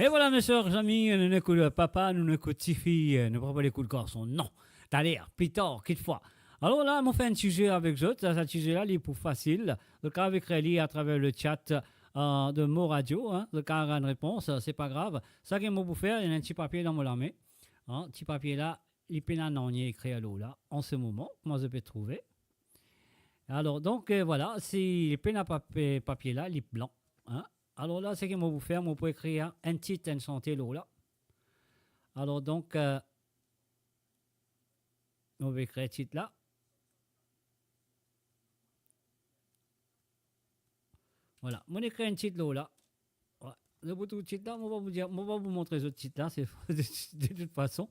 E vwala, mes chers amis, nou ena kout papa, nou ena kout tifi, nou pa pou ena kout garson, non. Taler, pli tar, kitfwa. Alor la, mo fer enn ti ze avek zot. Sa, sa ti ze la, li pou fasil. Zot kapav ekrir li atraver le chat, euh, de Mo Radio, hein. Zot kapav rann repons, euh, se pa grav. Seki mo pou fer, ena enn ti papie dan mo lame. Hein, ti papie la, li pena nanye ekrir lor la, an se moman, kouma zot pe trouve. Alor, donk, euh, vwala, si li pena pap-, papie la, li blan, hein. Alor la, seki mo pou fer, mo pou ekrir enn tit, enn sante lor la. Alor, donk, euh, mo pou ekrir tit la. Vwala, mo ekrir enn tit lor la. Vwala. Zot pou trouv tit la, mo pa pou dir, mo pa pou montre zot tit la, se de, de tout fason.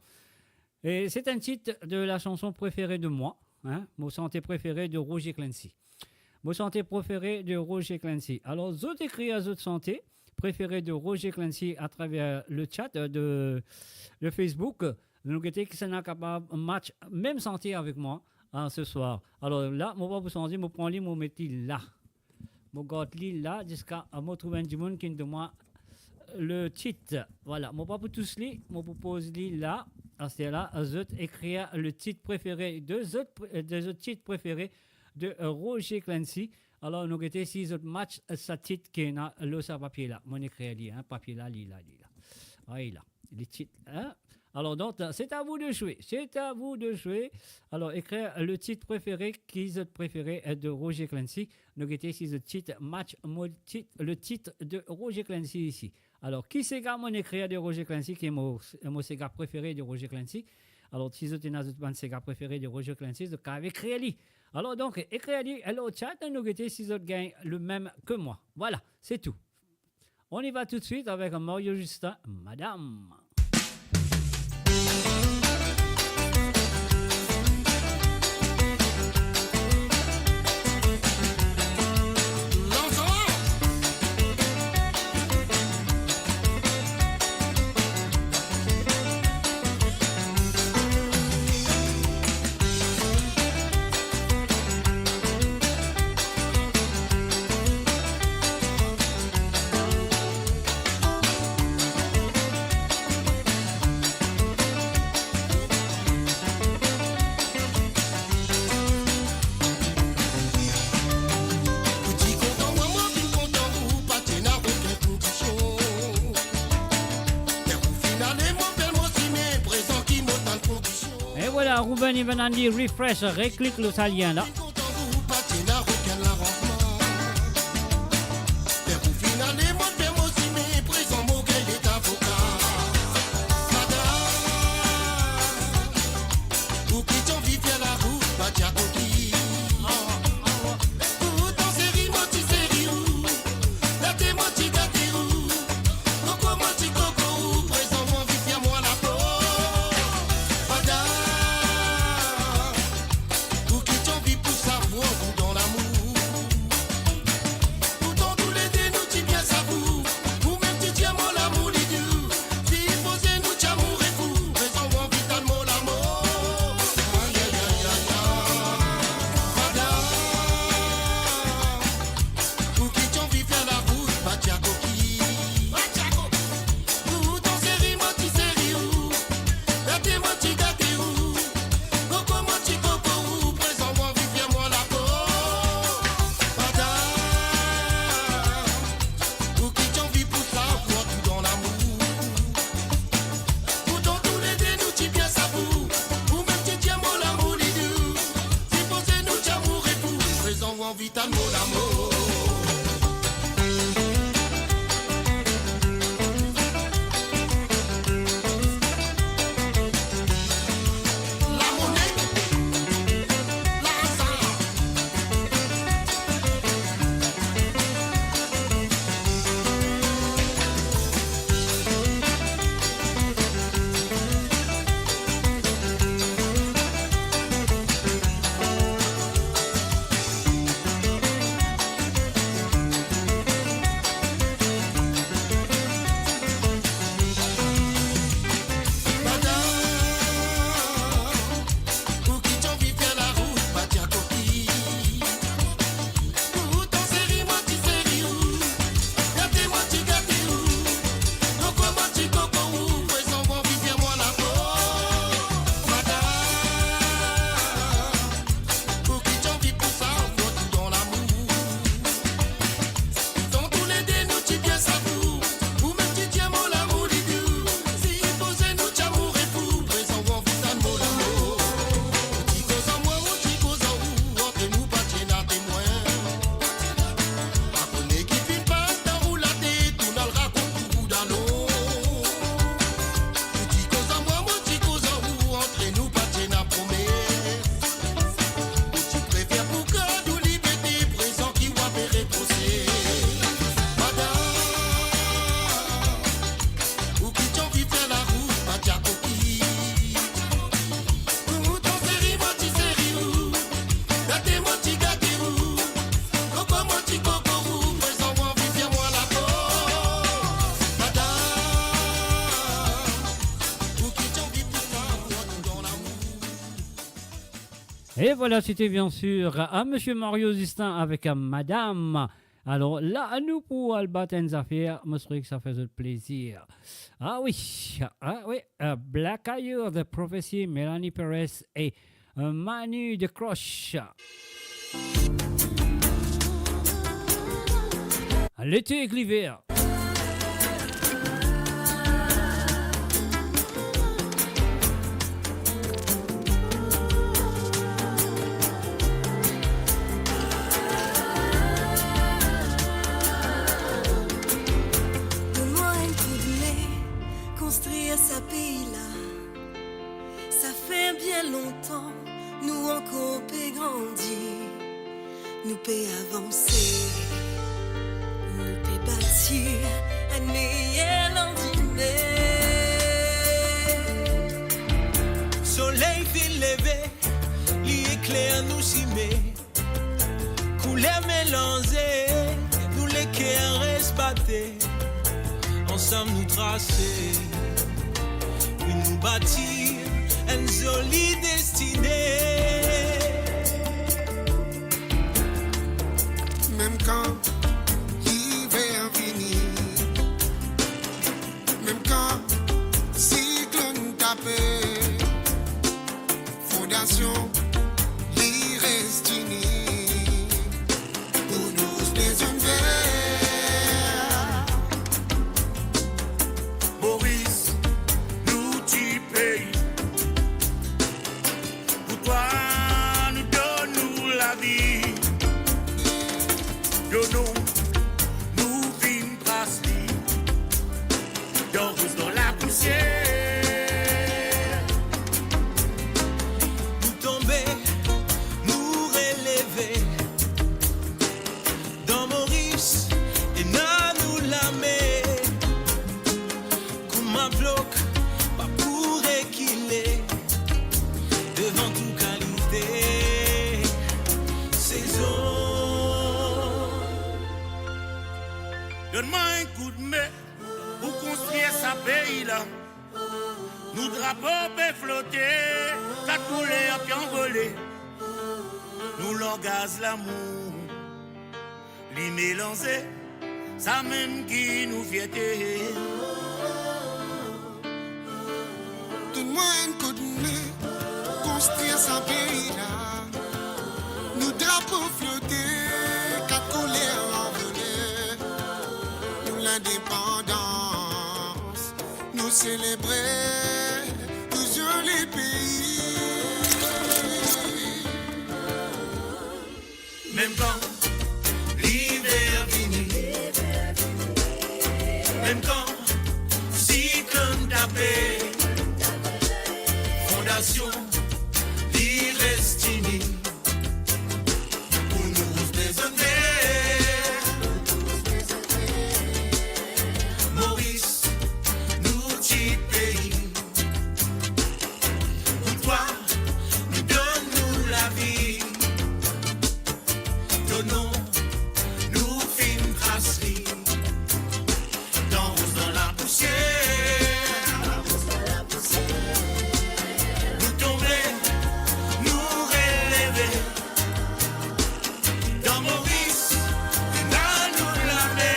E se enn tit de la chanson préférée de moi, hein, mo sante prefere de Roger Clemency. Mo sante prefere de Roger Clemency. Alor, zot ekrir zot sante prefere de Roger Clemency atraver le chat, euh, de, de Facebook. Nou gete kisannla kapav match mem sante avek mwa, hein, se swar. Alor la, mo pa pou sanze, mo pran li, mo met li la. Mo gard li la, ziska mo trouv enn dimoun ki donn mwa le tit. Vwala, mo pa pou tous li, mo pou poz li la. Aster la, zot ekrir le tit prefere de zot pre-, de zot tit prefere de, euh, Roger Clemency. Alor, nou gete si zot match sa tit ki ena lor sa papie la. Mo ekrir li, hein, papie la, li la, li la. Vwala, le tit, hein. Alors donc, c'est à vous de jouer. C'est à vous de jouer. Alors, ekrir le tit prefere ki zot prefere, euh, de Roger Clemency. Nou gete si zot tit match mo tit, le tit de Roger Clemency isi. Alor, ki sega mo ekrir de Roger Clemency, ki mo, mo sega prefere de Roger Clemency? Alor, si zot ena zot bann sega prefere de Roger Clemency, zot kapav ekrir li. Alor donk, ekrir li lor chat, nou gete si zot gagn le mem ke mwa. Vwala, se tou. On y va tout de suite avec Mario Justin, Madame. Ou ti kontan mwa, mwa vinn kontan ou, pa ti ena okenn kondision. Ler ou finn ale, mo apel mo sime, prezan ki mo tann kondision. E vwala, Ruben Ivanandi Refresh, reklik lor sa lien la. Ler ou finn ale, mo apel mo sime, prezan mo gagn leta avoka. Madam, ou ki ti anvi fer larout, pa ti a koki. Pourtan seri, mo ti seri ou, gate mo ti gate ou, koko mo ti koko ou, prezan ou anvi fer mwa lapo. Madam, ou ki ti anvi pou sav ou dan lamour. Pourtan toulede nou ti bien sav ou, ou mem ti dir mwa lamour li dir. Sipoze nou ti amour e fou, prezan ou anvi tann mo lamor. Ayayayaya. Madam, ou ki ti anvi fer larout, pa ti a koki. Pourtan seri, mo ti seri ou, gate mo ti gate ou, koko mo ti koko ou, prezan ou anvi fer mwa lapo. Madam, ou ki ti anvi pou sav ou dan lamour. Pourtan toulede nou ti bien sav ou, ou mem ti dir mwa lamour li dir. Sipoze nou ti amour e fou, prezan ou anvi tann mo lamor. Et voilà, c'était bien sûr, euh, monsieur Mario Justin avec, euh, Madame. Alors là, nou pou al bat enn zafer, mo swete ki sa fer zot plezir. Ah oui, ah oui, euh, Black Ayou, The Prophecy, Melanie Perez et, euh, Manu de Crush. Lete ek liver. Donn mwa enn koudme konstrir sa pei la. Sa fer bien lontan nou ankor pe grandi, nou pe avanse, nou pe batir enn meyer landime. Soley finn leve, li ekler nou sime. Kouler melanze, nou leker res bate. Ansam nou trase, wi nou batir enn zoli destine. Mem kan liver vini, mem kan siklonn tape, fondasion li res tini. Pou nou res bezonn ver. Moris, nou ti pei. Pou twa nou donn nou lavi. Donn nou, nou vinn tras li. Dan ros, dan lapousier. Nou tonbe, nou releve. Dan Moris, ena nou lame. Kouma blok, pa pou rekile. Devan tou kalite sezon. Donn mwa enn koudme pou konstrir sa pei la. Nou drapo pe flote, kat kouler pe anvole. Nou langaz lamour, li melanze, samem ki nou fierte. Donn mwa enn koudme pou konstrir sa pei la. Nou drapo flote, kat kouler anvole. Nou lindepandans, nou selebre touzour lepei. Mem kan liver vini, mem kan siklonn tape, fondasion li res tini. Pou nou res bezonn ver. Moris, nou ti pei. Pou twa, nou donn nou lavi. To non, nou finn tras li. Dan ros, dan lapousier. Nou tonbe, nou releve. Dan Moris, ena nou lame.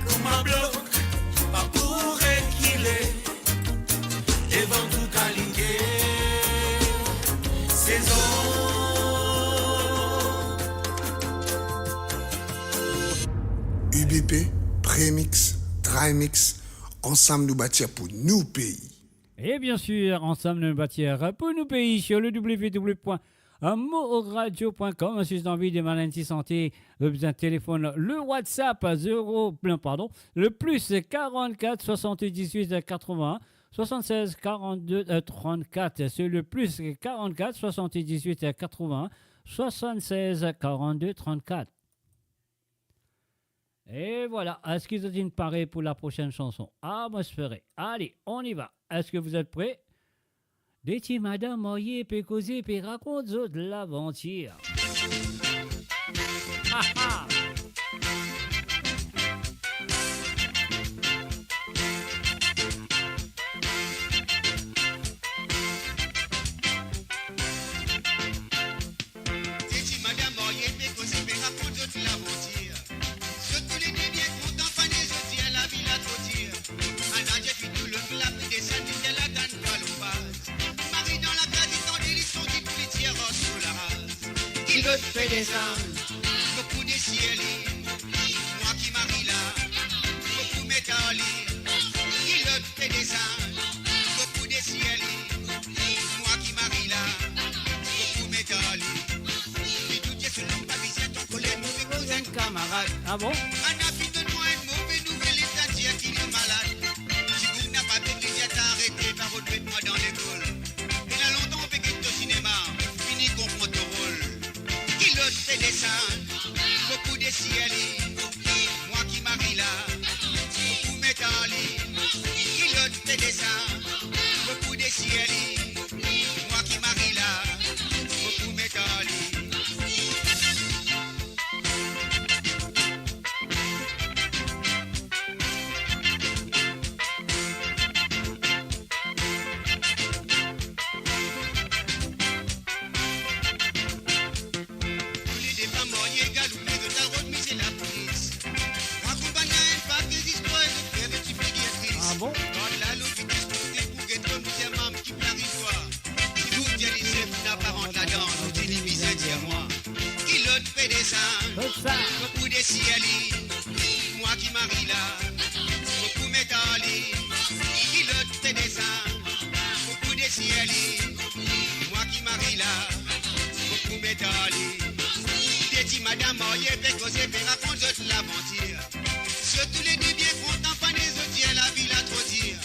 Kouma blok, pa pou rekile. Devan tou kalite sezon. U B P, Premix, Trimix, ansam nou batir pou nou pei. Et bien sûr, ansam nou batir pou nou pei sur le w w w point moradio point com. Si zot anvi demann enn ti sante, zot bizin telefonn, le WhatsApp zéro, non, pardon, le plus quarante-quatre soixante-dix-huit quatre-vingts soixante-seize quarante-deux trente-quatre. C'est le plus quarante-quatre soixante-dix-huit quatre-vingts soixante-seize quarante-deux trente-quatre. Et voilà, eski zot inn pare pou la prochaine chanson? Ah, moi, je ferai. Allez, on y va. Est-ce que vous êtes prêts? De ti madam marye pe koze, pe rakont zot lavantir. Ha, ha. Kilot pe desann, mo pou desir li, mwa ki mari la, mo pou met ar li. Kilot pe desann, mo pou desir li, mwa ki mari la, mo pou met ar li. Li tou dir so lom pa bizin tro koler, mo pe koz enn kamarad. Ah bon? Ann al donn mwa enn move nouvel, li ta dir ki li malad. Dimoun napa de rivier ta arete, pa rod met mwa dan lekol. Ena lontan mo pe get to sinema, fini konpran to rol. Kilot pe desann, mo pou desir li, mwa ki mari la, mo pou met ar li. Kilot pe desann, mo pou desir li, mwa ki mari la, mo pou met ar li. Toulede pa marye, galoupe, zot al rod misie lapolis. Rakonte bann la enn pake zistwar, zot fer zot ti figir tris. Ah bon? Gard la, lor vites monte pou get koumsa, mama, ki pe ariv twa. Dimoun dir li sef, napa rant ladan, nou dir li bizin dir mwa. Kilot pe desann, mo pou desir li, mwa ki mari la, mo pou met ar li. Kilot pe desann, mo pou desir li, mwa ki mari la, mo pou met ar li. De ti madam marye pe koze, pe rakont zot lavantir. Zot toulede bien kontan, pa ena zot dir lavi la tro dir.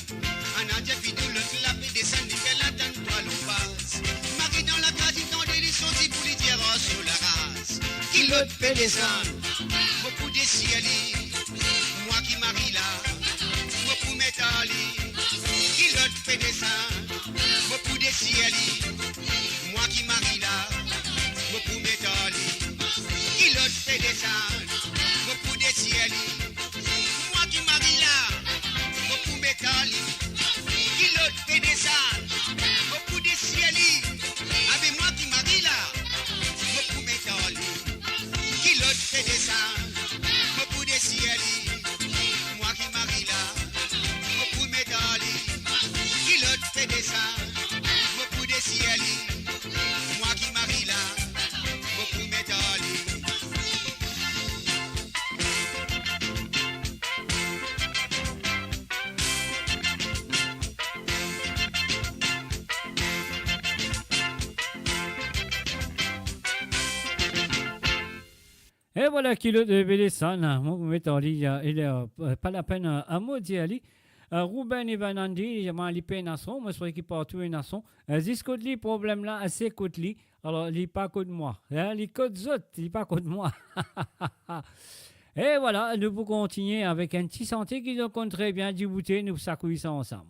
Ann al dir fidou, lot la pe desann, li fer latann twa lonbaz. Mari dan lakaz, li tande, li sorti pou li dir ar so laraz. Kilot pe desann, mo pou desir li, mwa ki mari la, mo pou met ar li. Kilot pe desann, mo pou desir li, mwa ki mari la, mo pou met ar li. Kilot pe desann, mo pou desir li, mwa ki mari la, mo pou met ar li. Kilot pe desann, mo pou desir li. Abe mwa ki mari la, mo pou met ar li. Kilot pe desann, mo pou desir li. Mwa ki mari la, mo pou met ar li. Kilot pe desann, mo pou desir li. Mwa ki mari la, mo pou met ar li. E vwala, kilot pe desann, mo pou met ar li, e, pa lapenn, e, mo dir li. E, Ruben Evanandi, li, li pena son, mo swete ki partou ena son. E, zis kot li, problem la, se kot li. Alor, li pa kot mwa, e, li kot zot, li pa kot mwa. E vwala, nou pou kontinie avek enn ti sante ki zot konn tre bien, Djiboute, nou sakouy sa ansam.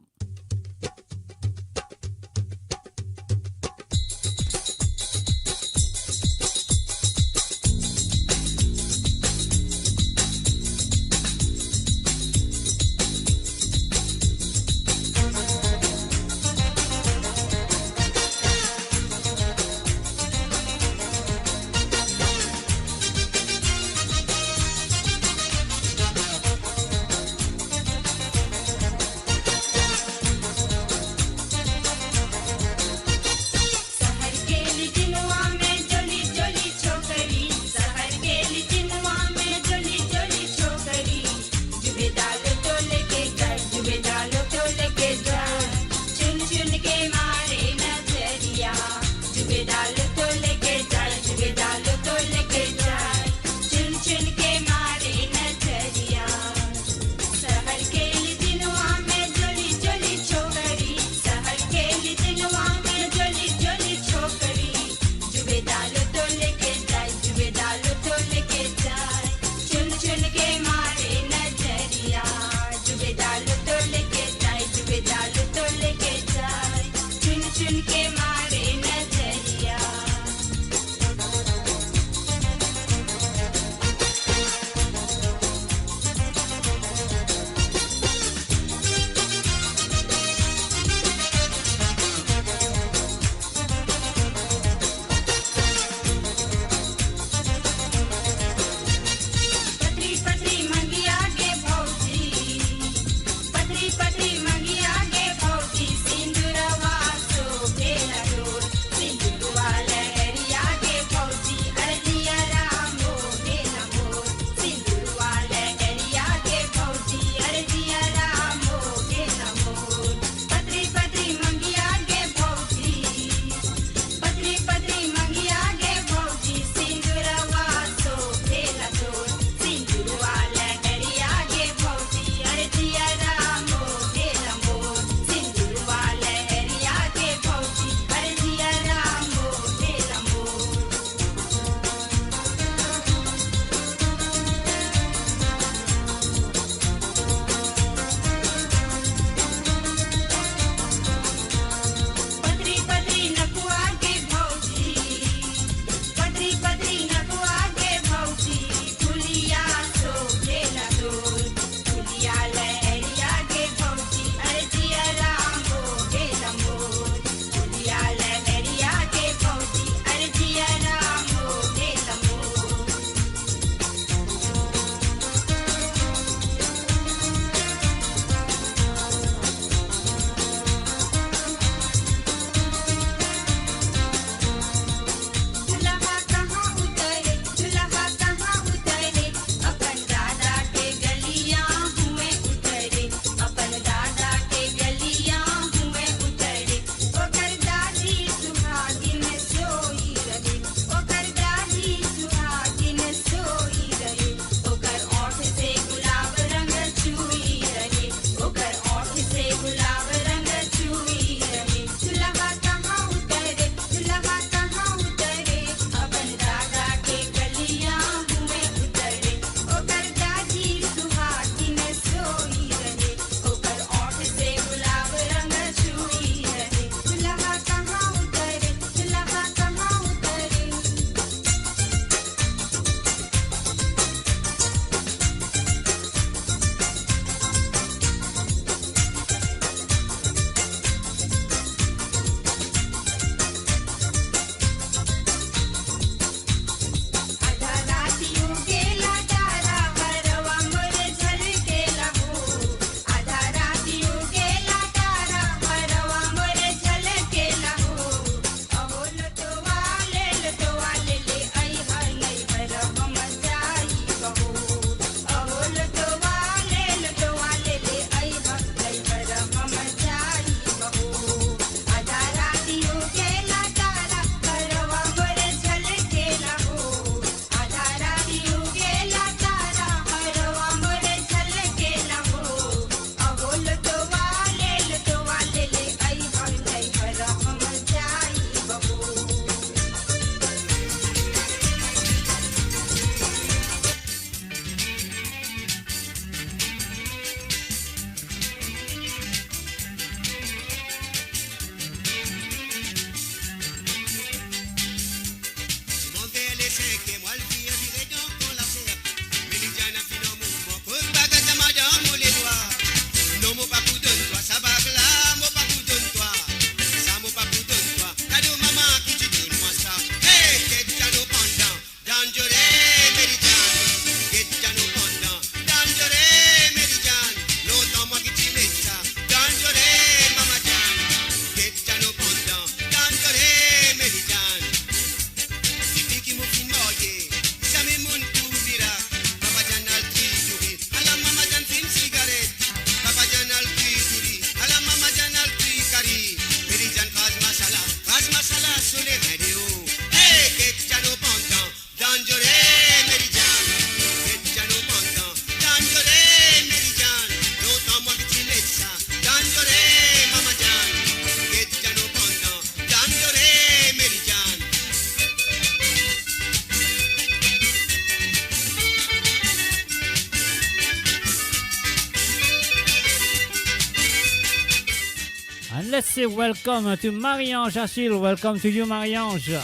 Let's say welcome to Marie-Ange Achille. Welcome to you, Marie-Ange.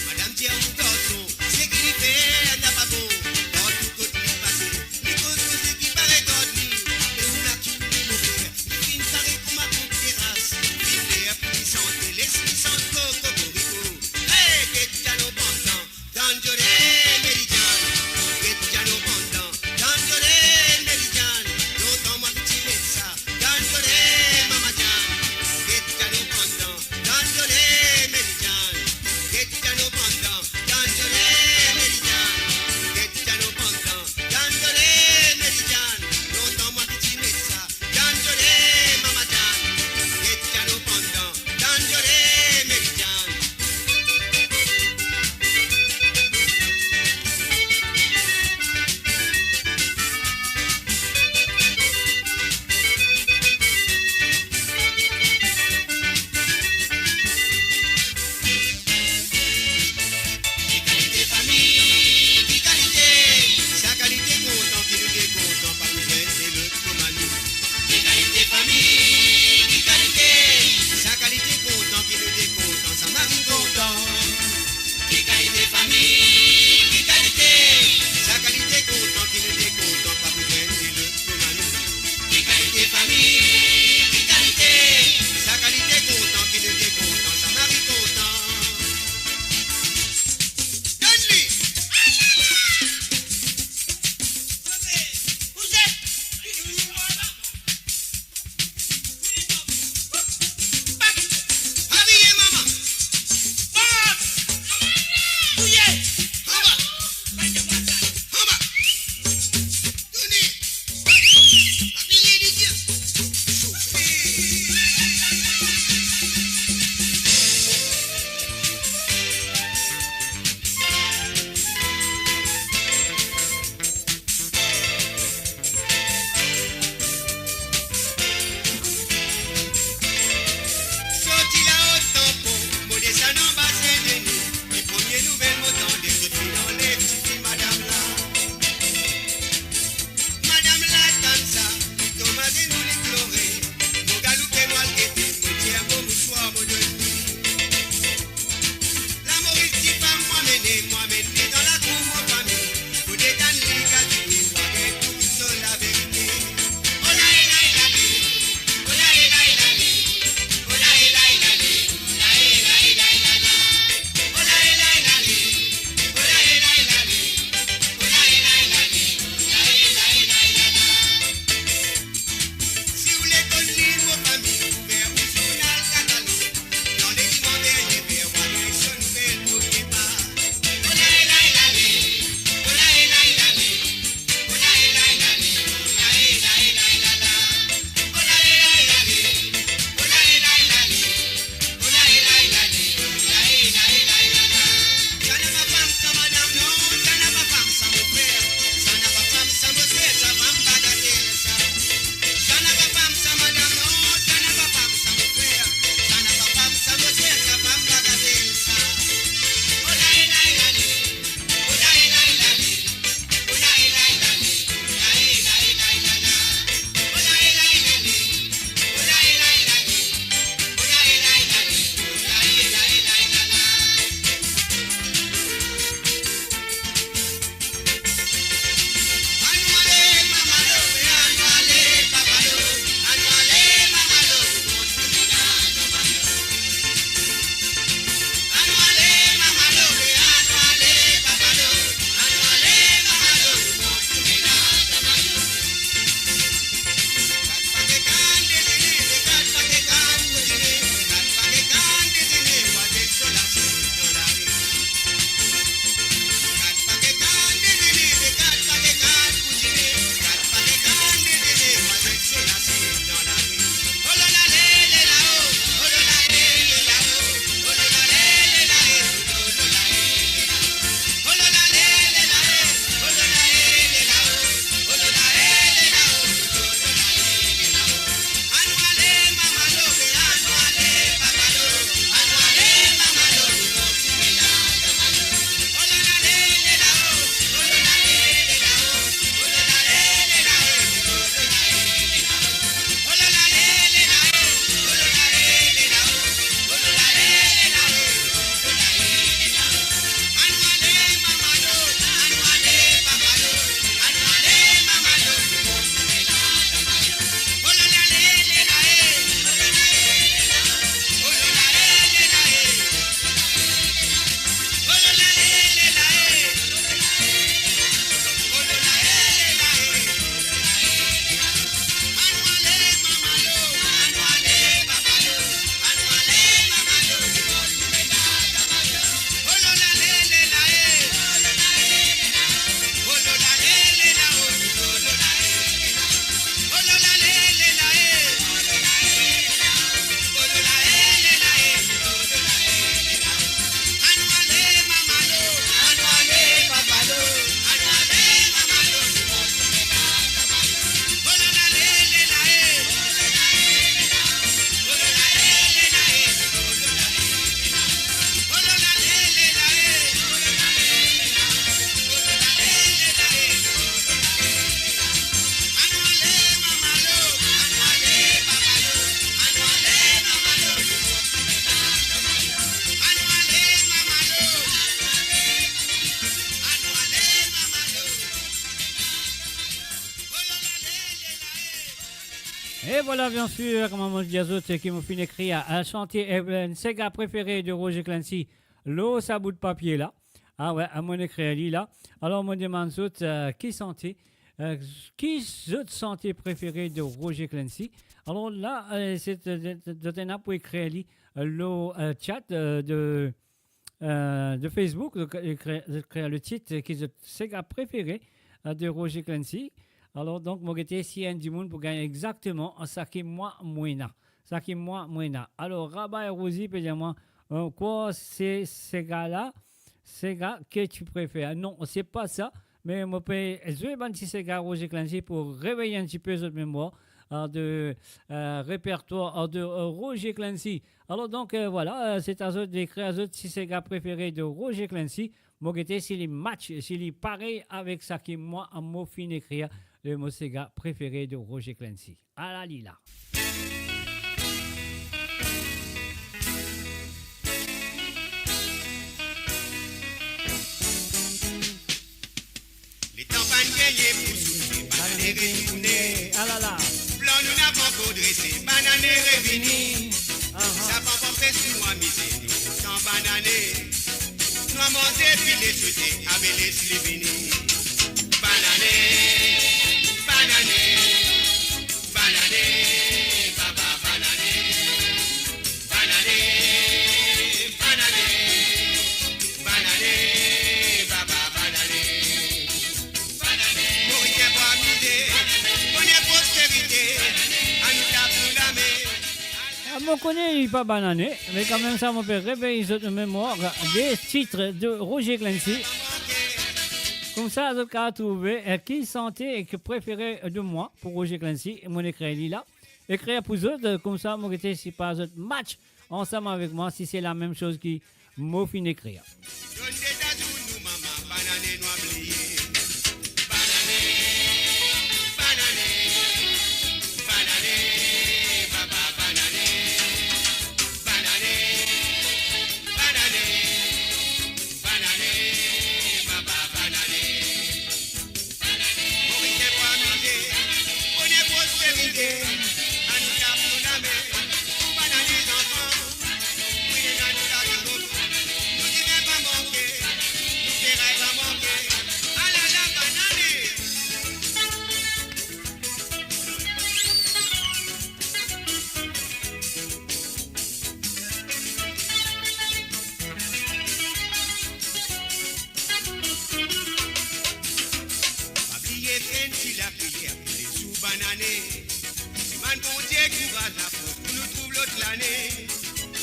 Madam dir ou garson, seki li fer napa bon. Partou kot li pase, li koz koze ki pa regard li. E ou la ki li mo fer, li finn pare kouma kout teras. Li ler pou li sante, les li sant kokoriko. Hey, get Djano pandan, Danjore Meridian, get Djano pandan, Danjore Meridian, lontan mwa ki ti met sa, Danjore Mama Djan, get Djano pandan, Danjore Meridian, get Djano pandan, Danjore Meridian, get Djano pandan, Danjore Meridian, lontan mwa ki ti met sa, Danjore Mama Djan, get Djano pandan, Danjore Meridian. Ki kalite fami, ki kalite, sa kalite kontan ki nou de kontan, pa bizin de lot kouma nou. Ki kalite fami, ki kalite, sa kalite kontan ki nou de kontan, sa mari kontan. Ki kalite fami, ki kalite, sa kalite kontan ki nou de kontan, pa bizin de lot kouma nou. Ki kalite fami, ki kalite, sa kalite kontan ki nou de kontan, sa mari kontan. Donn li! Abiye mama! Touye! Anba! Anba! Tounen! Sorti lao Tanpon, mo desann anba Sen Deni, e premie nouvel mo tande, zot finn anlev tifi madam la. Madam la tann sa, li tom azenou, li plore. Mo galoupe, mo al gete, mo tir mo mouswar, mo donn li. Lamoris ti fam mo amene, mo amenn li dan lakour mo fami. Mo detann li, gard li, mo gagn tou so laverite. Ola e la e la le, ola e la e la le, ola e la e la le, ola e la e la e la la. Si ou le konn li, mo fami, ouver ou zournal Katalon. Dan le Dimanche Dernier, ver, wa gagn so nouvel, mo vye pa. E vwala, bien sir, kouma mo dir zot, ki mo finn ekrir, eh, sante, eh, enn sega prefere de Roger Clancy, lor sa bout papie la. Ah we, ah, mo ekrir li la. Alor, mo demann zot, eh, ki sante, eh, ki zot sante prefere de Roger Clancy. Alor la, eh, se, eh, zot ena pou ekrir li, eh, lor, eh, chat, eh, de, eh, de Facebook, zot ekrir, zot ekrir letit ki zot sega prefere, eh, de Roger Clancy. Alor, donk, mo gete si enn dimoun pou gagn exakteman sa ki mwa, mo ena. Sa ki mwa, mo ena. Alor, Rabay Rozi pe dir mwa, eh, kwa se sega la, sega que tu préfères. Non, se pa sa, me mo pe zwe bann ti sega Roger Clancy pou revey enn tipe zot memwar, eh, de, eh, repertwar, eh, de, eh, Roger Clancy. Alor donk, eh, vwala, eh, se a zot dekrir zot ti sega prefere de Roger Clancy. Mo gete si li match, si li parey avek sa ki mwa, mo finn ekrir, eh, mo sega prefere de Roger Clancy. Ala li la. Letan bann gerye pou soufle, bann ane retourne. Alala. Plan nou napa ankor drese, bann ane revini. Aha. Sa pa pou anpes nou amize nou, tan bann ane. Nou a manze, file, swete, ave les li vini. Bann ane, bann ane, bann ane, baba, bann ane. Bann ane, bann ane, bann ane, baba, bann ane. Bann ane. Morisien pou amize, bone prosperite, anou tap nou lame. Ah, mo kone li pa bann ane, me kanmem sa mo pe revey zot memwar, de tit de Roger Clancy. Koumsa zot kapav trouve, eh, ki sante ki prefere de mwa pou Roger Clancy, mo ekrir li la. Ekrir pou zot, eh, koumsa mo gete si pa zot match ansam avek mwa, si se lamem soz ki mo finn ekrir. Donn de ta zour nou mama, bann ane nou a bliye. Bann ane, bann ane, bann ane, baba, bann ane. Bann ane, bann ane, bann ane, baba, bann ane. Morisien pou amize, bone prosperite, anou tap nou lame, pou bann ane zanfan, pou ena nou lavi kontan, nou dime pa manke, nou feray pa manke, alala bann ane. Pa bliye fer enn ti lapriyer pou lezour bann ane. Dimann Bondie kouraz, lafors pou nou trouv lot lane.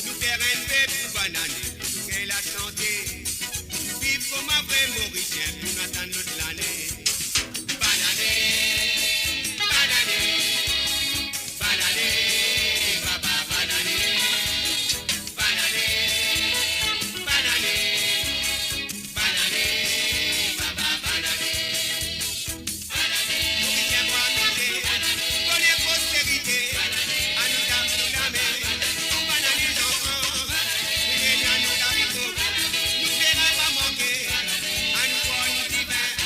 Nou fer enn ve pou bann ane, pou nou gagn lasante. Viv kouma vre Morisien, pou nou atann lot lane. Bann ane, bann ane, bann ane, baba, bann ane. Bann ane, bann ane, bann ane, baba, bann ane. Bann ane, Morisien pou amize, bone prosperite, anou tap nou lame, pou bann ane zanfan, pou ena nou lavi kontan, nou feray pa manke, anou bwar nou divin.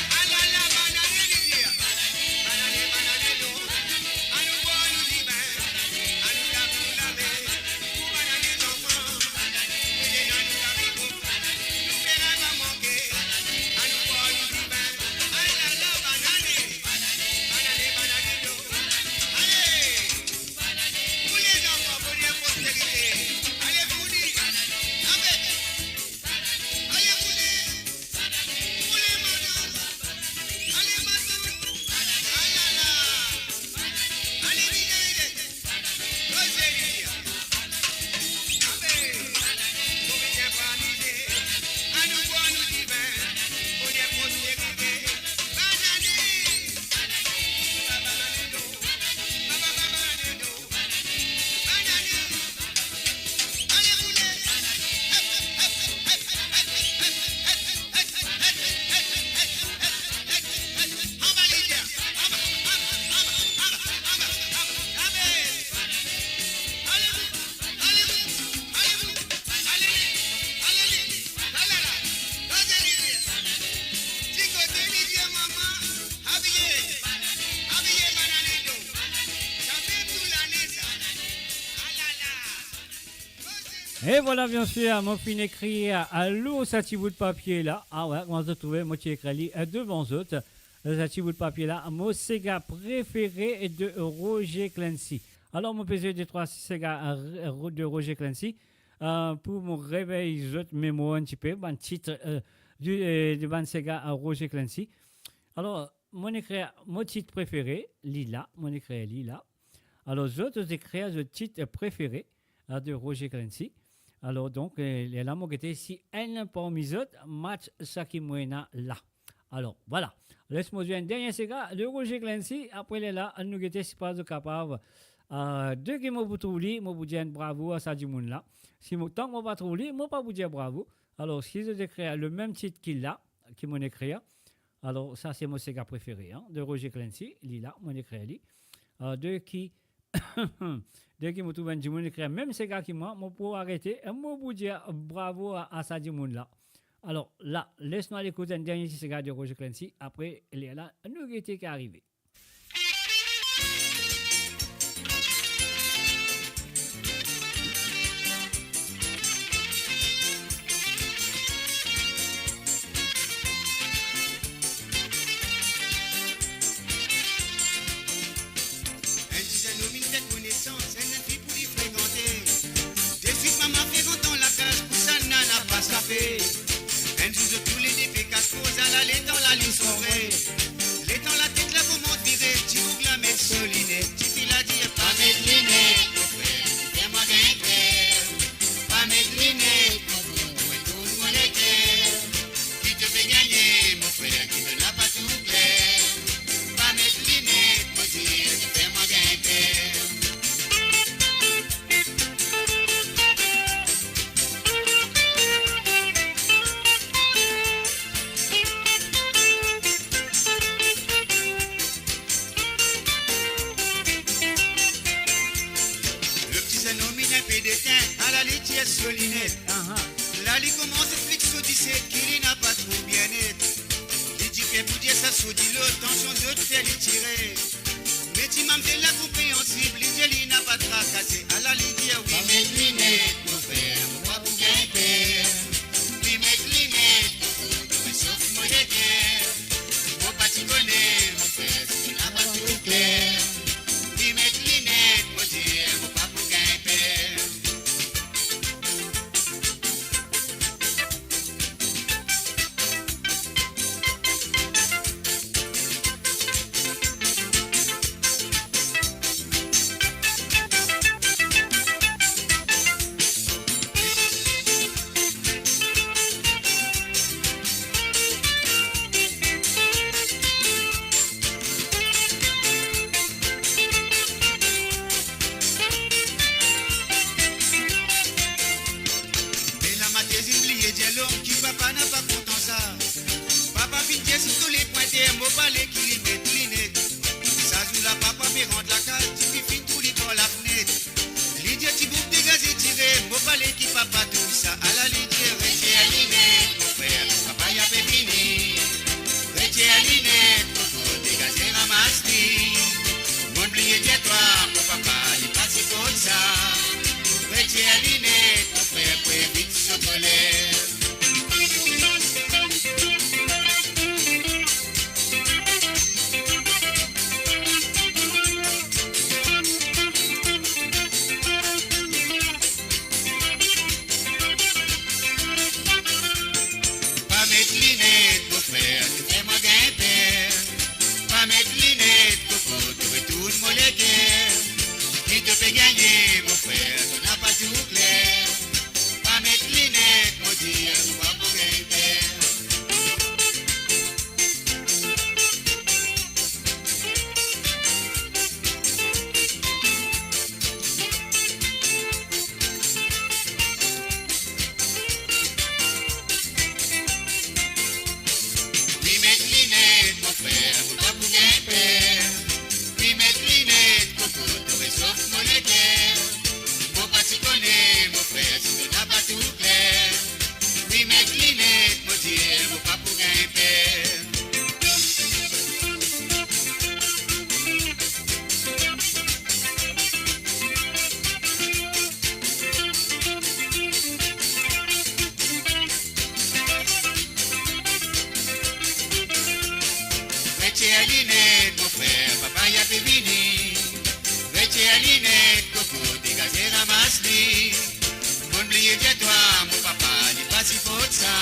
E vwala, biensir, mo finn ekrir, a, lor sa ti bout papie la. A we, kouma zot trouve, mo ti ekrir li, a, devan zot. Sa ti bout papie la, mo sega prefere de Roger Clancy. Alor, mo pe zwe de trwa sega, a, r-, de Roger Clancy, a, pou mo revey zot memwar enn tipe, bann tit, a, di, a, de bann sega, a, Roger Clancy. Alor, mo ekrir mo tit prefere, li la, mo ekrir li la. Alor, zot, zot ekrir zot tit, a, prefere, a, de Roger Clancy. Alor, donk, e, lerla, mo gete si enn parmi zot match sa ki mo ena la. Alor, vwala. Les mo zwe enn dernie sega de Roger Clancy. Apre lerla, nou gete si pa zot kapav, a, deki mo pou trouv li, mo pou dir enn bravo a sa dimoun la. Si mo, tank mo pa trouv li, mo pa pou dir bravo. Alor, si zot ekrir le mem tit ki la, ki mo ekrir, alor, sa se mo sega prefere, an, de Roger Clancy, li la, mo ekrir li. A, deki, deki mo trouv enn dimoun ekrir mem sega ki mwa, mo pou arete, e mo pou dir bravo a, a sa dimoun la. Alor, la, les nou al ekout enn dernie ti sega de Roger Clancy, apre, lerla, nou gete ki arive. Enn ti zennom inn fer konesans, enn fi pou li frekante. Deswit mama fer antan lakaz pou sa nana pa sape. Enn zour zot toulede pe kas koz, ala letan lalinn sonre. Letan latet la koumans vire, ti boug la met so linet. Tifi la dir, "Pa met linet, mo frer, fer mwa gagn per. Pa met linet, mo frer, mo retourn mo leker. Ki to pe gagne, mo frer, ki to napa tou kler. Pa met linet, mo dir, fer mwa gagn per." Lo ti zennom inn enpe detin, ala li tir so linet. Aha. La li koumans explik so diset ki li napa tro bien net. Li dife pou dir sa so dilo, tansion zot fer li tire. Me ti mamzel la konpreansib, li dir li napa trakase, ala li dir, "Wi, met linet, mo frer, mo pa pou gagn per. Wi, met linet, mo frer, mo resof mo leker. Mo pa ti kone, mo frer, si to napa tou kler. Wi, met linet, mo dir, mo pa pou gagn per." Me lama te zis bliye dir lom ki papa napa kontan sa. Papa finn dir si to le pwinte, mo pale ki li met linet. Sa zour la papa pe rant lakaz, tifi finn trouv li par lafnet. Li dir ti boug degaze tire, mo pale ki papa trouv sa. Ala li dir, "Retir linet, mo frer, papa ya pe vini. Retir linet, koko, degaze ramas li. Mo'nn bliye dir twa, mo papa, li pa siport sa. Retir linet, mo frer, pou evit so koler." Pa met linet, mo frer, to fer mwa gagn per. Pa met linet, koko, to retourn mo leker. Ki to pe gagne, mo frer, to napa tou kler. Pa met linet, mo dir, to pa pou gagn per. Wi, met linet, mo frer, mo pa pou gagn per. Wi, met linet, koko, to resof mo leker. Linet, mo frer, papa ya pe vini. Retir linet, koko, degaze, ramas li. Mo'nn bliye dir twa, mo papa, li pa siport sa.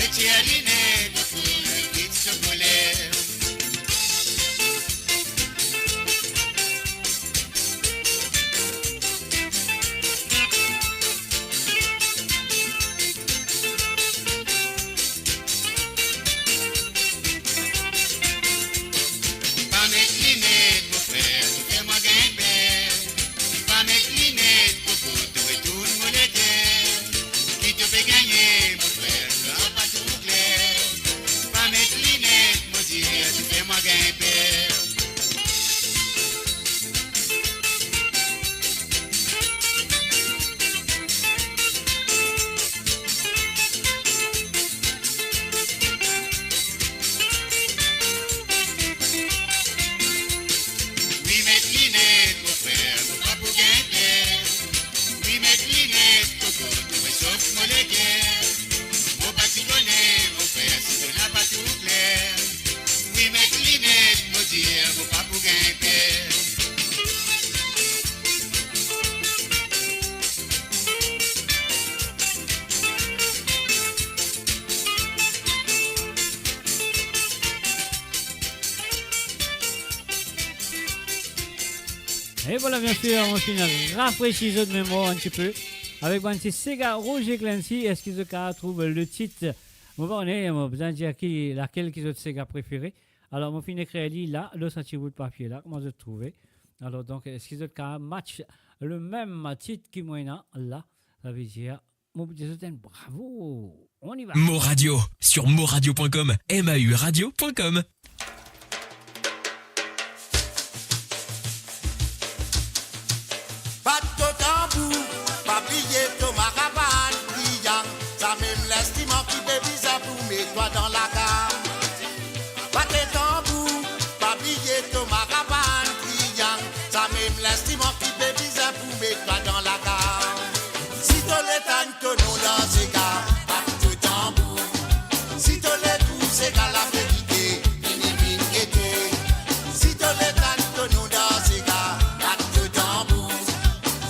Retir linet, mo frer, kit so koler. Pa met linet, mo frer, to fer mwa gagn per. Pa met linet, koko, to retourn mo leker. Ki to pe gagne, mo frer, to pa tou kler. Pa met linet, mo dir, to fer mwa gagn per. Wi, met linet, mo frer, mo pa pou gagn per. Wi, met linet, koko, to pe sof mo leker. Mo pa ti kone, mo frer, si to napa tou kler. Wi, met linet, mo dir, mo pa pou gagn per. E vwala, bien sir, nou finn rafresi zot memwar enn tipe avek bann ti sega Roger Clancy. Eski zot kapav trouv le tit? Mo pa kone, mo bizin dir ki, lakel ki zot sega prefere. Alor, mo finn ekrir li la, lor sa ti bout papie la, kouma zot trouve. Alor, donk, eski zot kapav match le mem tit ki mwa ena la? Savedir, mo pou dir zot enn bravo. On y va. Mo Radio, sur moradio point com, M A U radio point com. Bat to tanbour, pa bliye to marabann, triyang, samem linstriman ki pe bizin pou met twa dan lagam. Bat to tanbour, pa bliye to marabann, triyang, samem linstriman ki pe bizin pou met twa dan lagam. Si to le tann to non dan sega, bat to tanbour. Si to le trouv sega laverite, vini vinn gete. Si to le tann to non dan sega, bat to tanbour.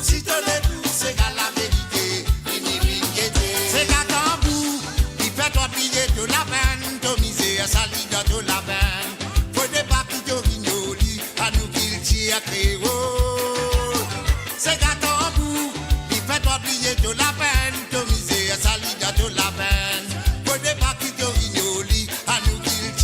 Si to le trouv sega laverite, vini vinn gete. Sega tanbour, li fer twa bliye to lapenn, to mizer, sa li dan to lapenn. Fode pa ki to rinyoli, anou kiltir kreol. Sega tanbour, li fer twa bliye to lapenn, to mizer, sa li dan to lapenn. Fode pa ki to rinyoli, anou kiltir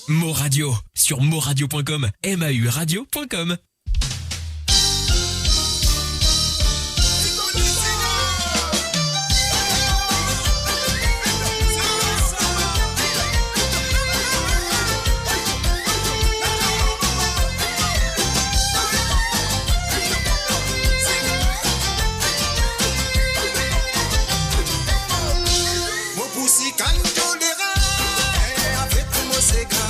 Mo Radio, sur mo radio point com, M A U radio point com. Mo pou sikann to lerin avek mo sega,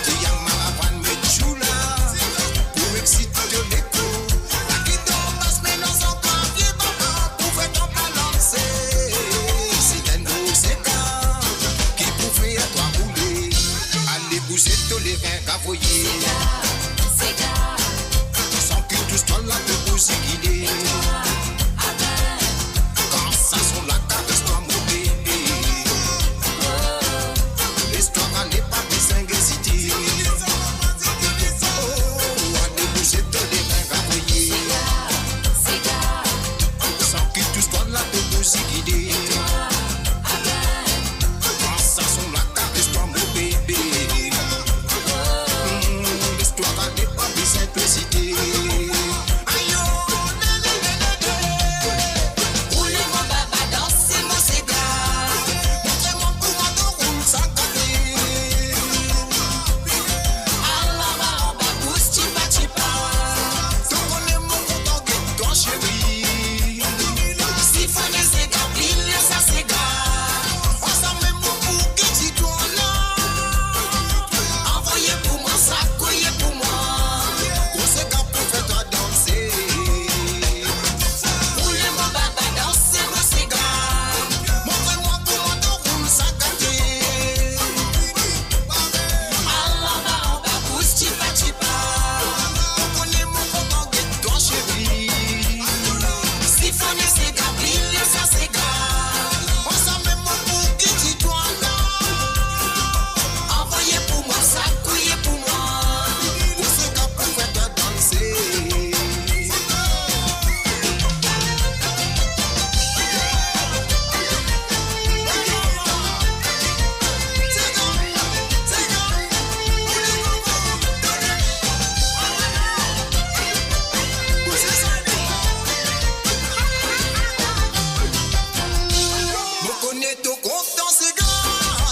ti a maravan met choula pou exsit to lekor. Aki dan bas melanz ankor vie baba pou fer twa balanse. Se enn gro sega ki pou fer twa roule. Ale bouze to lerin, gavoye. Sega, sega. San ki tous twa la to pou zigile. Kan sa son la kares twa mo bebe. Les twa ale, pa bizin ezite. Oh, ale bouze to lerin, gavoye. San ki tous twa la to pou zigile. Kan sa son la kares twa mo bebe. Hmm, les twa ale, pa bizin to ezite. Ayo, le, le, le, le, le. Roule mo baba, danse mo sega. Montre mwa kouma to roul sa kale. Ala ba anba, bous tipa tipa. To kone mo kontan get twa, sheri. Sifone sega, pile sa sega. Ansam mo pou ki ti twa la. Anvoye pou mwa, sakouye pou mwa. Gro sega pou fer twa danse. Roule mo baba, danse mo sega. Montre mwa kouma to roul sa kale. Ala ba anba, bous tipa tipa. To kone mo kontan get twa, sheri. Sifone sega, pile sa sega. Ansam mo pou ki ti twa la. Anvoye pou mwa, sakouye pou mwa. Gro sega pou fer twa danse. Mo kone to kontan sega,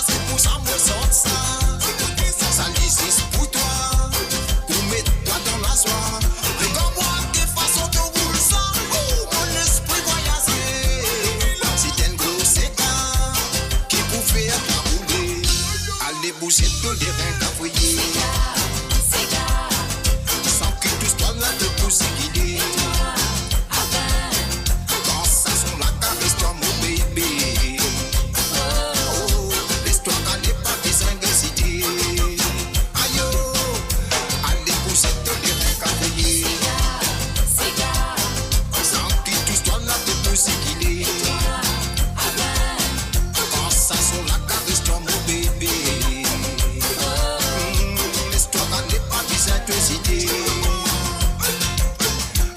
se pou sa mo sort sa. Sa li zis pou twa, pou met twa dan lazwa. Regarde moi, ki fason to roul sa. Oh, mo lespri vwayaze. Se enn gro sega ki pou fer twa roule. Ale bouze to lerin, gavoye. San ki tous twa la to pou zigile. Kan sa son la kares twa, mo bebe. Oh, les twa ale, pa bizin ezite. Ayo, ale bouze to lerin, gavoye. San ki tous twa la to pou zigile. Kan sa son la kares twa, mo bebe. Mm, les twa ale, pa bizin to ezite.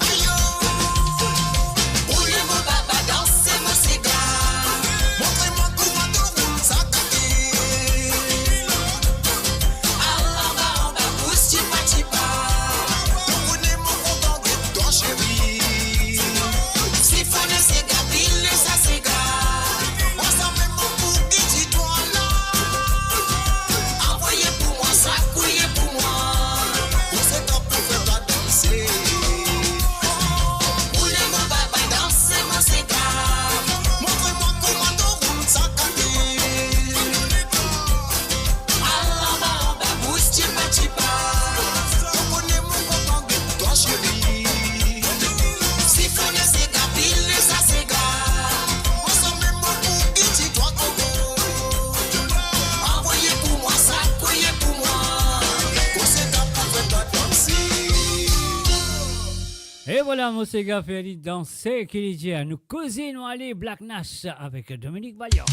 Ayo. Roule mo baba, danse mo sega. Montre mwa kouma to roul sa kale. Ala ba anba, bous tipa tipa. To kone mo kontan get twa, sheri. Sifone sega, pile sa sega. Ansam mo pou ki ti twa la. Anvoye pou mwa, sakouye pou mwa. Gro sega pou fer twa danse. Roule mo baba, danse mo sega. Montre mwa kouma to roul sa kale. Ala ba anba, bous tipa tipa. To kone mo kontan get twa, sheri. Sifone sega, pile sa sega. Ansam mo pou ki ti twa, koko. Anvoye pou mwa, sakouye pou mwa. Gro sega pou fer twa danse. E vwala, mo sega fer li danse, ki li dir, nou koze, nou ale, Black Nash avek Dominique Valiant.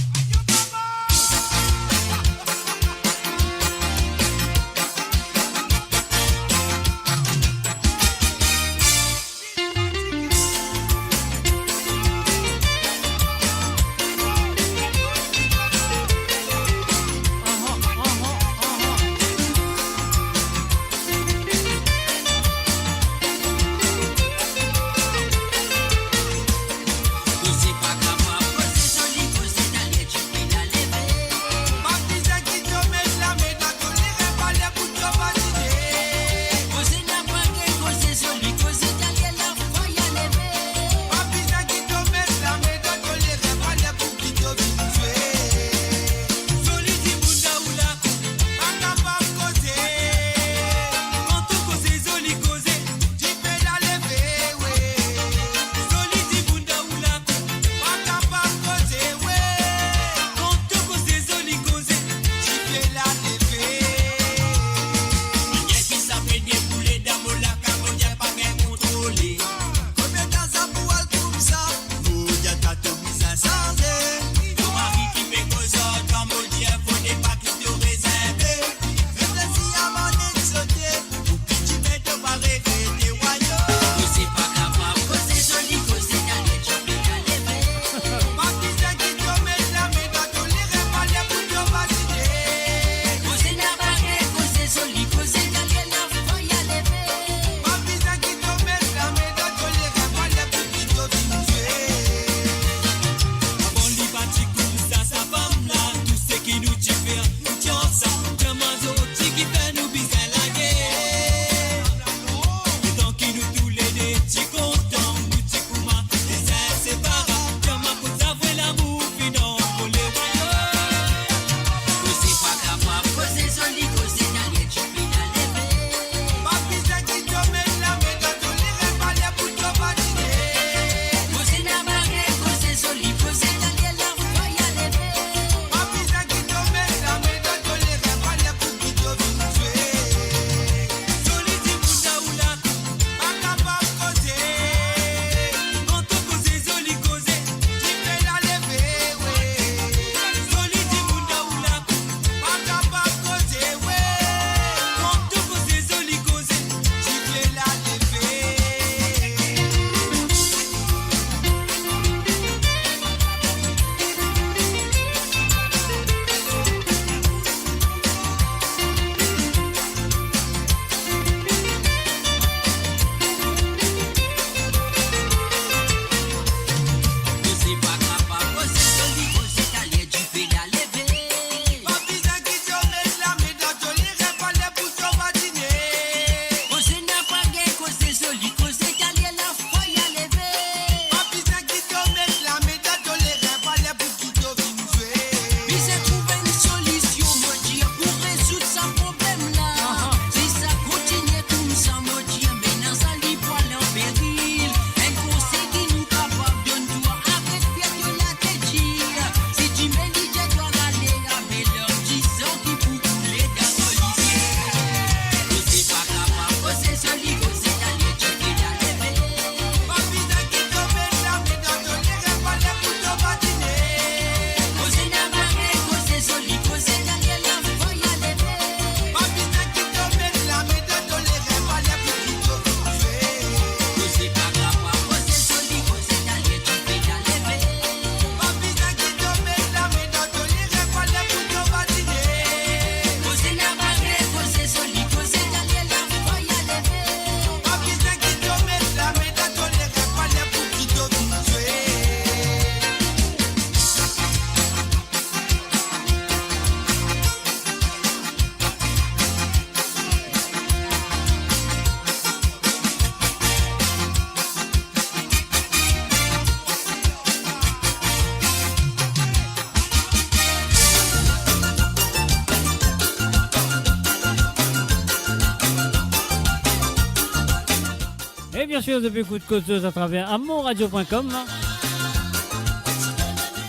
Bien sûr, zot pe ekout Kot Soz atraver amourradio point com.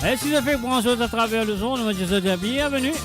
E si zot fek brans zot atraver lezond, nou dir zot bienveni.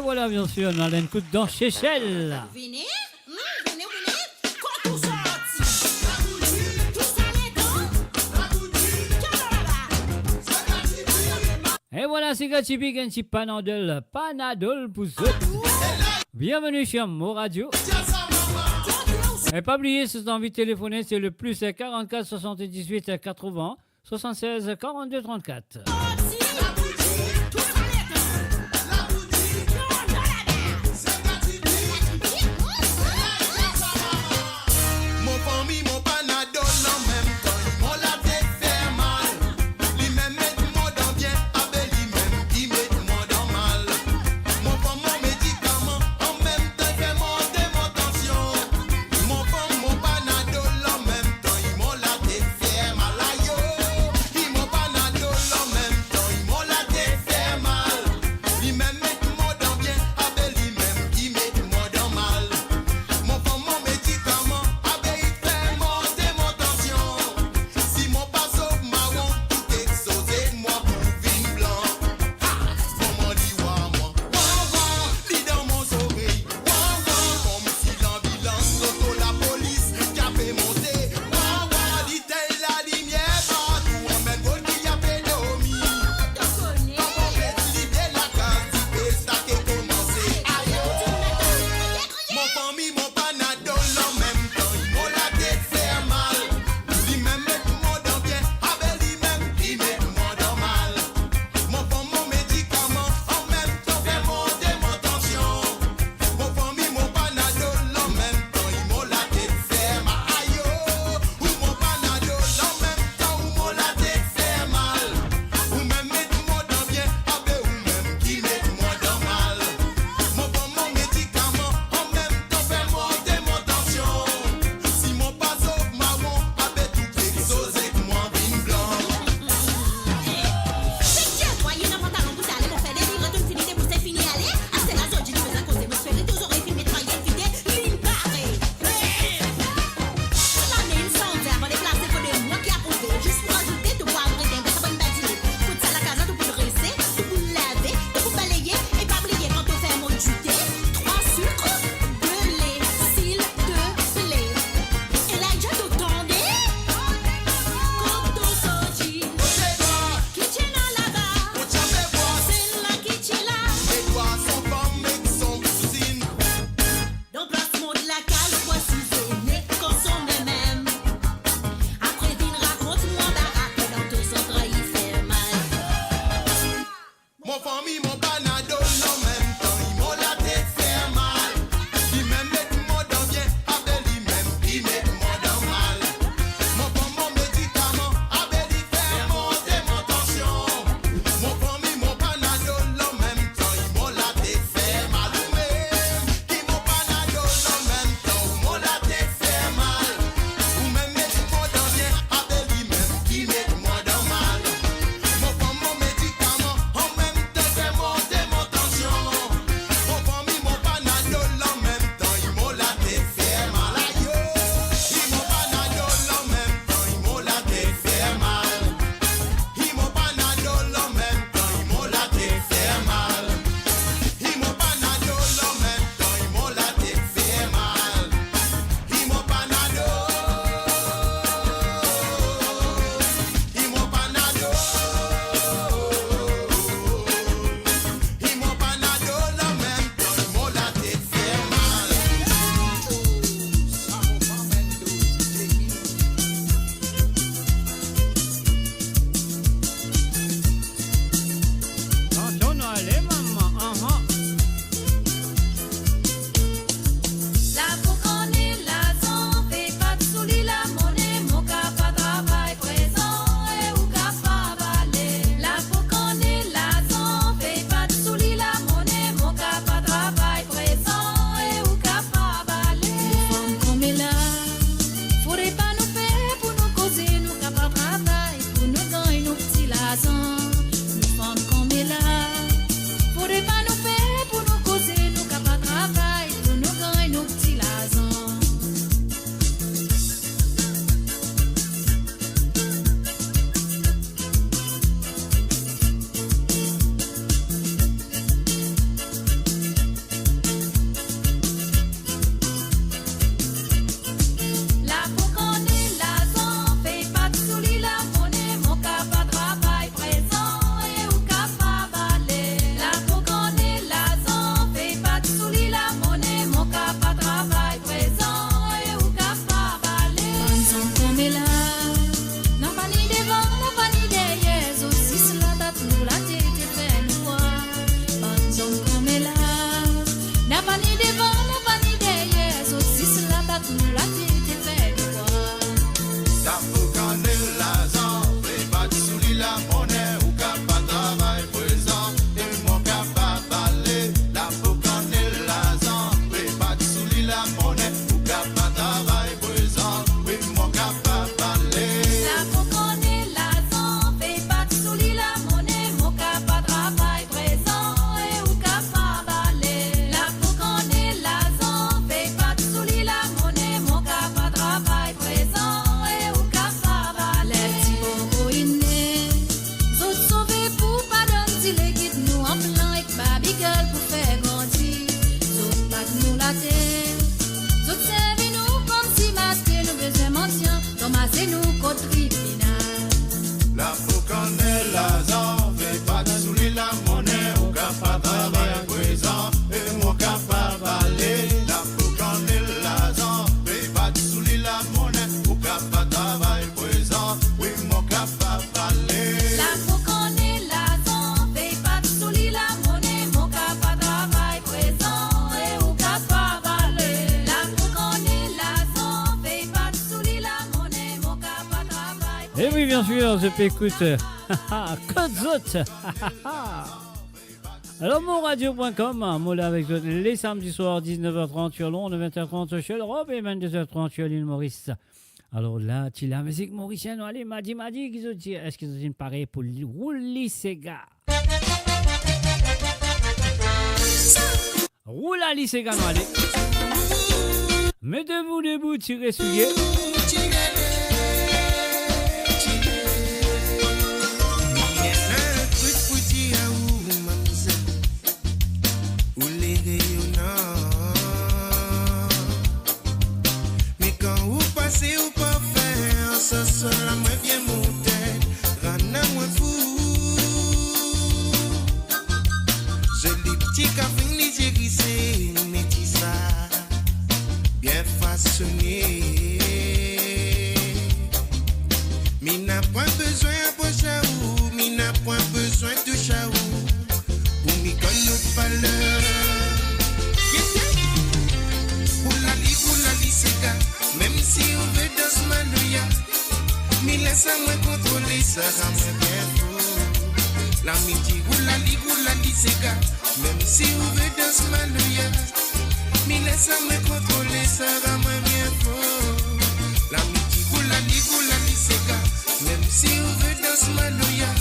Voilà, bien sûr, nou al enn kout dan Sesel. Vini, hmm, vini, vini. Kot ou sorti? Tou sa letan? E voilà, se Gatibi, enn ti Panadol, Panadol pou zot. Bienvenue sur Mo Radio. E pa bliye, si zot anvi telefone, se le plus quarante-quatre soixante-dix-huit quatre-vingts soixante-seize quarante-deux trente-quatre. Mo pran mo Panadol an mem tan, mo latet fer mal. Li mem met mo dan bien, abe li mem ki met mo dan mal. Mo pran mo medikaman, an mem tan fer monte mo tansion. Mo pran mo Panadol an mem tan, mo latet fer mal. Ayo, mo Panadol an mem Bien sûr, je peux écouter. Kot zot. Alors, mon radio point com, mo la avek zot le samedi soir, dix-neuf heures trente sur l'onde, vingt heures trente sur Europe et vingt-deux heures trente sur l'île Maurice. Alors la, ti lamizik morisien, nou ale, madi, madi, ki zot dir, eski zot inn pare pou li-, roul li sega? Roul ali sega, nou ale. Met debout, debout, tire soulie. Ou le reyonnan. Me kan ou pase, ou parfin, an sanson la mwa bien monte, rann mwa fou. Zoli ti kafinn, lizie rize, me ti sa bien fasone. Mi napa bizin apros a ou, mi napa bizin tous a ou, pou mi konn ou valer. Gete! Roulali, roulali, sega, mem si ou ve dans maloya, mi les mwa kontrole, sera mwa bien fo. La mi dir roulali, roulali, sega, mem si ou ve dans maloya, mi les mwa kontrole, sera mwa bien fo. La mi dir roulali, roulali, sega, mem si ou ve dans maloya,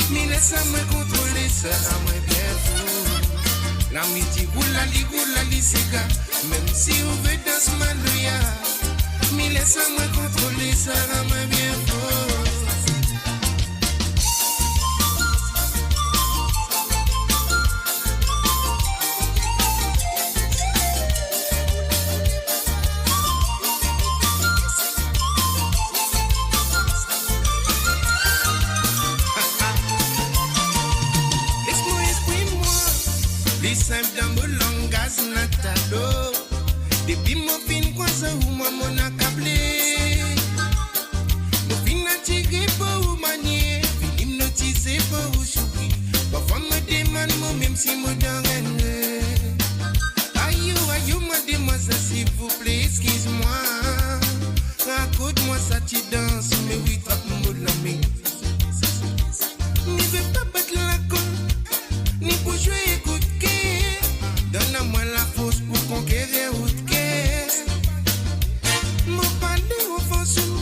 mi les mwa kontrole, sera mwa bien fo. La mi dir roulali, roulali, sega, mem si ou ve dans maloya, mi les mwa kontrole, sera mwa bien fo. Les mo exprim mwa, li sinp dan mo langaz natal. Depi mo finn krwaz ou, mwa mo akable. Mo finn atire par ou manier, finn ipnotize par ou sourir. Parfwa mo demann mwa mem si mo dan enn rev. Ayo, ayo, mademwazel, silvouple, eskiz mwa. Rakont mwa sa ti dans, me wi, trap mo lame. Mi pe pa bat lakol, ni pou zwe kout ker. Donn mwa lafors pou konkerir ou ker. Mo pa le ofans ou,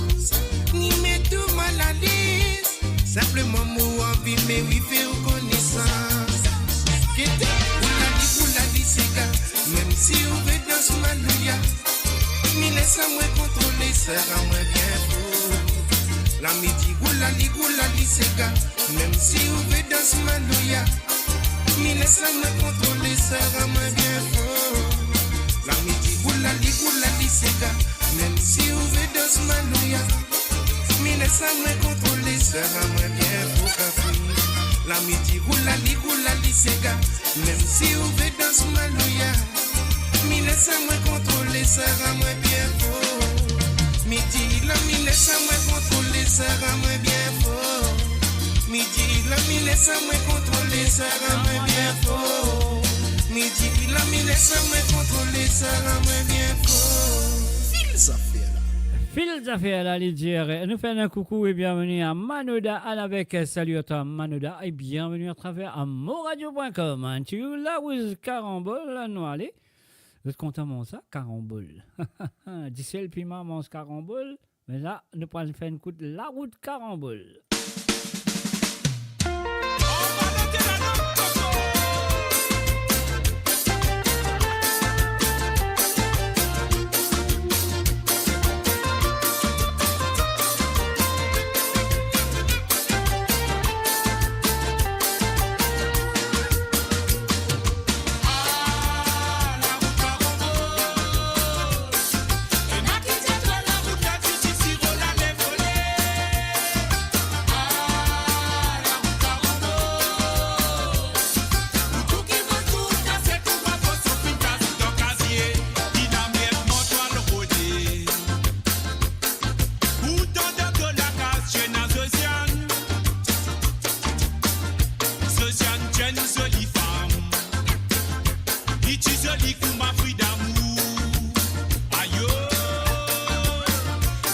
ni met ou malalez. Sinpleman mo anvi, me wi, fer ou konesans. Gete, roulali, roulali, sega, mem si ou ve dans maloya, mi les mwa kontrole, sera mwa bien fo. La mi dir roulali, roulali, sega, mem si ou ve dans maloya, mi les mwa kontrole, sera mwa bien fo. La mi dir roulali, roulali, sega, mem si ou ve dans maloya, mi les mwa kontrole, sera mwa bien fo, kafri. La mi dir roulali, roulali, sega, mem si ou ve dans maloya, mi les mwa kontrole, sera mwa bien fo. Mi dir la, mi les mwa kontrole, sera mwa bien fo. Mi dir la, mi les mwa kontrole, sera mwa bien fo. Mi dir la, mi les mwa kontrole, sera mwa bien fo. Fil zafer la. Fil zafer la, li dir, nou fer enn koukou e bienveni a Manoda, al avek, salut à toi Manoda, e bienveni atraver a moradio point com. Enn ti larouz karanbol, nou ale. Zot kontan manz sa, karanbol? Disel piman manz karanbol, me la, nou pou al fer enn kout larouz karanbol. Zosiane, ti enn zoli fam, li ti zoli kouma fri damour. Ayo,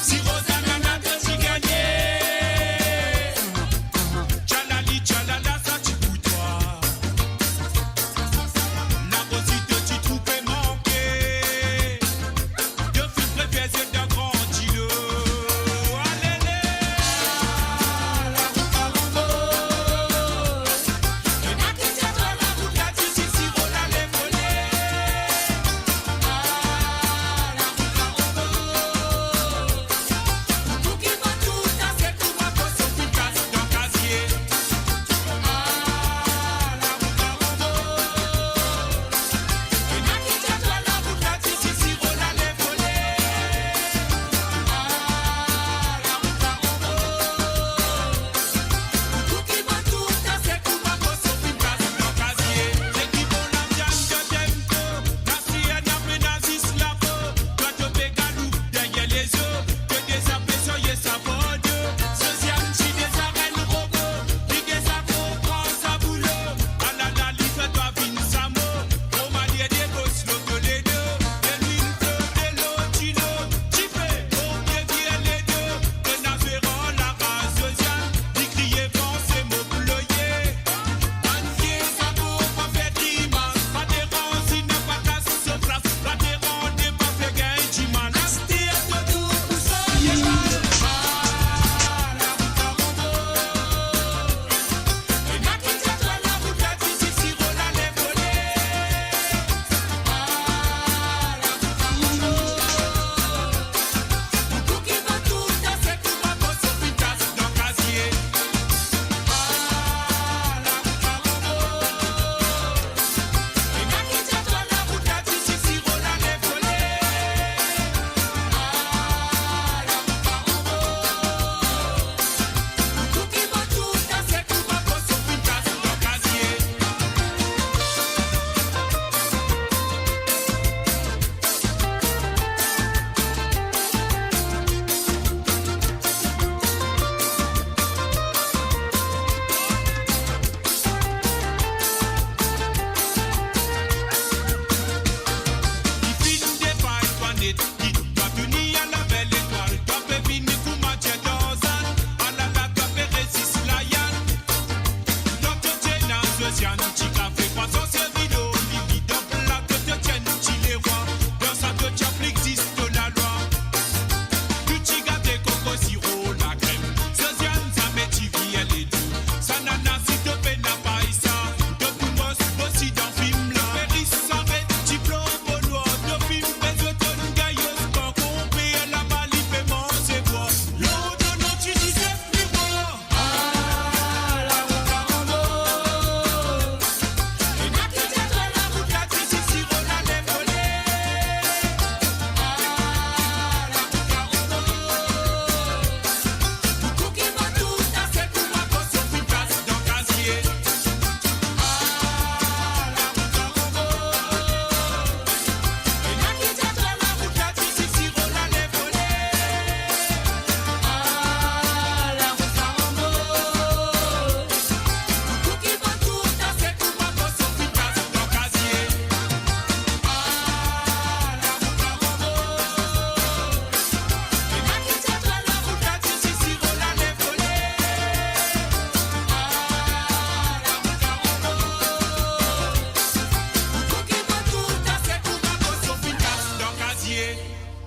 si Rosanna ti gagne,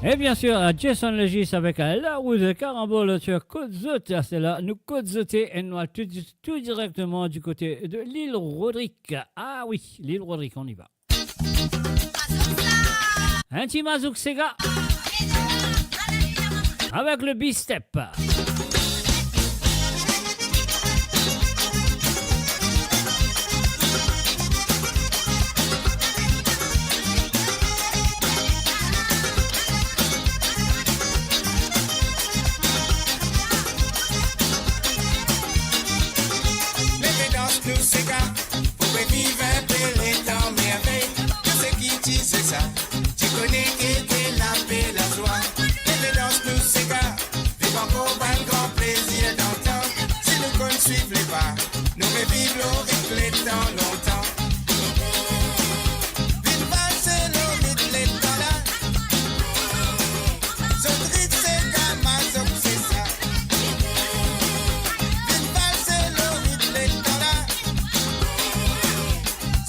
Et bien sûr, euh, Jason Legis avec, euh, La Roue de Carambole sur Kot Zot. C'est là, nou kot zote, et nou al tou, tou directement du côté de l'île Rodrigue. Ah oui, l'île Rodrigue, on y va. Un ti mazouk sega avec le B-step. Leve dans nou sega, pou reviv inpe letan mervey. Tou seki ti se sa, ti kone ki ete lape, lazwa. Leve dans nou sega, viv ankor bann gran plezir dantan. Si nou konn swiv lepa, nou reviv lor ritm letan lontan. Vinn valse lor ritm letan la. Zot ritm sega, mazok se sa. Vinn valse lor ritm letan la.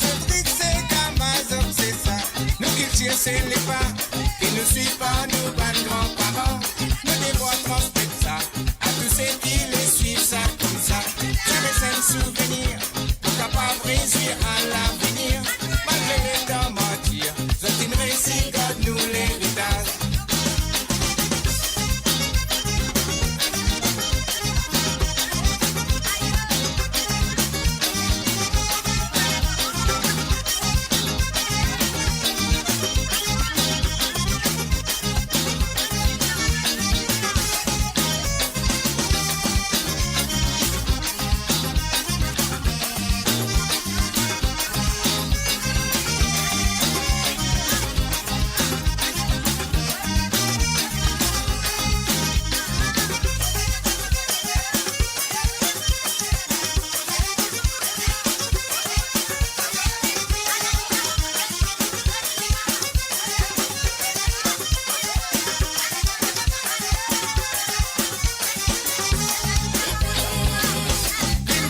Zot ritm sega, mazok se sa. Nou kiltir se lepa, ki nou swiv par nou bann gran paran. Nou devwar transmet sa a tou seki le swiv sa koumsa. Sa res enn souvenir, pou kapav rezwir a lavenir. Malgre letan manti, zot inn resi gard nou leritaz. Vinn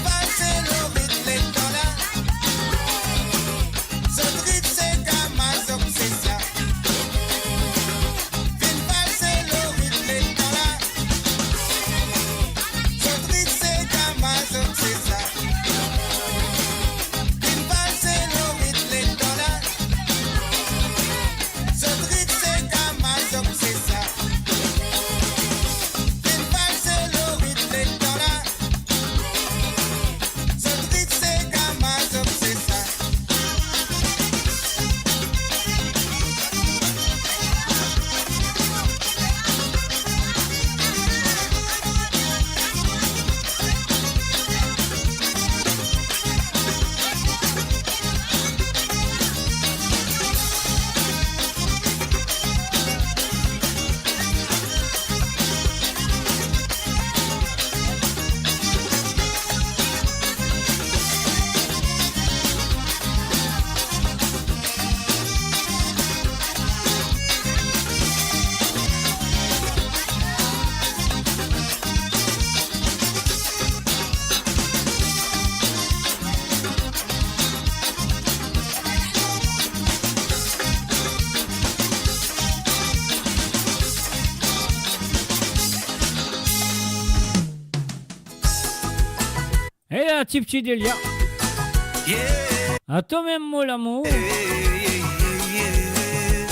valse lor ritm letan la. Zot ritm sega, mazok se sa. Vinn valse lor ritm letan la. Zot ritm sega, mazok se sa. Hey, la, Tipti Delia. Yeah. A twa mem mo lamour. Yeah, yeah, yeah, yeah.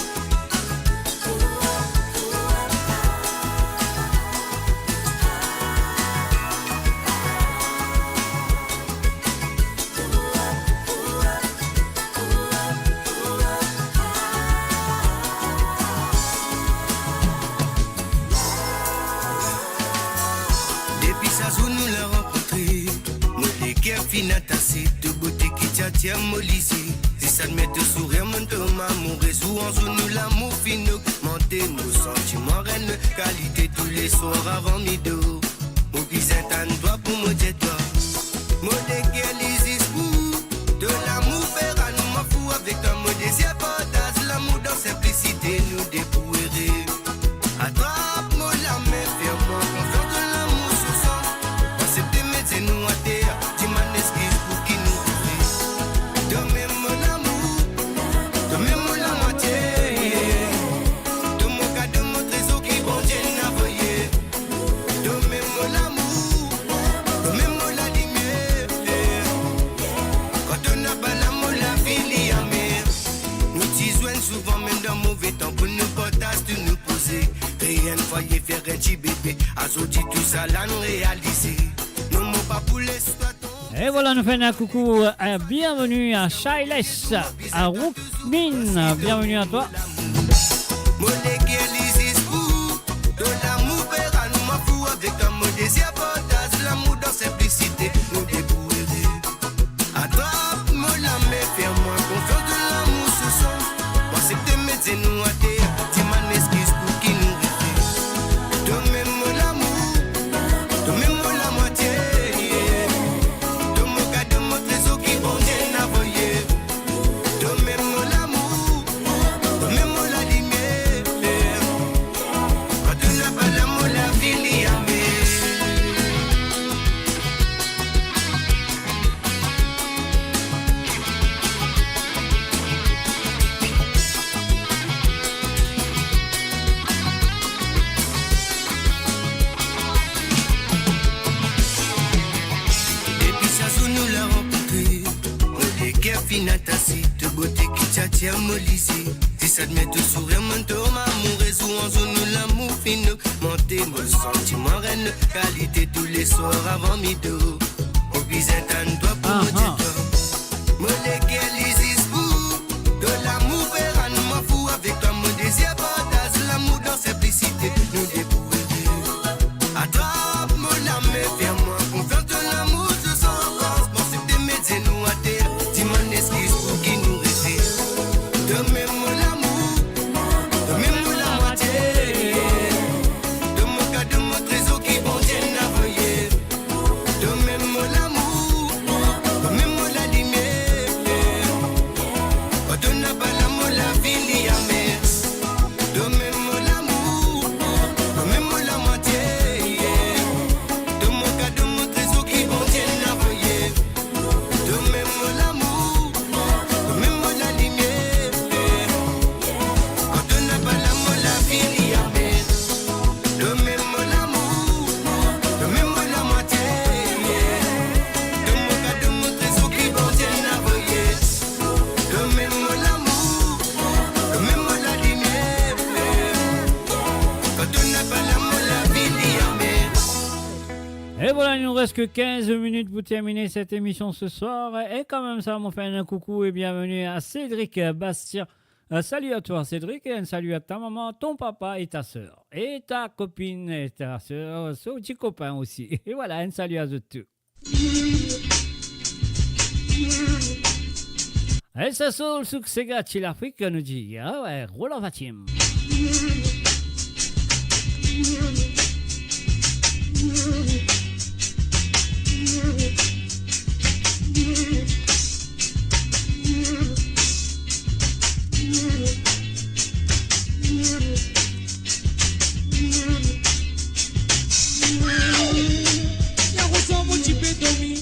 Depi sa zour nou la rankontre, mo leker finn atase, to bote ki ti atir mo lizie. Zis admir to sourir, mo tonm amoure. Zour an zour nou lamour finn ogmante, mo santiman revinn kalite touleswar avan mi dor. Mo bizin tann twa pou mo dir twa, mo leker li zis pou ou. To lamour fer nou mwa fou avek twa, mo dezir partaz lamour dan sinplisite, nou de pou ere. Atrap mo lame, fer mwa konfians, to lamour sou san. Aksepte met zenou ater, dimann eskiz pou ki nou koze. To mem mo lamour, to mem mo lamwatie. To mo kado, Ti zwenn souvan mem dan move tan pou nou partaz tou nou proze. Kree enn fwaye, fer enn ti bebe, azordi tousala nou realize. Non, mo pa pou les twa tonbe. Et voilà, nous faisons un coucou, euh, bienvenue à Shailesh, à Rukmin, bienvenue à toi. Mo leker li zis pou ou, to lamour pe rann mwa fou, avek twa mo dezir partaz lamour dan sinplisite, nou de pou ere. Atrap mo lame, fer mwa konfians, to lamour sou san. Mo aksepte met zenou ater, dimann exkiz pou ki nou rete. To mem mo lamour, to mem mo lamwatie, yeah. To mo kado, mo trezor ki Bondie inn avoye. To mem mo lamour, to mem mo lalimier. Kan to napa la, mo lavi li amer. Depi sa zour nou la rankontre, mo leker finn atase, to bote ki ti atir mo lizie. Zis admir to sourir, monn tom amoure, zis an zour nou lamour finn ogmante. Mo santiman rann kalite touleswar avan mi dor. Mo bizin tann twa pou mo dir twa. Mo leker li zis pou ou, to lamour pe rann mwa fou, avek twa mo dezir partaz lamour dan sinplisite, nou de pou ere. Atrap mo lame, fer mwa konfians, to lamour sou san fors, mo aksepte met zenou ater, dimann exkiz pou ki nou rete. To mem mo lamour, to mem mo lamwatie, yeah. To mo kado, mo trezor ki Bondie inn avoye. To mem mo lamour, to mem mo lalimier. Kan to napa la, mo lavi li amer. To mem mo lamour, to mem mo lamwatie, yeah. To mo kado, mo trezor ki Bondie inn avoye. To mem mo lamour, to mem mo lalimier. Kan to napa la, mo lavi li amer. To mem mo lamour, to mem mo lamwatie, yeah. To mo kado, mo trezor ki Bondie inn avoye. To mem mo lamour, to mem mo lalimier. Kan to napa la, mo lavi li amer. Et voilà, il nous reste que quinze minutes pour terminer cette émission ce soir. Et quand même ça, on fait un coucou et bienvenue à Cédric Bastien. Euh, salut à toi, Cédric, et un salut à ta maman, ton papa et ta sœur, et ta copine, et ta sœur, son petit copain aussi. Et voilà, un salut à eux tous. E sa Soul Soul Sega ti Lafrik nou dir, ah ouais, Roland Fatim. Gason, mo ti pe dormi,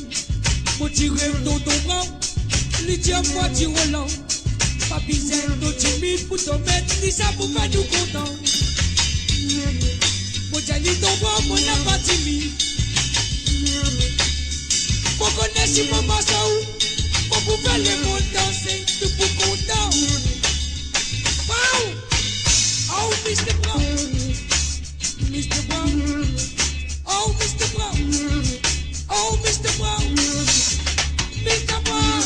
mo ti rev tonton Brown, li dir mwa, ti Roland, pa bizin to timid pou to met li, sa pou fer nou kontan. Mo dir li, tonton Brown, mo napa timid. Mo kone si mo mars ar ou, mo pou fer lemond danse, tou pou kontan. Wow! Oh, Mister Brown. Mister Brown. Oh, Mister Brown. Oh, Mister Brown. Mister Brown.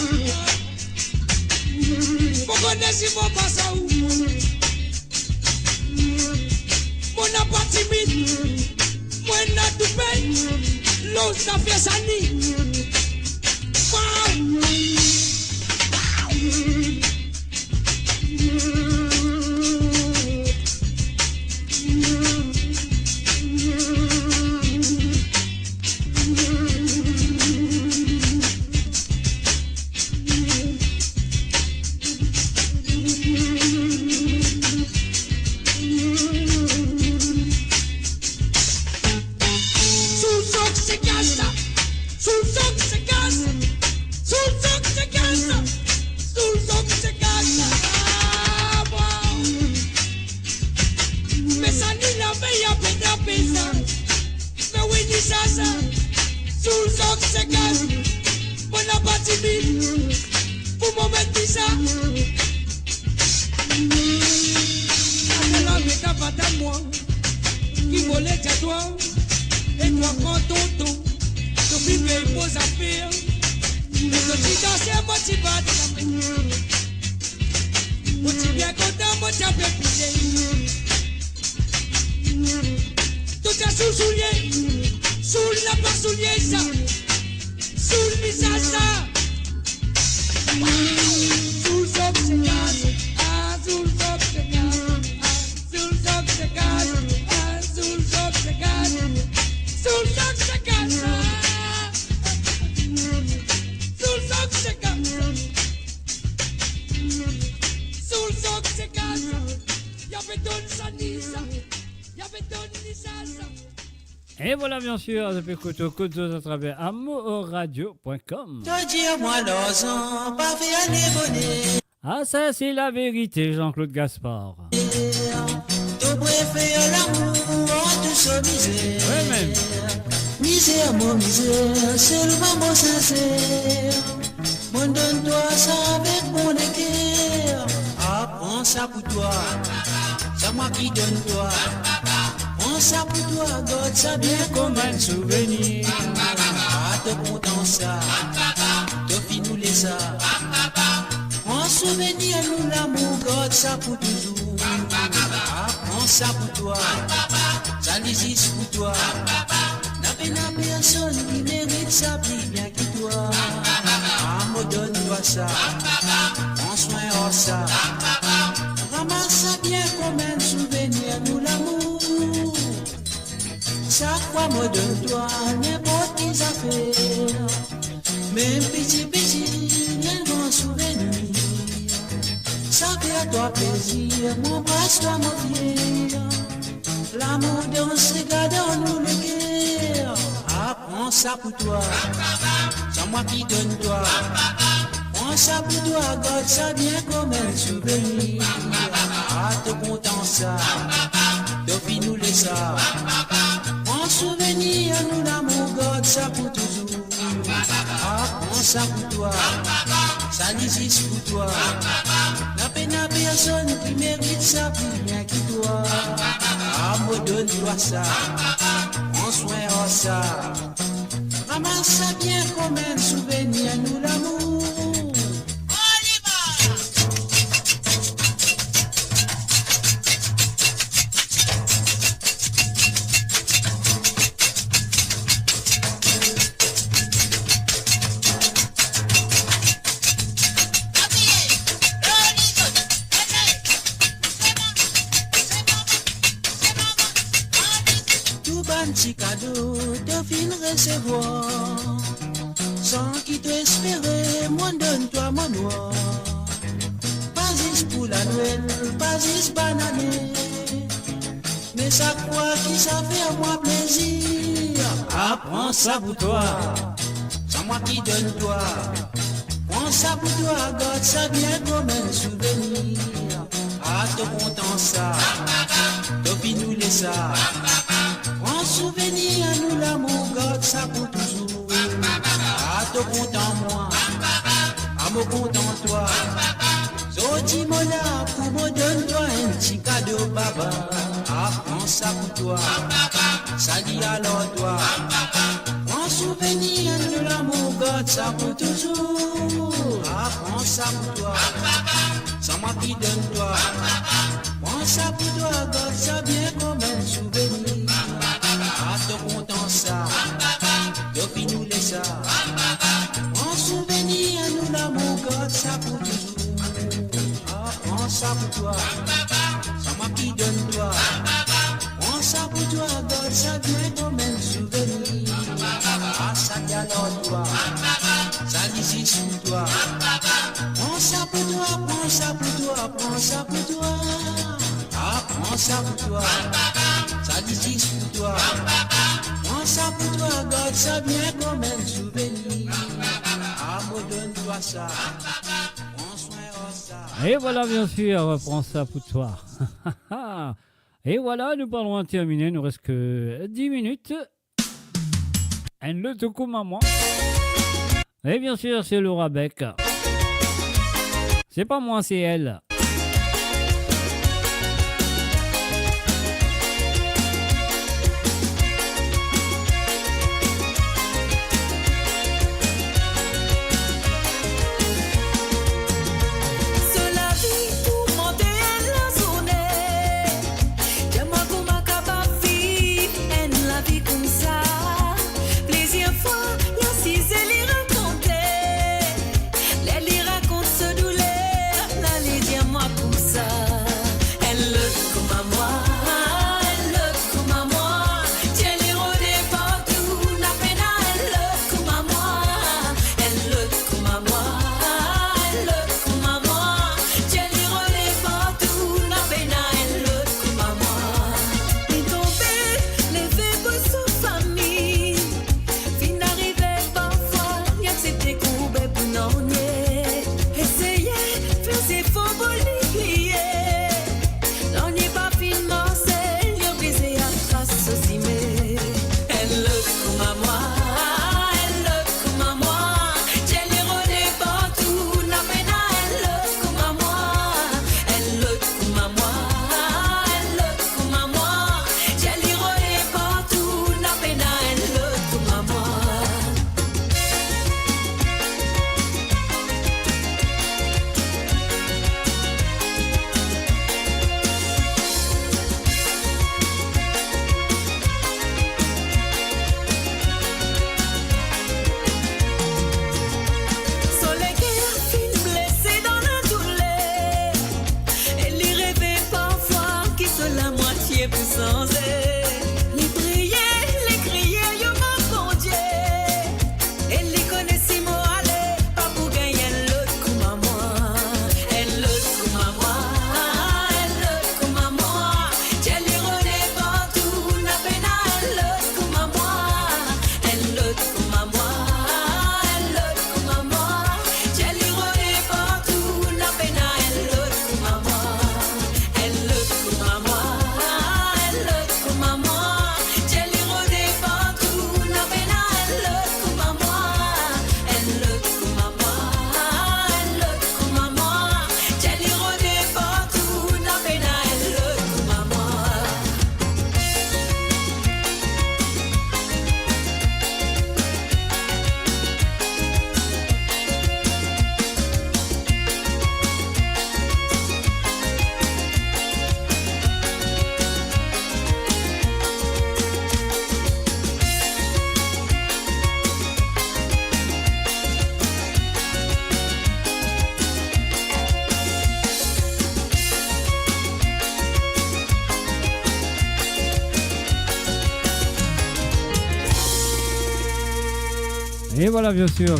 Mo kone si mo mars ar ou. Mo napa timid. Mo ena tou pey. Lor zafer sani. Wow! Soul Soul Sega, Soul Soul Sega, Soul Soul Sega, Soul Soul Sega. Ah, wow. Me sani la, me ya pena pena. Me wi, ni sa sa. Soul Soul Sega. Mo napa timid. Pou mo met ni sa. Apel la met avat a mwa, ki mo le dir twa, e twa pran ton tan, to finn pey mo zafer, me to ti danse, mo ti bat lame. Mo ti bien kontan, mo ti ape pile. To ti a soul soulie, soul napa soulie sa. Soul visaz sa. Soul zog se gaz. Ah, soul zog se gaz. Ah, soul zog se gaz. Ah, soul zog se gaz. Soul zog se gaz. Ah. Soul zog se gaz. Soul zog se gaz. Ya pe donn sa ni sa. Ya pe donn ni sa sa. Et voilà, bien sûr, zot pe ekout Koz Zot atraver amourradio point com. To dir mwa larzan pa fer ane boner. Ah, sa se laverite, Jean-Claude Gaspard. To prefer lamour an tou so mizer. Wi, mem. Mizer, mo mizer, selman mo sinser. Mo donn twa sa avek mo leker. Ah, pran sa pou twa. Sa mwa ki donn twa. Pran sa pou twa, gard sa bien kouma enn souvenir. Ah, to kontan sa, to finn oule sa. Pran souvenir nou lamour, gard sa pou touzour. Ah, pran sa pou twa, sa li zis pou twa. Na pena personn ki merit sa pli bien ki twa. Ah, mo donn twa sa, pran swin ar sa. Ramas sa bien kouma enn souvenir nou lamour. Sak fwa mo donn twa ninport ki zafer, mem piti piti, enn gran souvenir. Sa fer twa plezir, mo anbras twa, mo fie. Lamour dans, gard dan nou leker. Ah, pran sa pou twa. Sa mwa ki donn twa. Pran sa pou twa, gard sa bien kouma enn souvenir. Ah, to kontan sa, to finn oule sa. Pran souvenir nou lamour, gard sa pou touzour. Ah, pran sa pou twa, sa li zis pou twa. Na pena personn ki merit sa pli bien ki twa. Ah, mo donn twa sa, pran swin ar sa. Ramas sa bien kouma enn souvenir nou lamour. Tou bann ti kado to finn resevwar, san ki to espere, mo donn twa mo nwar. Pa zis pou Lanwel, pa zis banane, me sak fwa ki sa fer mwa plezir. Ah, pran sa pou twa, sa mwa ki donn twa. Pran sa pou twa, gard sa bien kouma enn souvenir. Ah, to kontan sa, to finn oule sa. Pran souvenir nou lamour, gard sa pou touzour. Ah, to kontan mwa, ah, mo kontan twa. Zordi mo la pou mo donn twa enn ti kado, baba. Ah, pran sa pou twa, sa li alar twa. Pran souvenir nou lamour, gard sa pou touzour. Ah, pran sa pou twa, sa mwa ki donn twa. Pran sa pou twa, gard sa bien kouma enn souvenir. Ah, to kontan sa, to finn oule sa. Pran souvenir nou lamour, gard sa pou touzour. Ah, pran sa pou twa, sa mwa ki donn twa. Pran sa pou twa, gard sa bien kouma enn souvenir. Ah, sa li alar twa, sa li zis pou twa. Pran sa pou twa, pran sa pou twa, pran sa pou twa. Ah, pran sa pou twa, sa li zis pou twa. Pran sa pou twa, gard sa bien kouma enn souvenir. Ah, mo donn twa sa, pran swin ar sa. Et voilà, bien sûr, pran sa pou twa. Et voilà, nou pa lwin termine, nou res ke dis minit. Enn lot kou mama. Et bien sûr, c'est Laura Beck. C'est pas moi, c'est elle. E vwala, bien sir,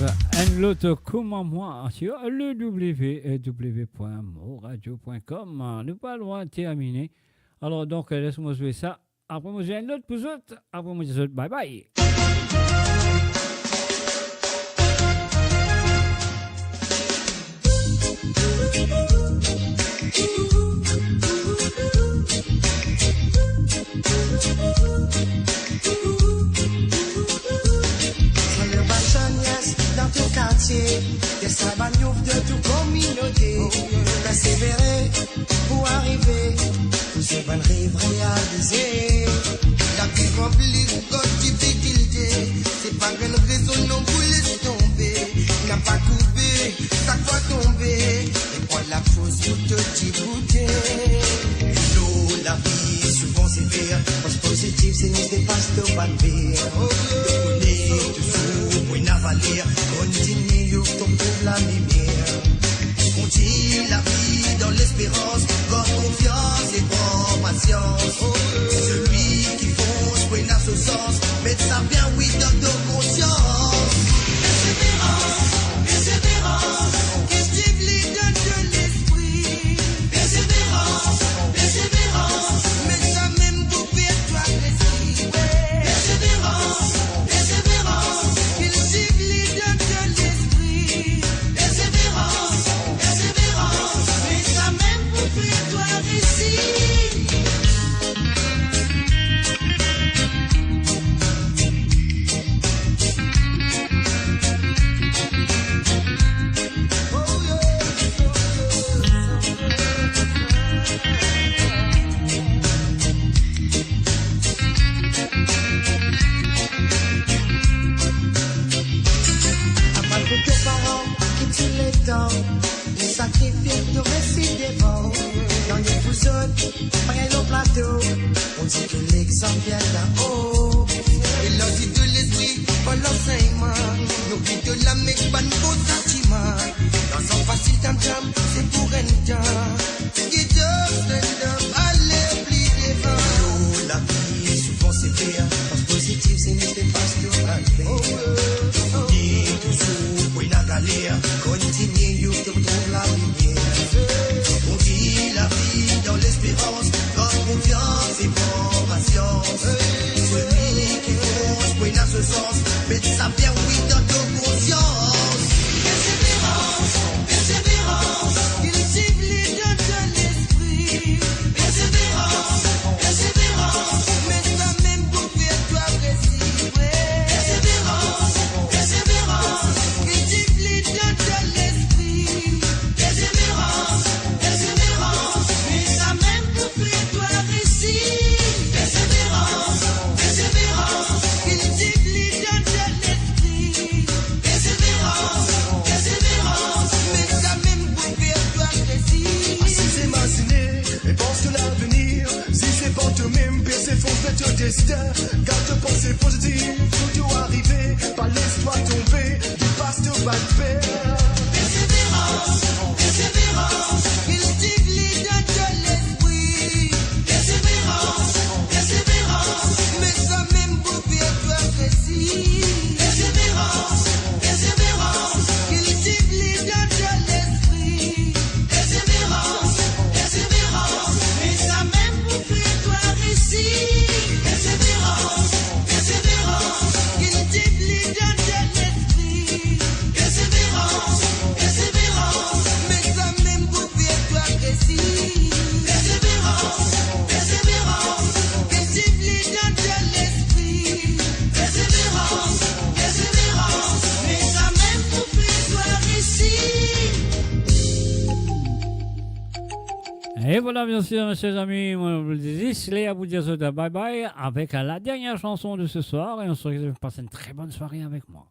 enn lot Kouma Mwa sur le W W W point moradio point com. Nou pa lwin termine. Alor, donk, les mwa zwe sa. Apre, mwa zwe enn lot pou zot. Apre, mwa dir zot bye bye. Anler bann zannwit dan to kartie, les sa bann youf de to kominote. Persevere pou arive, pou so bann rev realize. Lavi ranpli kot difikilte, se pa enn rezon non pou les tonbe. Napa koube, sak fwa tonbe. E pran lafors pou to diboute. Lor lavi, souvan se ver, pans pozitif, se nou depas to bann per. Kone touzour pou ena valer, kontigne youf tann trouv lalimier. Kontigne lavi dan lesperans, gard konfians e pran pasians. Selwi ki fons pou ena so sans, met sa bien wi dan to konsians. Perseverans, perseverans, kiltiv li dan to lespri. Perseverans, perseverans, met sa mem pou fer twa resi. Perseverans, perseverans, kiltiv li dan to lespri. Perseverans, perseverans, met sa mem pou fer twa resi. Amal pou to paran ki ti letan, li sakrifie pou to resi devan. Nanye pou zot, parey lor plato, montre ki lexanp vinn lao. E lor ti to lespri, par lansegnman, nou ki to lame ek bann bon santiman. Larzan fasil, tam tam, se pou enn tan. Get up, stand up, ale pli devan. Lor lavi, souvan se fer, pans pozitif, se nou depas to bann per. Kontigne touzour pou ena galer, kontigne youf tann trouv lalimier. Kontigne lavi dan lesperans, gard konfians e pran pasians. Selwi ki fons pou ena so sans, met sa bien wi dan to konsians. Perseverans, perseverans, kiltiv li dan to lespri. Perseverans, perseverans, met sa mem pou fer twa resi. Perseverans, perseverans, kiltiv li dan to lespri. Perseverans, perseverans, met sa mem pou fer twa resi. Perseverans, perseverans, kiltiv li dan to lespri. Perseverans, perseverans, met sa mem pou fer twa resi. Asize, imazine e pans lavenir. Si se pa to mem, perseverans dan to destin. Gard to panse pozitif pou to arive, pa les twa tonbe, depas to bann per. Perseverans, perseverans, kiltiv li dan to lespri. Perseverans, perseverans, met sa mem pou fer twa resi. Perseverans, perseverans, kiltiv li dan to lespri. Perseverans, perseverans, met sa mem pou fer twa resi. Perseverans, perseverans, kiltiv li dan to lespri. Perseverans, perseverans, met sa mem pou fer twa resi. Perseverans, perseverans, kiltiv li dan to lespri. Perseverans, perseverans, met sa mem pou fer twa resi. E vwala, bien sir, mes chers amis, mwa, zis ler pou dir zot bye bye avek la dernière chanson de ce soir. E nou swete zot pas enn tre bonn sware avek mwa.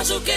Zouke.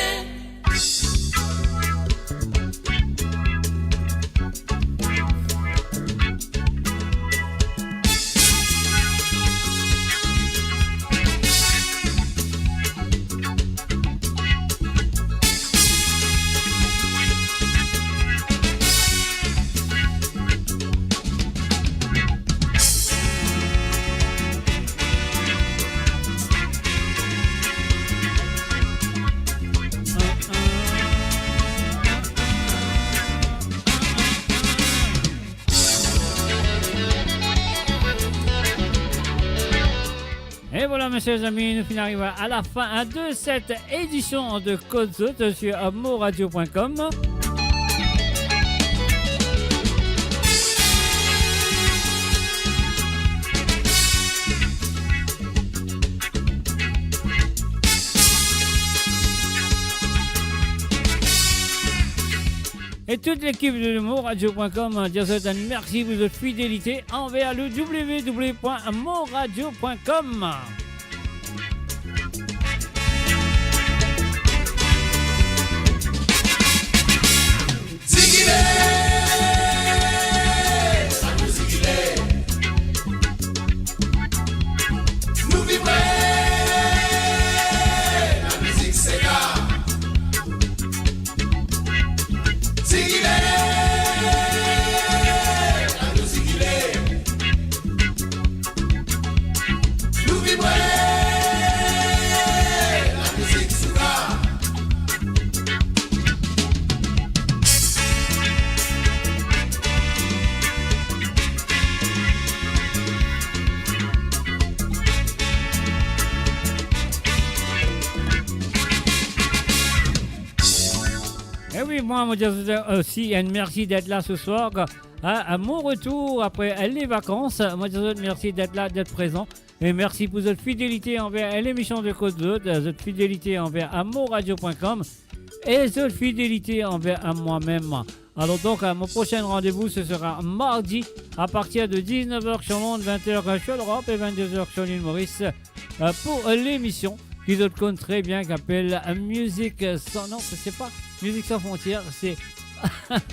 E vwala, mesie, zami, nou finn ariv a la fin, hein, de set edision de Kot Zot sur, euh, moradio point com. E tout lekip de moradio point com, euh, dir zot enn mersi pou zot fidelite anver le w w w point moradio point com. Zigile, sa nou zigile. Nou vibre, lamizik sega. Zigile, anou zigile. Nou vibre, lamizik soura. E wi, mwa, mo dir zot osi enn mersi d'être là ce soir. A, a mon retour après, euh, les vacances, mo dir zot mersi d'être là, d'être présent. E mersi pou zot fidelite anver, euh, lemision de Kot Zot, euh, zot fidelite anver, euh, moradio point com e zot fidelite anver, euh, mwa mem. Alor donk, euh, mo prosin randevou, ce sera mardi, à partir de dix-neuf heures sur Londres, vingt heures sur l'Europe et vingt-deux heures sur l'île Maurice, euh, pour, euh, lemision ki zot konn tre bien, ki apel, euh, Musique, euh, sans, non, c'est pas Musique sans frontières, c'est,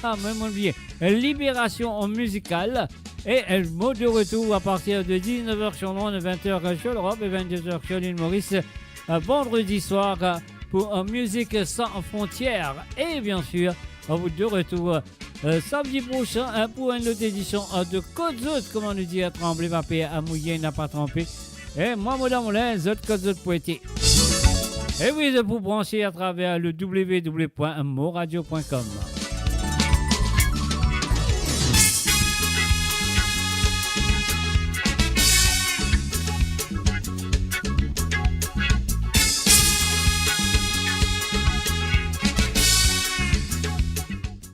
ah, mem mo bliye, euh, Libération Musicale. Et, euh, mo de retour à partir de dix-neuf heures sur Londres, vingt heures sur l'Europe et vingt-deux heures sur l'île Maurice, euh, vendredi soir, euh, pour, euh, Musique sans frontières. Et bien sûr, euh, mo de retour, euh, samedi prosin, hein, pour une autre édition, euh, de Kot Zot, kouma nou dir, tranble pa per, mouye napa tranpe. E mwa, mo dan mo linz, zot kot zot pou ete. E wi, zot pou branse atraver le w w w point moradio point com.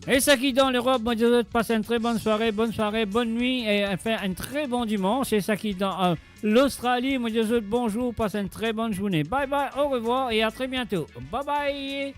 E sa ki dan Lerop, mo dir zot, pas enn tre bonn sware, bonn sware, bonn nwi, e, anfin, enn tre bon dimans. E sa ki dan, euh, Lostrali, mo dir zot bonzour, pas enn tre bonn zourne. Bye bye, au revoir et à très bientôt. Bye bye.